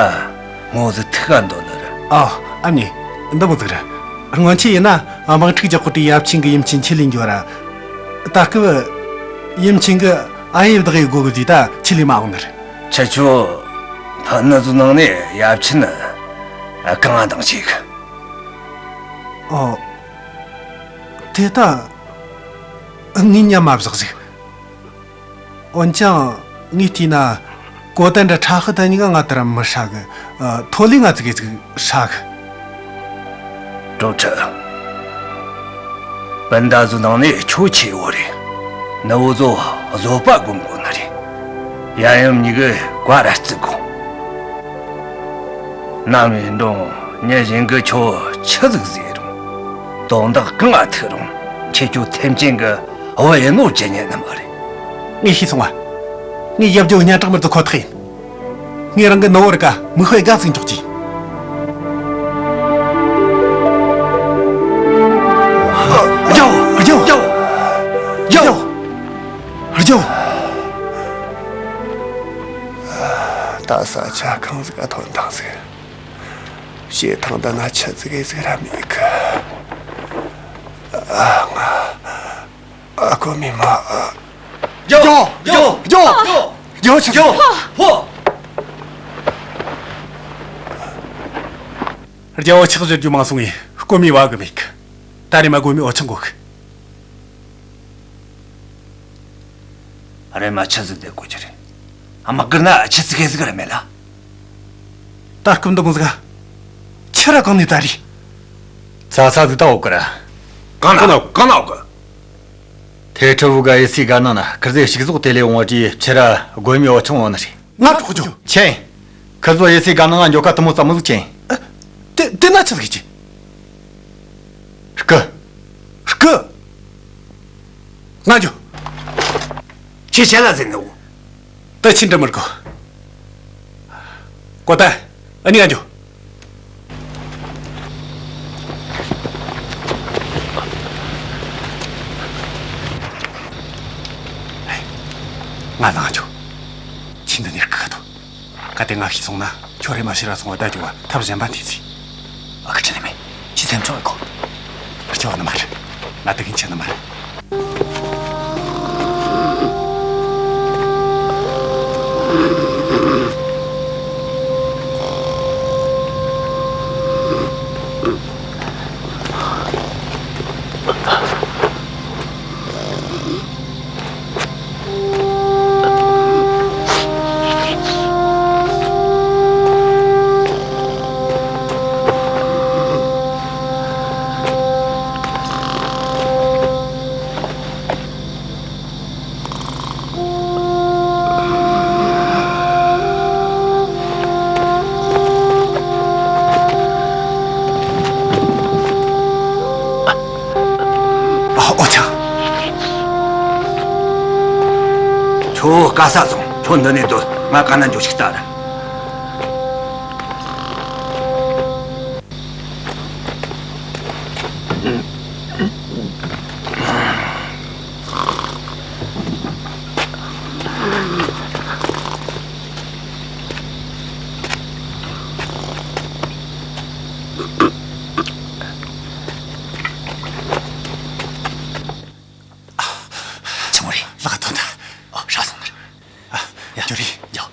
ངོ་ཟིག་ཐུག་ག་འདོད་ནི་རེད། ཨ། ཨ་མྱེས། འདི་མོ་ཟིག་རེད། སྔོན་ཆད་ཡིན་ན་དམག་འཁྲུག་རྒྱག་གོ་དུས་ཡབ་ཆེན་གི་ཡུམ་ཆེན་ཁྲིད་ལས་འགྱོ་ར། ད་སྐབས་ཡུམ་ཆེན་གི་ཨ་ཡེ་བདག་ཡེ་དགོས་གི་དུས་ད་ཁྲིད་ལས་མ་འོང་ནི་རེད། ཁྱེད་ཆོ་ཕ་ནི་ཚོའི་ནང་ནས་ཡབ་ཆེན་གང་ང་འདང་ཆེ་གི། ཨོ། དེ་ད་ངས་མཉམ་མ་བཞག་ཟིག་འོན་ཀྱང་ངས་བལྟས་ན་གོ་དན་འདྲ་ཁྲ་ཧི་ད་གཉིས་ཀ་ང་ལྟར་མི་ཧྲ་གི། ཨ། ཐོ་ལི་ང་ཙི་གེ་ཙིག་ཧྲ་གི། ཀྲོ་ཁྲི། སྤུན་ཟླ་ཚོའི་ནང་ནས་ཁྱོད་ཆེ་བོ་རེད། ནུ་བོ་ཚོ་བཟོད་པ་སྒོམ་དགོས་ནི་རེད། ཡབ་ཡུམ་གཉིས་ཀས་བཀའ་ར་བརྩི་དགོས། ནམ་ཡིན་རུང་མྱི་གཞན་གྱིས་ཁྱོད་ཆི་ཟིག་ཟེར་རུང་། དོན་དག་གང་ང་ཐུག་རུང་ཁྱེད་ཆོ་ཐེམ་ཆེན་གྱི་བུ་ཡིན་ནོ་བརྗེད་ཉན་ནི་མ་རེད། ངས་ཤེས་སོང་ང་། ངས་ཡབ་རྒྱལ་བོ་སྙན་གྲགས་མི་བརྗེད་ཁོ་ཐག་ཡིན། ངས་རང་གི་ནུ་བོ་རི་ཀ་མིག་དཔེ་དགའ་ཟིག་འཇོག་གྱིས། རྒྱལ་བོ། རྒྱལ་བོ། རྒྱལ་བོ། རྒྱལ་བོ། རྒྱལ་བོ། ད་ས་ཆ་གང་ཟིག་ག་ཐོན་ཐང་ཟིག་བྱེ་ཐང་འདི་ན་ཆི་ཟིག་གེ་ཟིག་ར་མེད་གི། ཨ། ང་། ཨ། ཁོ་མི་མ། ཨ། རྒྱལ་བོ། རྒྱལ་བོ། རྒྱལ་བོ། རྒྱལ་བོ་ཆི་ཟིག་ཕོ། ཕོ། རྒྱལ་བོ་ཆག་བཟོ་རྒྱུ་མང་སོང་ངས་སྐོར་མི་བ་གི་མེད་གི། ད་རེ་མ་སྒོ་མི་འོ་ཆང་གོ་གི། རེམ་མ་ཆི་ཟིག་བསྡད་དགོས་ཀྱི་རེད། དམག་སྒར་ན་ཆི་ཟིག་གེ་ཟིག་ར་མེད་ལ། ད་སྐུམ་འདུག་ཟིག་ཆི་ར་གང་ནས་ད་རེད། ཚ་ཚ་ཟིག་ད་འོག་གི་ར། གང་ན་གང་ན་འོག་གི། ཐེ་ཁྲི་བུ་ག་ཡེ་སི་ག་ནང་ན་ཁིར་ཟེ་ཤིག་ཟོག་དེ་ལས་འོང་བ་དེ་ཆི་ར་སྒོ་མི་འོ་ཆང་འོང་ནི་རེད། ང་གྲོགས་ཆོ། ཆེན། ཁིར་ཟོ་ཡེ་སི་ག་ནང་ང་འགྱོ་ཁ་དུ་མོ་ཙམ་མོ་ཟིག་ཆེན། ཨ། དེ་དེ་ན་ཆི་ཟིག་གི། སྐུ། སྐུ། ང་འགྱོ། ཁྱེད་ཆེ་ལ་ཟེར་ནོ། ད་ཕྱིན་འགྲོ་མི་དགོས། གོ་ད། ཨ་ནི་ང་འགྱོ། ང་ལ་ང་འགྱོ། ཁྱིམ་དུ་ནི་སྐུ་ཁ་ཐོ། གལ་ཏེ་ང་ཤི་སོང་ན་ཁྱོད་རེ་མ་ཤི་ར་སོང་བ་ད་འགྱོ་བ་ཐབས་གཞན་པ་འདི་ཚེ། ཨ་ཁུ་ཁྲི་ལི་མེ། ཁྱེད་ དེ་ཚོ་ཡོད་གོ། སྐྱོ་ནི་མ་རེད། ང་དེ་གིན་ཆེ་ནི་མ་རེད། ཨ། ཨོ་ཅག་ཁྱོད་ག་ས་སོང་། ཁྱོད་འདི་ནས་སྡོད། ང་ག་ན་འགྱོ་ཞིག་ལྟ་ར། ཆུང་རེ་ལག་ཐོན་ད། ཨོ་ཧྲ་སོང་ནར། ཨ་ཡ་ཇོ་རི་ཡོ།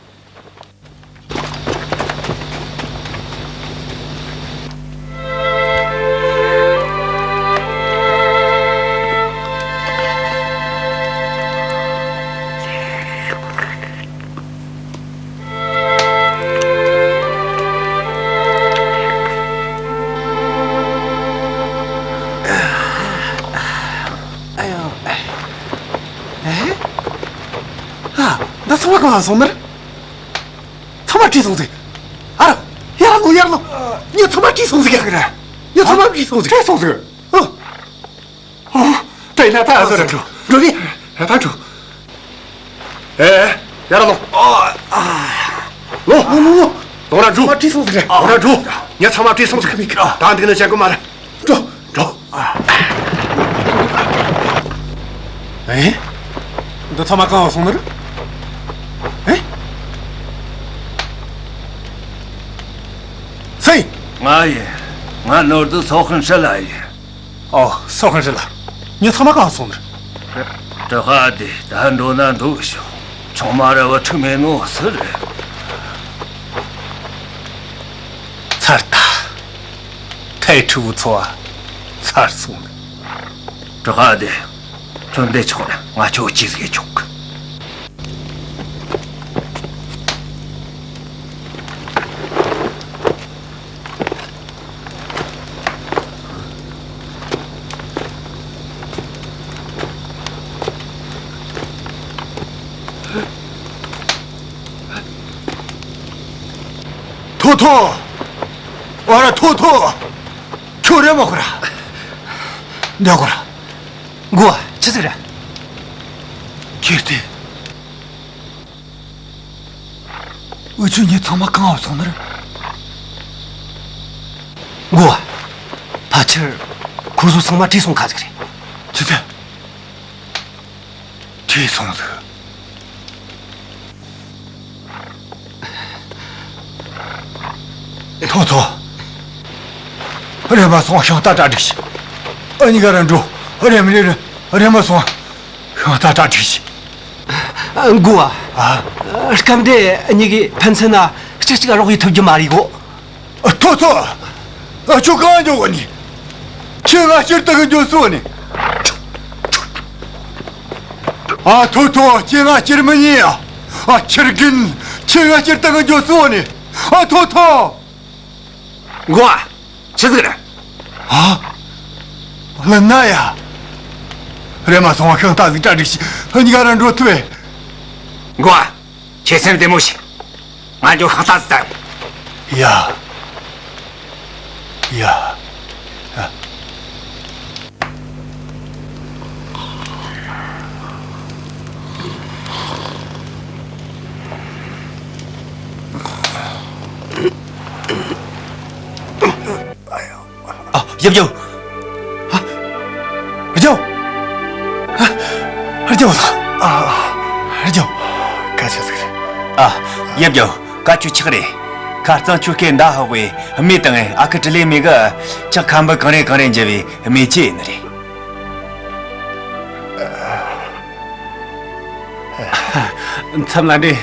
ཨ། འདི་ཚང་མ་གང་ལ་སོང་ནི་རེད། ཚང་མ་བྲོས་སོང་ཟིག་ཨ་རོ། ཡར་ལོངས། ཡར་ལོངས། ངས་ཚང་མ་བྲོས་སོང་ཟིག་ཡ། ངས་ཚང་མ་བྲོས་སོང་ཟིག་བྲོས་སོང་ཟིག་ཨ། ཨོ། དེ་ན་ད་ཨ་ཟེར་འགྲོ། འགྲོ་ནི། ད་འགྲོ། ཨེ། ཡར་ལོངས། ཨོ། ཨ། ལོངས། ལོངས། ལོངས། ལོངས་ར་འགྲོ། ཚང་མ་བྲོས་སོང་ཟིག་ལོངས་ར་འགྲོ། ངས་ཚང་མ་བྲོས་སོང་ཟིག་མི་ཁ། ད་འདི་ནས་བྱེད་དགོས་མ་རེད། འགྲོ། འགྲོ། ཨེ། འདི་ཚང་མ་གང་བ་སོང་ནི་རེད། ཨེ། སུ་ཡིན། ང་ཡིན། ང་ནོར་དུ་སོག་ཁན་ཧྲི་ལ་ཡིན། ཨོ། སོག་ཁན་ཧྲི་ལ། ངས་ཚང་མ་གང་བ་སོང་ནི་རེད། དྲི་ཁ་དེ་ད་འགྲོ་ན་འདུག་ཤོག་ཆུང་མ་ར་བུ་ཕྲུག་མེད་ནོ་སུ་རེད། ཚར་ད། ཐའི་ཕྲུ་གུ་འཚོ་བ་ཚར་སོང་ནི། དྲི་ཁ་དེ། ཁྱོད་འདི་ཆོག་ར། ང་ཁྱོད་ཅི་ཟིག་ཆོག་གི། ཐོ་ཐོ། ཨ་ར་ཐོ་ཐོ། ཁྱོད་རེད་མ་ཁོ་ར། འདི་ཁོ་ར། མགོ་ཆི་ཟིག་རེད། ཁྱེར་ཏེ། འུ་ཆོ་གཉིས་ཚང་མ་གང་བ་སོང་ནི་རེད། མགོ། ཕལ་ཆེར་ཁོ་ཚོ་ཚང་མ་བྲོས་སོང་ཁ་ཟིག་རེད། ཅི་ཟེར། བྲོས་སོང་ཟིག་ཐོ་ཐོ། རེམ་མ་སོང་ཤིང་རྟ་གྲ་སྒྲིག་བྱོས། འུ་གཉིས་ཀ་ར་འགྲོ། རེམ་རེམ་རེམ་མ་སོང་ཤིང་རྟ་གྲ་སྒྲིག་བྱོས། མགོ་བ། ཨ། སྐབས་འདི་གཉིས་ཀའི་ཕན་ཚུན་ན་གཅིག་གཅིག་རོགས་ཡེད་ཐུབ་རྒྱུ་མ་རེད་གོ། ཨ། ཐོ་ཐོ། ཨ། ཁྱོད་གང་འགྱོ་གོ་ནི། ཁྱེད་ང་སྐྱུར་བཏང་གི་འགྱོ་སོང་ནི། ཨ། ཐོ་ཐོ། ཁྱེད་ང་སྐྱུར་མི་ཉན་ཡ། ཨ། ཁྱི་རྒན། ཁྱེད་ང་སྐྱུར་བཏང་གི་འགྱོ་སོང་ནི། ཨ། ཐོ་ཐོ། མགོ་བ། ཆི་ཟིག་རེད། ཨ། ལི་ན་ཡ། རེམ་མ་སོང་ཤིང་རྟ་ཟིག་གྲ་སྒྲིག་བྱོས། འུ་གཉིས་ཀ་ར་འགྲོ་ཐུབ་བས། མགོ་བ། ཁྱེད་སེམས་བདེ་མོ་བྱོས། ང་འགྱོ་ཤིང་རྟ་ཟིག་བཙལ། ཡ། ཡ། ཡ། ཨ། ཡབ་ཡབ། ཨ། རྒྱབ། ཨ། རྒྱབ། ཨ། རྒྱབ། སྐད་ཆ་ཟིག་རེད། ཨ། ཡབ་ཡབ། སྐད་ཆ་ཆི་ཟིག་རེད། ཁ་རྩང་ཆུ་སྐད་མདའ་ཧོག་པའི་རྨས་དང་ཨ་ཁུ་ཀྲི་ལེ་མི་གི་ལྕགས་ཁམ་བུ་གང་རེ་གང་རེ་འཇལ་བའི་རྨས་ཆེ་ཡིན་ནི་རེད། མཚམས་ལ་འདྲེ།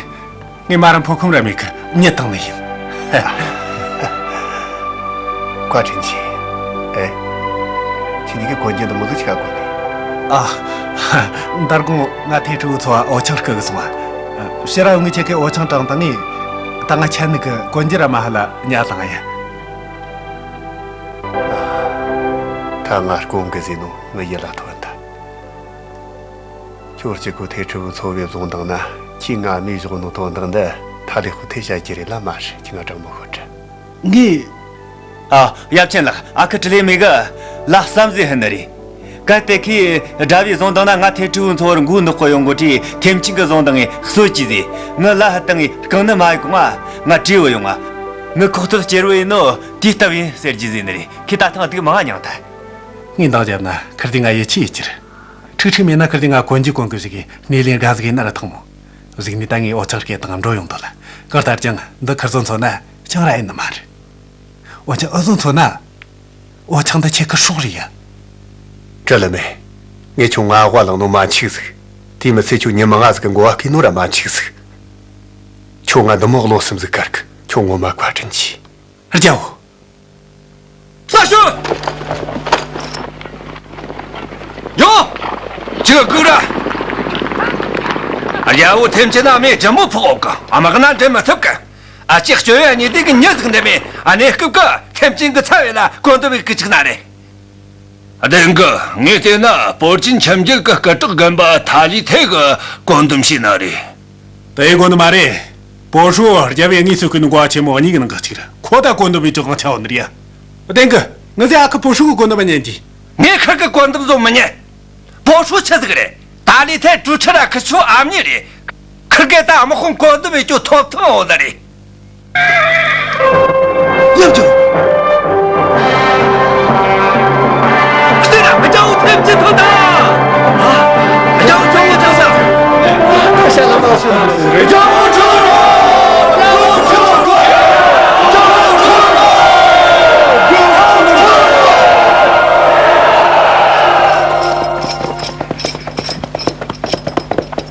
ངས་མ་རང་ཕོ་ཁུམ་ར་མེད་གི་མྱི་བཏང་ནི་ཡིན། བཀའ་དྲིན་ཆེ། ཨེ། ཁྱེད་གཉིས་ཀྱི་གོན་རྒྱུ་འདི་མོ་ཟིག་ཆི་ག་གོན་ནི། ཨ། མདང་དགོང་ང་ཐེ་ཕྲུ་གུ་ཚོ་བ་འོ་ཆང་སྐུ་གི་སོང་བ། ཕྱི་ར་ངས་ཁྱེད་ཀྱི་འོ་ཆང་དྲངས་བཏང་ངས། ད་ང་ཆད་ནི་གི་གོན་རྒྱུ་ར་མ་ཧ་ལ་ཉལ་བཏང་ཡ། ད་ང་སྐོམ་གི་ཟིན་ནོ་ངའི་ཡིད་ལ་ཐོན་ད། ཁྱོད་གཅིག་པོ་ཐེ་ཕྲུ་གུ་ཚོ་བའི་བཟུང་བཏང་ན་ཁྱེད་ང་མི་བཞག་ནོ་དོན་དག་འདི་ཐ་ལི་ཧུ་ཐེ་བྱ་རྒྱུ་རེད་ལ་མ་རེད། ཁྱེད་ང་དྲང་མོ་ཤོད་དྲ། ངས། ཨ། ཡབ་ཆེན་ལགས། ཨ་ཁུ་ཀྲི་ལེ་མི་གི་ལ་བསམ་གཟས་ཧི་ནི་རེད། གལ་ཏེ་ཁོས་དགྲ་བོས་བཟུང་བཏང་ན་ང་ཐེ་ཕྲུ་གུ་ཚོ་བར་མགོ་ནག་པོ་ཡོང་གོ་དུས་ཐེམ་ཆེན་གི་བཟུང་བཏང་ངས་གསོད་ཀྱི་ཟེ། ངི་ལ་ཧི་བཏང་ངས་རྐང་ནི་མ་ཡི་གོང་ང་ང་བྲོས་བུ་ཡོང་ང་། ངི་ཁོག་ཐོག་སྐྱེར་བུ་ཡིན་ནོ་དུས་སྟབས་ཡིན་ཟེར་གྱི་ཟེ་ནི་རེད། ཁོས་ད་ཐེངས་སྡུག་མང་མྱངས་ད། ངས་འདང་བརྒྱབ་ན་ཁིར་དེ་ང་ཡིད་ཆེས་ཡེད་ཀྱི་རེད། ཁྲིག་ཁྲིག་མེད་ན་ཁིར་དེ་ང་གོན་རྒྱུ་གོན་གི་ཞིག་གི་སྣེ་ལེན་དགའ་ཟིག་ཡིན་ན་ར་ཐང་མོ། གཟིག་ནི་ད་ངས་འོ་ཆང་སྐད་དང་འགྲོ་ཡོང་དོ་ལ། གར་ལྟར་ཀྱང་འདི་ཁིར་ཚོ་མཚོན་ན་ཅང་ར་ཡིན་ནི་མ་རེད། འོ་ཅང་ཨུ་ཚོ་མཚོན་ན། འོ་ཆང་འདི་ཁྱེད་ཀི་སྲོག་རེད་ཡ། བྲེལ་ལ་མེད། ངས་ཁྱོད་ང་དབའ་ལང་ནོ་མ་འཆིག་ཟིག་དེ་མི་ཚེ་ཁྱོད་ཉི་མ་ང་ཟིག་གི་མགོ་བ་ཁེ་ནོ་ར་མ་འཆིག་ཟིག་ཁྱོད་ང་འདི་མོ་བློ་སེམས་ཟིག་དཀར་གི། ཁྱོད་ངོ་མ་བཀའ་དྲིན་ཆེ། རྒྱལ་བོ། ས་ཞོ། ཡོ། ཅི་གི་ར། རྒྱལ་བོ་ཐེམ་ཆེན་ན་མེ་ཇམ་པོ་ཕོག་གི་དམག་ན་འདྲེན་མི་ཐུབ་གི་ཨ་ཅེ་སྤྱོད་ཡ་ཉེ་དུས་ཀྱི་མྱི་ཟིག་འདི་མེ་ཨ་ནེ་སྐུབ་གི་ཐེམ་ཆེན་གི་ཚ་བའི་ལ་གོ་འདུ་བའི་གི་ཅིག་ན་རེ། བདེན་གི་ངས་བལྟས་ན་པོར་ཅིན་ཁྱིམ་རྒྱུད་ཀྱི་སྐུ་དྲག་རྒན་པ་ཐ་ལི་ཐེ་གི་བཀོད་འདོམས་བྱས་ན་རེད། དེ་གོ་ནི་མ་རེད། པོ་ཧྲུའུ་རྒྱལ་བའི་དངོས་སུ་བཀོད་ནི་འགོ་ཆེན་མོ་གཉིས་ཀྱི་ནང་གི་གཅིག་རེད། ཁོ་ད་བཀོད་འདོམས་པའི་ཅོག་ཁང་ཆ་བོ་ནི་རེད་ཡ། བདེན་གི་ངས་ཟེ་ཨ་ཁུ་པོ་ཧྲུའུ་གི་བཀོད་འདོམས་པ་ཉན་གྱིས། ངས་ཁིར་གི་བཀོད་འདོམས་བཟོ་མི་ཉན། པོ་ཧྲུའུ་ཆི་ཟིག་རེད། ཏ་ལི་ཐེ་གྲུ་ཁྲི་ར་ཁི་ཆུ་ཨ་མྱེས་རེད། ཁིར་གེ་ད་དམག་དཔུང་བཀོད་འདོམས་བྱེད་རྒྱུ་ཐོབ་ཐང་འོ་ན་རེད། ཡབ་ཆེན། བལྟས་ན་རྒྱལ་བོ་ཐེམ་ཆེན་ཐོན་ཐལ། རྒྱལ་བོ་ཆུང་ངུ་ཆགས་ཤག་ད་ཤ་ལམ་ལ་སོང་། རྒྱལ་བོ་ཆུང་ངུ།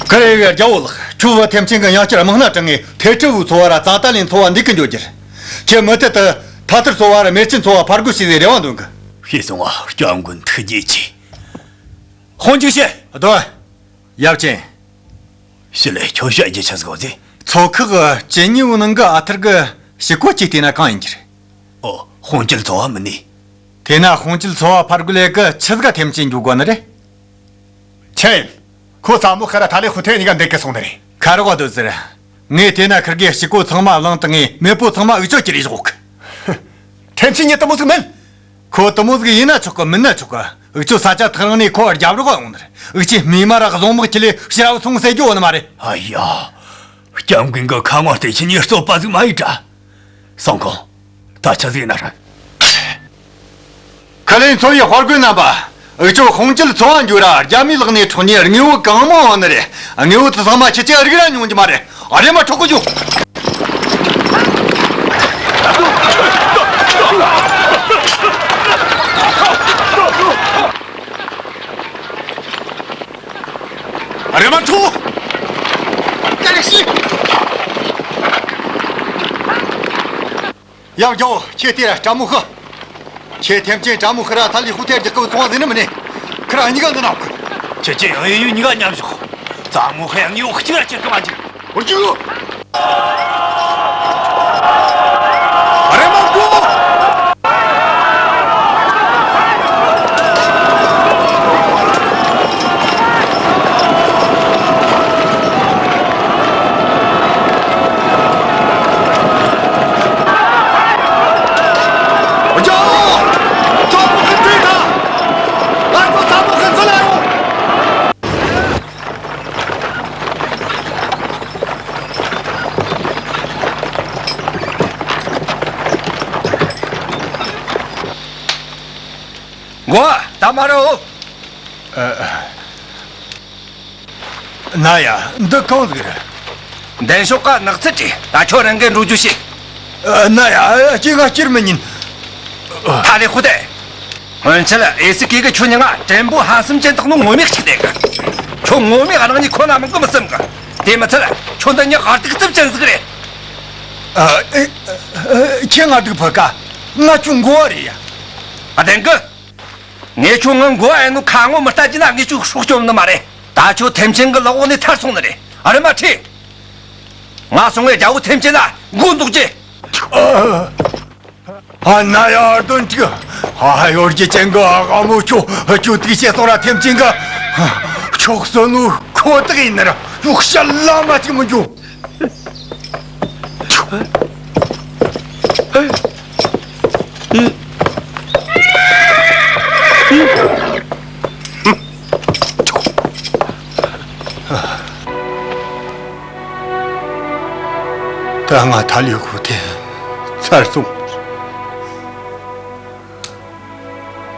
ཁ་རེ་རེ་རྒྱལ་བོ་ལགས། ཁྱོད་བུ་ཐེམ་ཆེན་གྱི་ཡང་བསྐྱར་དམག་སྣ་དྲངས་ངས་ཐེ་ཕྲུ་བུའི་འཚོ་བ་ར་ཙ་ཏ་ལིན་འཚོ་བ་འདི་གི་འགྱོ་རྒྱུར། ཁྱེད་མུ་མཐུད་དུ་ཐ་ཐར་ཚོ་བ་ར་མེར་ཆེན་འཚོ་བ་ཕར་རྒོལ་བྱས་ཟེ་རེ་བ་འདོན་གི་ཤེས་སོང་ང་། སྐྱབས་མགོན་ཐུགས་རྗེ་ཆེ། དཔུང་འཇུག་བྱེད། སྡོད། ཡབ་ཆེན། ཞི་ལི་ཁྱོད་བཤད་རྒྱུ་ཆི་ཟིག་ཡོད་ཟེ། ཚོ་ཁག་བཅུ་གཉིས་པོའི་ནང་གི་ཨ་ཐར་གི་ཕྱི་སྐོར་གྱི་བལྟས་ན་གང་ཡིན་གྱི་རེད། ཨོ། དཔུང་སྐྱིད་ཚོ་བ་མིན་ནི། དེས་ན་དཔུང་སྐྱིད་ཚོ་བ་ཕར་རྒོལ་ལས་གི་ཆི་ཟིག་ག་ཐེམ་ཆེན་འགྱོ་དགོ་ནི་རེད། ཆི་ཡིན། ཁོ་ཙ་མོ་ཤི་ར་ཐ་ལེ་ཧུ་ཐེ་གཉིས་ཀ་འདེད་གི་སོང་ནི་རེད། ཁ་རོག་བ་སྡོད་ཟེར། ངས་བལྟས་ན་ཁིར་གེ་ཕྱི་སྐོར་ཚང་མ་བླངས་བཏང་ངས་མེས་པོ་ཚང་མ་འུ་ཅོ་ཁྱེར་རེ་བཞག་གི་ཐེམ་ཆེན་ཉིད་དེ་མོ་ཟིག་མིན། ཁོ་དེ་མོ་ཟིག་ཡིན་ན་ཆོག་གི་མིན་ན་ཆོག་གི་འུ་ཅོ་ས་ཆ་ཐག་རིང་ནས་ཁོ་རྒྱབ་རོགས་ཡོང་ནི་རེད། འུ་ཅོའི་རྨས་མ་ར་བཟུང་དམག་ཁྲིད་ལས་ཕྱི་ར་བུད་སོང་ཟེར་རྒྱུ་བོ་ནི་མ་རེད། ཨ་ཡ། སྐྱབས་མགོན་གི་ཁ་ངོ་བལྟས་ཁྱེད་གཉིས་རྩོད་པ་ཟིག་མ་ཡིན་དྲ། སང་ཁོང་། ད་ཆི་ཟིག་ཡིན་ན་ར། ཁ་ལེན་ཚོ་བའི་དཔའ་རྒོད་རྣམ་པ། འུ་ཅོ་དཔུང་སྐྱིད་ཚོ་བ་འགྱོ་ར་རྒྱ་མིའི་ལག་ནས་འཕྲོག་ནས་དངོས་པོ་གང་མང་ཡོང་ནི་རེད། དངོས་པོ་དེ་ཚང་མ་ཁྱེད་ཀྱི་རིགས་ར་ཉུང་རྒྱུ་མ་རེད། ཨ་རེ་མ་འཕྲོག་གི་འགྱོ། ཨ་རེ་མ་འཕྲོག། ཀ་རེ་ཤི། ཡང་རྒྱལ་བོ། ཁྱེད་དེ་ར་དྲ་མོ་ཤི། ཁྱེད་ཐེམ་ཆེན་དྲ་མོ་ཤི་ར་ཐ་ལི་ཧུ་ཐེར་རྒྱག་གི་སོང་བ་ཟེར་ནི་མིན་ནི། ཁི་ར་གཉིས་ཀ་འདི་ན་ཁུ། ཁྱེད་ཀྱི་ཡང་ཡུ་གཉིས་ཀ་མཉམ་ཞོག་ཙ་མོ་ཤི་ཡང་ཡུ་གཅིག་ར་ཁྱེར་གི་མ་འཇིག་འོ་རྒྱུ། ཨ་རེ་མ་འགྲོ། མགོ་ད་མ་རོ། ཨ། ན་ཡ། འདི་གང་ཟིག་རེད། འདན་ཤོག་ག་ནགས་ཚལ་བྲིས། ད་ཁྱོད་རང་གིས་འགྲོ་རྒྱུ་བྱེད། ཨ། ན་ཡ། ཨ། ཁྱེད་ང་ཁྱེར་མི་ཉན། ཐ་ལི་ཧུ་ཏེ། སྔོན་ཆད་ཨེ་སི་ཀེ་གི་ཁྱོད་ཉིད་ང་དྲན་པོ་ཧ་སམ་ཅན་དག་ནོ་ངོ་མས་གཅིག་བསྡད་གི། ཁྱོད་ངོ་མས་རང་ཉིད་ཁོ་ན་མང་གི་མི་སེམས་གི། དེ་མི་ཚད་ཁྱོད་འདི་ཉིད་ཧ་སྡུག་རྩུབ་ཅན་ཟིག་རེད། ཨ། ཨེ། ཨེ། ཁྱེད་ང་སྡུག་ཕོད་ཀ། ང་ཁྱོད་མགོ་བ་རེད་ཡ། ཨ། བདེན་གི། ངས་ཁྱོད་ངའི་མགོ་བ་ཡིན་ནོ་ཁ་ངོ་མི་ལྟ་རྒྱུ་ན་ངས་ཁྱོད་སྲོག་སྐྱོབ་ནི་མ་རེད། ད་ཁྱོད་ཐེམ་ཆེན་གི་ལག་འོག་ནས་ཐར་སོང་ནི་རེད། ཨ། རེམ་མ་ཁྲིད། ང་སོང་ངས་རྒྱལ་པོ་ཐེམ་ཆེན་ལ་མགོ་འདོགས་རྒྱུ། ཨ། ཨ། ན་ཡ། ཨར་དོན་ཅིག། ཨ། ཡོར་གྱི་ཅན་གི་ཨ་མོ་ཁྱོད་ཁྱོད་དེ་བྱས་སོང་ར། ཐེམ་ཆེན་གི་ཁྱོད་གསོན་ནོ་ཁོ་ཐག་ཡིན་ནི་ར། ཡོག་ཤ་ལ་མ་ཅིག་མི་འགྱོ། ད་ང་ཐ་ལི་ཧུ་ཏེ་ཚར་སོང་།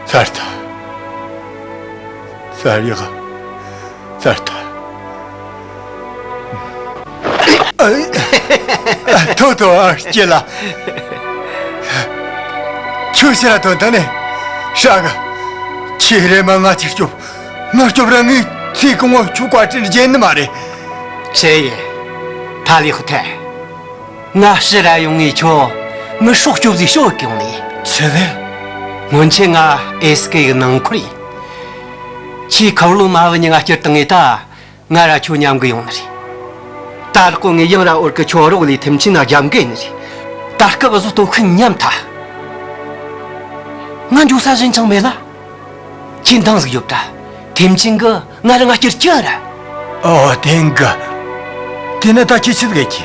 ཚར་ཐལ། ཚར་ཡག་ཚར་ཐལ། ཨ། ཐོ་ཐོ། ཨ། སྐྱེ་ལ། ཁྱོད་ཕྱིར་ར་ཐོན་ད་ནི། ཧྲ་གི། ཁྱེད་རེ་མ་ང་ཅིག་སྐྱོབ། ང་སྐྱོབ་ར་ངའི་ཚེ་གང་བོ་ཁྱོད་བཀའ་དྲིན་རྗེད་ནི་མ་རེད། ཆེ་ཡེ། ཐ་ལི་ཧུ་ཐེ། ང་ཕྱིར་ར་ཡོང་ངས་ཁྱོད་ངའི་སྲོག་སྐྱོབ་ཟིག་ཤོག་གི་ཡོང་ནི། ཆི་ཟེར། སྔོན་ཆད་ང་ཨེ་སི་ཀེ་གི་ནང་འཁོར་ཡིན། ཁྱེད་ཁ་བློ་མ་བུ་ཉི་ང་སྐྱུར་བཏང་ངས་ད། ང་ར་ཁྱོད་མཉམ་གི་ཡོང་ནི་རེད། ད་རག་གོ་ངས་ཡང་ར་འོར་གི་ཁྱོད་རོགས་ལས་ཐེམ་ཆེན་ན་རྒྱབ་འགལ་ནི་རེད། ད་སྐབས་བཟོ་སྟོབས་ཤུགས་ཉམས་ཐལ། ང་འགྱོ་ས་གཞན་ཅང་མེད་ལ། ཁྱེད་འདང་ཟིག་ཡོད་ད། ཐེམ་ཆེན་གི་ང་ར་ང་སྐྱུར་གྱི་ར། ཨོ། དེང་གི། དེ་ན་ད་ཁྱེད་ཆི་ཟིག་གི།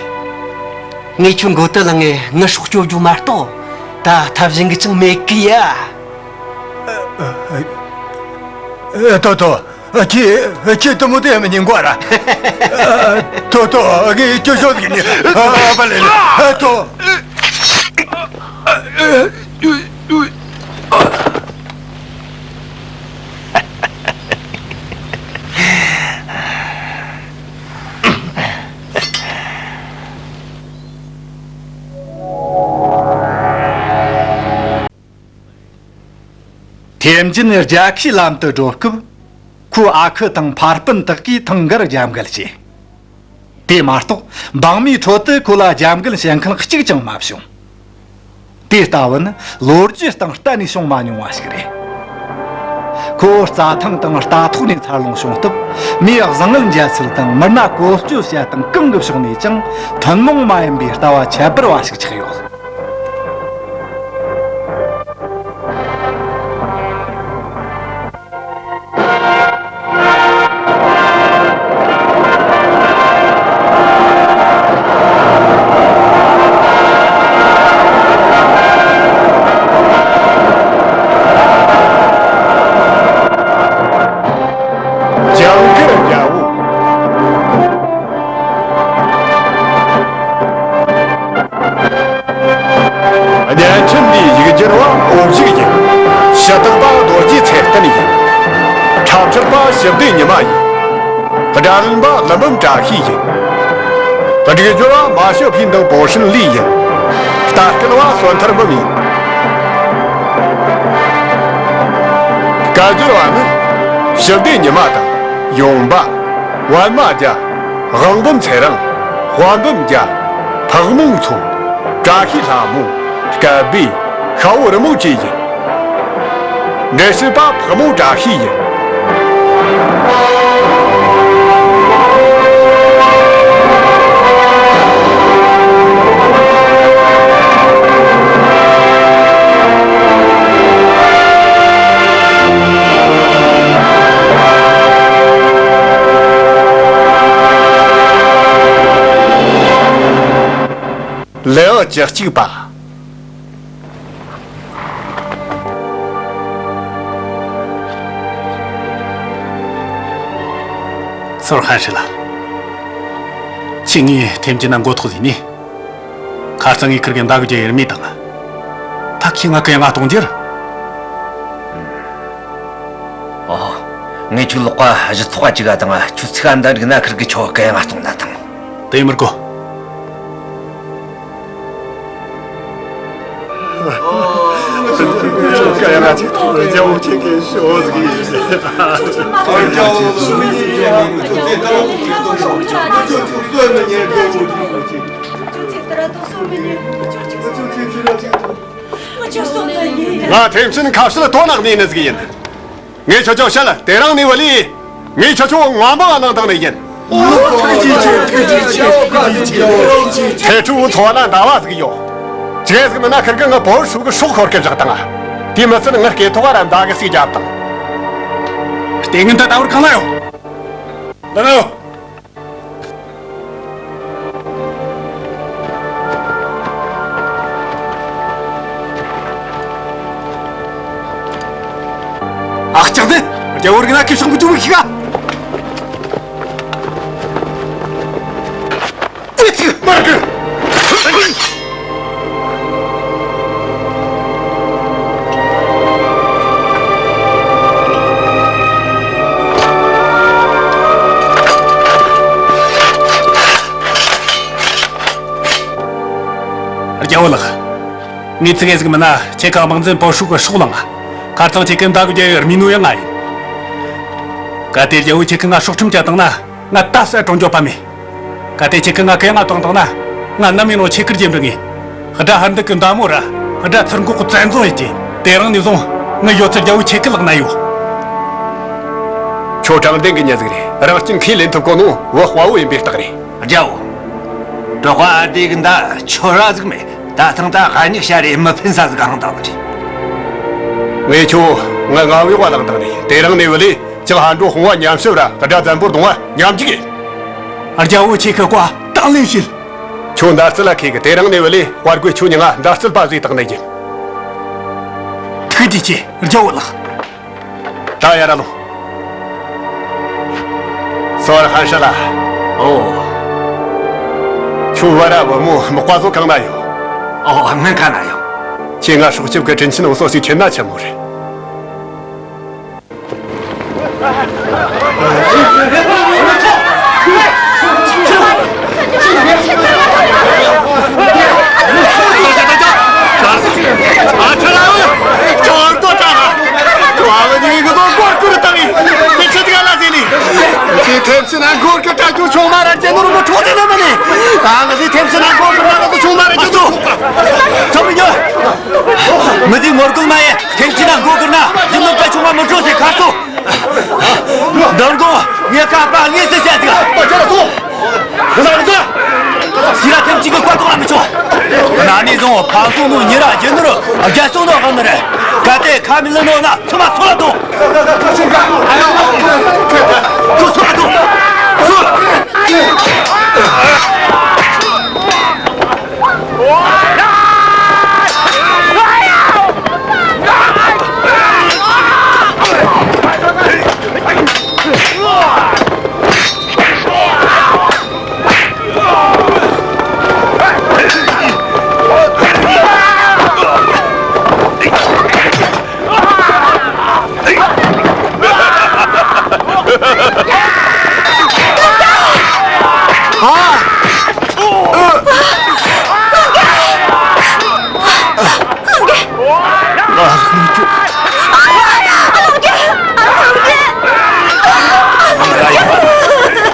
ངས་ཁྱོད་མགོ་ཏུ་ལ་ངས་ངའི་སྲོག་སྐྱོབ་རྒྱུ་མ་གཏོགས་ད་ཐབས་གཞན་གི་ཅང་མེད་གི་ཡ། ཨ། ཨ། ཨ། ཏོ་ཏོ། ཁྱེད་ཁྱེད་དུ་མོ་དེ་མི་ཉན་གོ་ར། ཏོ་ཏོ། ངས་སྐྱོ་ཤོས་ཟིག་ནི། ཨ། པ་ལེ་ལེ། ཏོ། ཐེམ་ཆེན་རྒྱལ་ཁའི་ལམ་དུ་འགྲོ་སྐབས། ཁོའི་ཨ་ཁུ་དང་ཕ་སྤུན་དག་གིས་ཐང་གར་རྒྱབ་འགལ་བྱས། དེ་མ་གཏོགས་འབངས་མིའི་ཁྲོད་དུ་ཁོ་ལ་རྒྱབ་འགལ་བྱེད་མཁན་གཅིག་ཀྱང་མ་བྱུང་། དེ་ལྟ་བུ་ནི་ལོ་རྒྱུས་སྟེང་གཏན་ནས་བྱུང་མ་མྱོང་བ་ཞིག་རེད། ཁོ་བོ་རྩྭ་ཐང་དང་རྟ་ཐོག་ནས་འཚར་ལོངས་བྱུང་སྟབས། མིའི་བཟང་ངན་འཇལ་ཚུལ་དང་མི་སྣ་བཀོལ་སྤྱོད་བྱེད་སྟངས་གང་གི་ཕྱོགས་ནས་ཀྱང་ཐུན་མོང་མ་ཡིན་པའི་ལྟ་བ་ཁྱད་པར་བ་ཞིག་ཆགས་ཡོད། ཇིང་གིར་རྒྱལ་པོ། བརྙན་འཕྲིན་འདིའི་ཡིག་སྒྱུར་བ་ཨོ་བཞུགས་ཡིན། ཞུ་དག་པ་རྡོ་རྗེ་ཚེ་བརྟན་ཡིན། འཁྲབ་ཁྲིད་པ་ཞི་བདེ་ཉི་མ་ཡིན། སྒྲ་ལེན་པ་ཀླུ་འབུམ་བཀྲ་ཤིས་ཡིན། སྒྲིག་སྦྱོར་བ་མ་ཤོ་ཕིན་དང་པོ་ཧྲིན་ལི་ཡིན། ལྟ་སྐུལ་བ་བསོད་ཐར་འབུམ་ཡིན། སྐད་སྒྱུར་བ་ནི་ཞི་བདེ་ཉི་མ་དང་ཡོང་འབའ། པད་མ་རྒྱལ། དབང་འབུམ་ཚེ་རིང་། དཔལ་འབུམ་རྒྱལ། ཕག་མོ་མཚོ། བཀྲ་ཤིས་ལྷ་མོ། སྐལ་བྷེ། ཤ་བོ་རི་མོ་བཅས་ཡིན། འགྲེལ་བཤད་པ་ཕག་མོ་བཀྲ་ཤིས་ཡིན། ལེའུ་བཅུ་གཅིག་པ། སོར་ཧན་ཧྲི་ལ། ཁྱེད་ངའི་ཐེམ་གྱི་ནང་མགོ་ཐོག་ལས་ནི། ཁ་རྩང་ངའི་ཁིར་གི་མདའ་གི་རྒྱ་ཡེར་མི་དང་། ད་ཁྱེད་ང་གི་ཡང་ང་གཏོང་རྒྱུར། ཨོ། ངས་ཁྱོད་ལོག་པ་གཞི་ཚོགས་ཅིག་ག་དང་ཁྱོད་ཚིག་ག་འདི་རིག་ན་ཁིར་གི་ཁྱོད་གི་ཡང་ང་གཏོང་ན་དང་། དེ་མི་དགོས། ང་ཐེམ་ཆེན་ཁ་བཤད་དོ་ནག་ནས་ནི་ཟིག་ཡིན། ངས་ཁྱོད་ཆོ་བཤད་ལ་དེ་རིང་ནས་བ་ལས། ངས་ཁྱོད་ཆོ་ངོ་མ་ང་ནང་དང་ནས་ཡིན། ཐེ་ཕྲུག་འཚོ་ལ་འདའ་བ་ཟིག་ཡོད། ཅི་ཟིག་མིན་ན་ཁིར་གི་ང་བོད་ཧྲུའུ་གི་སྲོག་ཁོར་གི་བཞག་དང་། དེ་མི་ཚད་ང་སྐེ་ཐོག་ར་མདའ་གི་ཟིག་རྒྱབ་དང་། ལྟས་ངན་ད་ད་བར་གང་ན་ཡོད། འདི་ན་ཡོད། ཨ་ཅག་དེ། རྒྱལ་བོ་རིག་ན་ཁྱི་ཤོག་མི་བཅུག་མི་ཤི་ག་ཨེ་ཚིག་མར་གི་རྒྱལ་བོ་ལགས། ངས་ཚིག་ཟིག་མིན་ན་ཁྱེད་ཀ་དམག་འཛིན་པོ་ཧྲུའུ་གི་སྲོག་ལངས། ཁ་རྩང་ཁྱེད་ཀ་མདའ་གི་རྒྱལ་བའི་རྨིས་ནོ་ཡང་ང་ཡིན། གལ་ཏེ་རྒྱལ་བོ་ཁྱེད་ཀ་ང་སྲོག་ཁྲིམས་བཅད་བཏང་ན་ང་ད་སུ་ཡང་གྲོངས་འགྱོ་པ་མེད། གལ་ཏེ་ཁྱེད་ཀ་ང་གེ་ང་བཏང་བཏང་ན་ང་ནམ་ཡིན་རུང་ཁྱེད་ཀར་རྗེས་འབྲི་ངེས། དགྲ་ཧར་འདུག་གི་མདའ་མོ་ར་དགྲ་ཚུར་འགོག་གི་བཙན་བཟུང་ཡེད་ཀྱི། དེ་རིང་ནས་བཟུང་ངའི་ཡོད་ཚད་རྒྱལ་བོ་ཁྱེད་ཀའི་ལག་ན་ཡོད། ཁྱོད་དྲང་བདེན་གི་མྱི་ཟིག་རེད། རང་སྐྱོན་ཁས་ལེན་ཐུབ་གོ་ནོ་བུ་དཔའ་བོ་ཡིན་པའི་རྟགས་རེད། རྒྱལ་བོ། འབྲོག་པ་ཨ་དེ་གི་མདའ་ཁྱོད་ར་ཟིག་མེད། ད་ཐེངས་ད་ཧ་ཉིག་ཤ་རེ་མི་ཕན་ས་ཟིག་གང་དང་བ་རེད། ངས་ཁྱོད་ང་ང་བའི་བ་ལང་དང་ནས་དེ་རིང་ནས་བུ་ལས་ཅག་ཧ་འགྲོ་ཧོང་བ་ཉམས་ཞིབ་ར་དགྲ་བཙན་པོ་གདོང་བ་ཉམས་ཅིག་གེ། རྒྱལ་བོ་ཁྱེད་ཀྱི་བཀའ་དང་ལེན་བྱེད། ཁྱོད་མདའ་རྩལ་ལ་མཁས་གི། དེ་རིང་ནས་བུ་ལས་དཔའ་རྒོད་ཁྱོད་ཉིད་ང་མདའ་རྩལ་པ་ཟིག་བཏང་ནས་ཡིན། ཐུགས་རྗེ་ཆེ་རྒྱལ་བོ་ལགས། ད་ཡར་ལོངས། སོ་བར་ཧན་ཧྲི་ལ། ཨོ། ཁྱོད་བར་བུ་མོ་མག་པ་ཚོ་གང་ན་ཡོད། ཨོ་སྨན་ཁང་ན་ཡོད། ཁྱེད་ང་སྲོག་སྐྱོབ་ཀྱི་དྲིན་ཆེན་འུ་སོ་ཞིག་ཁྱེར་ན་ཆི་མོ་རེད། ཐེམ་སི་ནང་འཁོར་གི་དྲ་ཅུ་ཆུང་མ་ར་ཅན་ནོར་མོ་ཁྲོ་ཟིན་ན་མ་ནི། ཨ་ང་ཟི་ཐེམ་སི་ནང་འཁོར་གི་མ་ང་ཚོ་ཆུང་མ་ར་ཅན་ཚོ། ཚོ་མི་ཉོ། མི་ཟི་ངོར་ཀུལ་མ་ཡེ་ཐེམ་སི་ནང་འཁོར་གི་ན་ཡིན་ནོ་པ་ཆུང་མ་མི་ཁྲོ་ཟིན་ཁ་སོ། འདང་དགོང་ངས་ཁ་པ་ངས་སི་སེ་ཟིག་ཨ་ཅག་ལ་སོ། ཁོ་ན་རི་ཚོ། སི་ར་ཐེམ་གཅིག་གི་བཀའ་གཏོང་ལ་མི་ཆོག་ན་ནི་བཟུང་ཕ་སོང་ནོ་ཉེ་ར་རྒྱུ་ནོར་རྒྱ་སོང་ནོ་ཧང་ནི་རེད། ག་ཏེ་ཁ་མི་ལ་ནོ་ན་ཚོ་མ་ཚོ་ལ་དོ། ཁོ་ཚོ་ལ་དོ། ཚོ།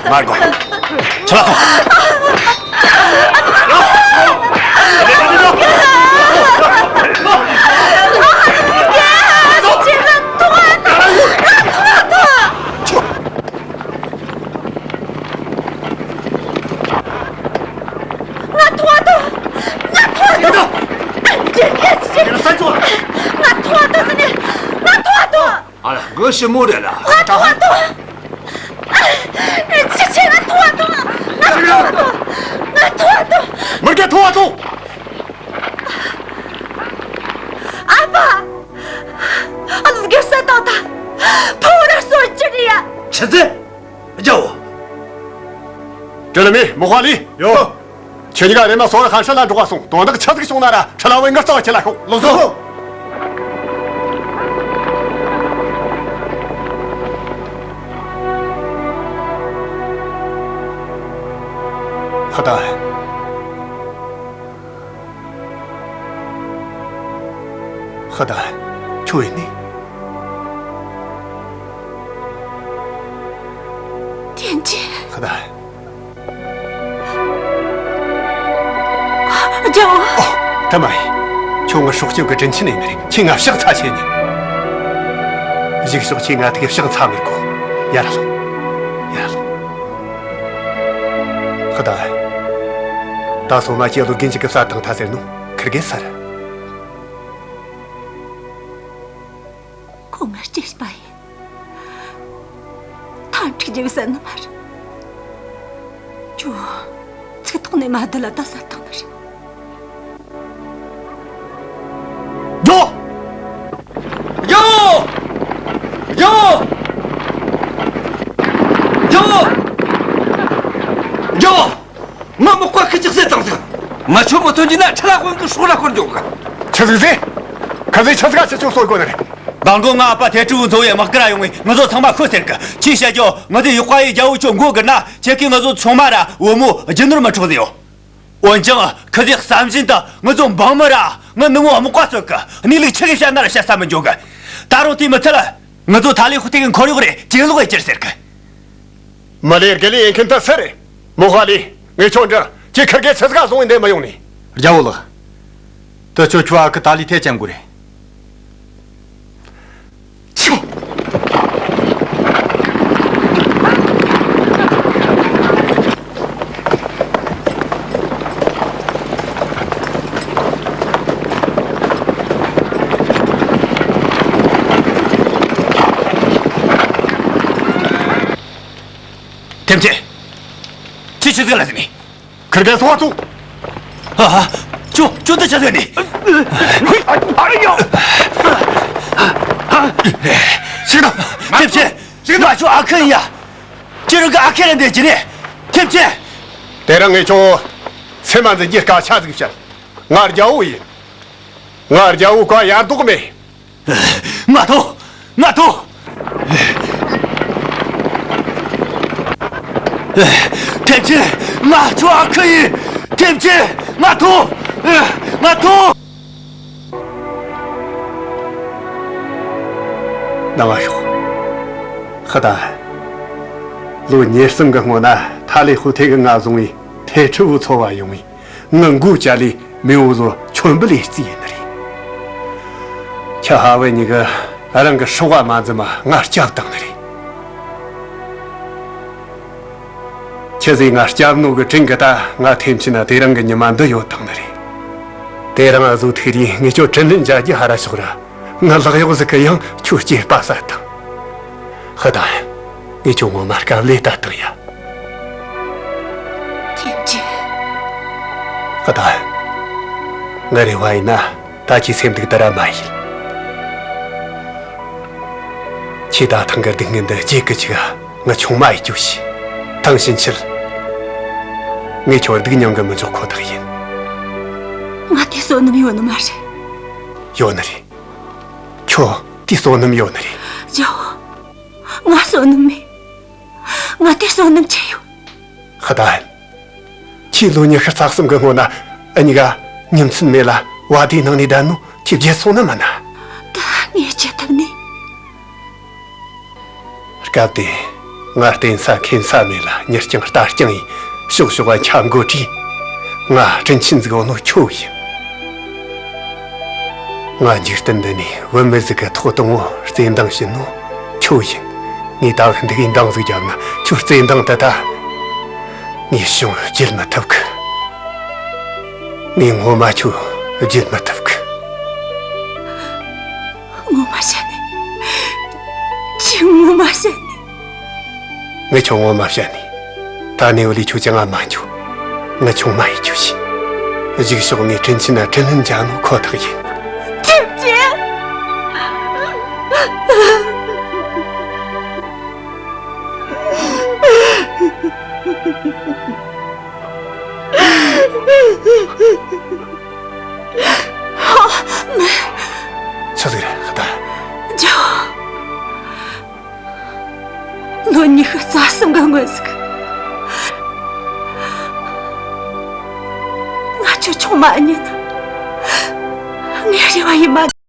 མར་གོ། ཆ་ལ་སོང་། ང་ཐོག་ཏུ། ང་ཐོག་ཏུ། ང་ཐོག་ཏུ་ཟེར་ནས། ང་ཐོག་ཏུ། ཨ་ལ་གོ་ཞི་མོ་རེད་ལ། ང་ཐོག་ཏུ། ཅི་ཆེ་ང་ཐོག་ཏུ། ང་ཐོག་ཏུ། ང་ཐོག་ཏུ། མི་རྒན་ཐོག་ཏུ། ཨ་ཕ། ཨ་ལུ་གེ་ས་ཏང་ཏ། ཕོ་ར་སོ་ཅི་རེད་ཡ། ཆི་ཟེར། རྒྱལ་བོ། དྲི་ལ་མེ་མོ་ཧ་ལི། ཡོ། ཁྱེད་གཉིས་ཀ་རེ་མ་སོ་ར་ཧན་ཧྲ་ལ་འགྲོ་བ་སོང་། དོན་དག་ཆི་ཟིག་བྱུང་ན་ར་ཁྲི་ལ་བའི་ངར་རྩ་བ་ཁྱེད་ལ་ཤོག་ལོ་སོ། ཧ་ད། ཧ་ད། ཁྱོད་ཡིན་ནི། ཐེམ་ཅིན། ཁ་ད། རྒྱལ་བོ། ཨོ། ད་མ་ཡིན། ཁྱོད་ངའི་སྲོག་སྐྱོབ་ཀྱི་དྲིན་ཆེན་ཡིན་ནི་རེད། ཁྱེད་ང་ཕྱག་འཚལ་བྱེད་ཉན། གཞུག་ཕྱོགས་ཁྱེད་ང་ཐུག་ཕྱག་འཚལ་མི་དགོས། ཡར་ལོངས། ཡར་ལོངས། ཁ་ད། ད་སོ་མ་ཁྱེད་ལོ་རྒན་ཅིག་གི་ས་དང་ཐ་ཟེར་ནོ། ཁིར་གེ་སར། ཁོ་ང་སྐྱེས་པ་ཡིན། ཐ་འཁྲིག་རྒྱུ་ཟེར་ནི་མ་རེད། ཁྱོད་ཚིག་ཐོག་ནས་མ་བསྡད་ལ་ད་ཟ་བཏང་ནི་རེད། རྒྱོ། རྒྱོ། རྒྱོ། རྒྱོ། རྒྱོ། ང་མག་པ་ཁི་ཅིག་བསད་བཏང་ཟིག། ང་ཆོ་མོ་ཐོན་གྱི་ན་ཁྲི་ལ་དབང་གི་སྲོག་ལ་ཁོར་འཇོག་གི། ཆི་ཟིག་ཟེ། ཁི་ཟིག་ཆི་ཟིག་ཨ་ཆི་ཆོ་སོ་གོ་ནི་རེད། མདང་དགོང་ང་ཨ་ཕ་ཐེ་ཁྲི་བུ་འཚོ་བའི་དམག་སྒར་ཡོང་བས་ང་ཚོ་ཚང་མ་ཁོ་ཟེར་གི། ཁྱི་བཤད་རྒྱོ། ང་ཚོ་ཡུག་པ་ཡི་རྒྱལ་བོ་ཁྱོད་མགོ་སྒུར་ན་ཁྱེད་ཀྱིས་ང་ཚོ་ཆུང་མ་ར་བུ་མོ་རྒྱུ་ནོར་མི་འཕྲོག་ཟེར་ཡོ། འོན་ཀྱང་ཁི་ཟིག་བསམ་བཞིན་དུ་ང་ཚོ་འབངས་མི་ར་ང་ནུ་མོ་དམག་པ་ཚོད་གི་གནས་ལུགས་ཆི་གི་བཤད་ན་ར་བཤད་ས་མི་འཇོག་གི། ད་རུང་དེ་མི་ཚད་ལ། ང་ཚོ་ཐ་ལི་ཧུ་ཐེ་གི་འཁོར་ཡུག་རེ་གྱེན་ལོག་ཡེ་ཅེར་ཟེར་གི། མི་ལས་དགེ་ལས་ཡིན་མཁན་ད་སུ་རེད། མོ་ཧ་ལི། ངས་ཁྱོད་འདྲི། ཁྱེད་ཁིར་གེ་ཆི་ཟིག་ག་བཟུང་བའི་འདེད་མི་ཡོང་ནི། རྒྱལ་བོ་ལགས། དེ་ཆོ་ཁྱོད་ཨ་ཁུ་ཐ་ལི་ཐེ་ཅན་གུ་རེད། ཆོ། ཐེམ་ཆེན། ཁྱེད་ཆི་ཟིག་ལ་ཟིན་ནི། ཁིར་གེ་སོང་བ་ཐུག། ཨ་ཨ། ཅོ་ཅོ་འདི་ཆི་ཟིག་ནི། ཨ་ཡོ། ཤིག་དང་། ཐེམ་ཆེན། ཤིག་དང་། ང་ཁྱོད་ཨ་ཁུ་ཡིན་ཡ། ཁྱེད་རང་གི་ཨ་ཁུ་རེད་འདི་ཅི་ནི། ཐེམ་ཆེན། དེ་རིང་ངས་ཁྱོད་སེམས་མ་འཛིན་རྒྱུའི་སྐད་ཆ་ཟིག་བཤད། ང་རྒྱལ་བོ་ཡིན། ང་རྒྱལ་བོ་ཀ་ཡར་ལྡོག་མེད། ང་ཐོ། ང་ཐོ། ཐེམ་ཆེན། ང་ཁྱོད་ཨ་ཁུ་ཡིན། ཐེམ་ཆེན། ང་ཐོ། ང་ཐོ། ནང་ང་ཤོག། ཧ་ད། ལོ་ཉེར་གསུམ་གི་སྔོན་ན་ཐ་ལི་ཧུ་ཐེ་གི་ང་བཟུང་བའི་ཐེ་ཁྲི་བུ་ཚོ་བ་ཡོང་བས། ངི་མགོ་བཅད་ལས་མེས་པོ་ཚོ་མཆོད་འབུལ་ལས་རྩིས་ཡིན་ནི་རེད། ཁྱེད་ཧ་བེ་གཉིས་ཀྱིས་རང་གི་སྲོག་པ་མ་འཛེམ་མ་ང་བསྐྱབས་བཏང་ནི་རེད། ཁྱེད་ཚོས་ང་བསྐྱབས་ནོ་གི་དྲིན་གྱིས་ད་ང་ཐེམ་ཆེན་ན་དེ་རིང་གི་ཉི་མ་འདི་ཡོད་བཏང་ནི་རེད། དེ་རིང་ཨ་ཟོ་ཐུག་རིས་ངས་ཁྱོད་དྲིན་ལན་འཇལ་རྒྱུ་ཧ་ར་ཤོག་ར། ངའི་ལག་གཡོག་ཟིག་གིས་ཡང་ཁྱོད་སྐྱེས་པ་བསད་བཏང་། ཧི་ད། ངས་ཁྱོད་ངོ་མ་དཀའ་ལས་ད་བཏང་ཡ། ཐེམ་ཆེན། ཧི་ད། ངའི་རེ་བ་ཡིན་ན་ད་ཁྱེད་སེམས་སྡུག་དེ་ར་མ་ཡིན། ཁྱེད་ད་ཐེངས་གི་སྡུག་བསྔལ་འདི་བརྗེད་གི་ཅིག་ཨ། ང་ཆུང་མ་ཡི་སྐྱོ་ཤི། ཐང་ཕྱིན་ཆད། ངས་ཁྱོད་སྡུག་མྱང་གི་མི་འཇོག་ཁོ་ཐག་ཡིན། ང་དེ་བསོད་ནམས་ཡོད་ནི་མ་རེད། ཡོད་ནི་རེད། ཁྱོད་དེ་བསོད་ནམས་ཡོད་ནི་རེད། རྒྱལ་བོ། ང་བསོད་ནམས་མེད། ང་དེ་བསོད་ནམས་ཆེ་ཡོད། ཧི་ད། ཁྱེད་ལོ་ཉི་ཤུ་རྩ་གསུམ་གི་སྔོན་ན་འུ་གཉིས་ཀ་ཉིན་མཚན་མེད་ལ་བ་དེའི་ནང་ནས་བསྡད་ནོ་ཁྱེད་བརྗེད་སོང་ནི་མིན་ན། ད་ངས་ཅི་ཐུབ་ནས། སྐབས་དེ་ང་བརྟེན་ས་ཁེན་ས་མེད་ལ་མྱི་རྐྱང་རྟ་རྐྱང་ཡིན། ཕྱོགས་ཕྱོགས་ལ་འཁྱམ་དགོས་དུས། ང་དྲིན་ཆེན་ཟིག་ཡོད་ནོ་ཁྱོད་ཡིན། ང་འཇིག་རྟེན་འདི་ནས་བུད་མེད་ཟིག་གི་ཐོག་དང་པོ་བརྩེ་འདང་བྱིན་ནོ་ཁྱོད་ཡིན། ངས་ད་བར་འདི་གའི་འདང་ཟིག་བརྒྱབ་ན་ཁྱོད་བརྩེ་འདང་དེ་ད་ངས་བྱུང་བརྗེད་མི་ཐུབ་གི། ངས་ངོ་མ་ཁྱོད་བརྗེད་མི་ཐུབ་གི། ངོ་མ་བཤད་ནས། ཁྱེད་ངོ་མ་བཤད་ནས། ངས་ཁྱོད་ངོ་མ་བཤད་ནས། ད་ནས་བུ་ལས་ཁྱོད་ཀྱང་ང་མ་འགྱོ། ང་ཆུང་མ་ཡི་ཁྱོད་ཤི། གཞུག་ཕྱོགས་ངས་དྲིན་ཆེན་ན་དྲིན་ལན་འཇལ་ནོ་ཁོ་ཐག་ཡིན། ཐེམ་ཆེན། ཧ། མི། ཆི་ཟིག་རེད་ཧ་ད། ཇོ། ལོ་ཉི་ཤུ་རྩ་གསུམ་གི་སྔོན་ཟིག་ང་ཁྱོད་ཆུང་མ་ཉིད་ནི། ངའི་རེ་བ་ཡིན་མ།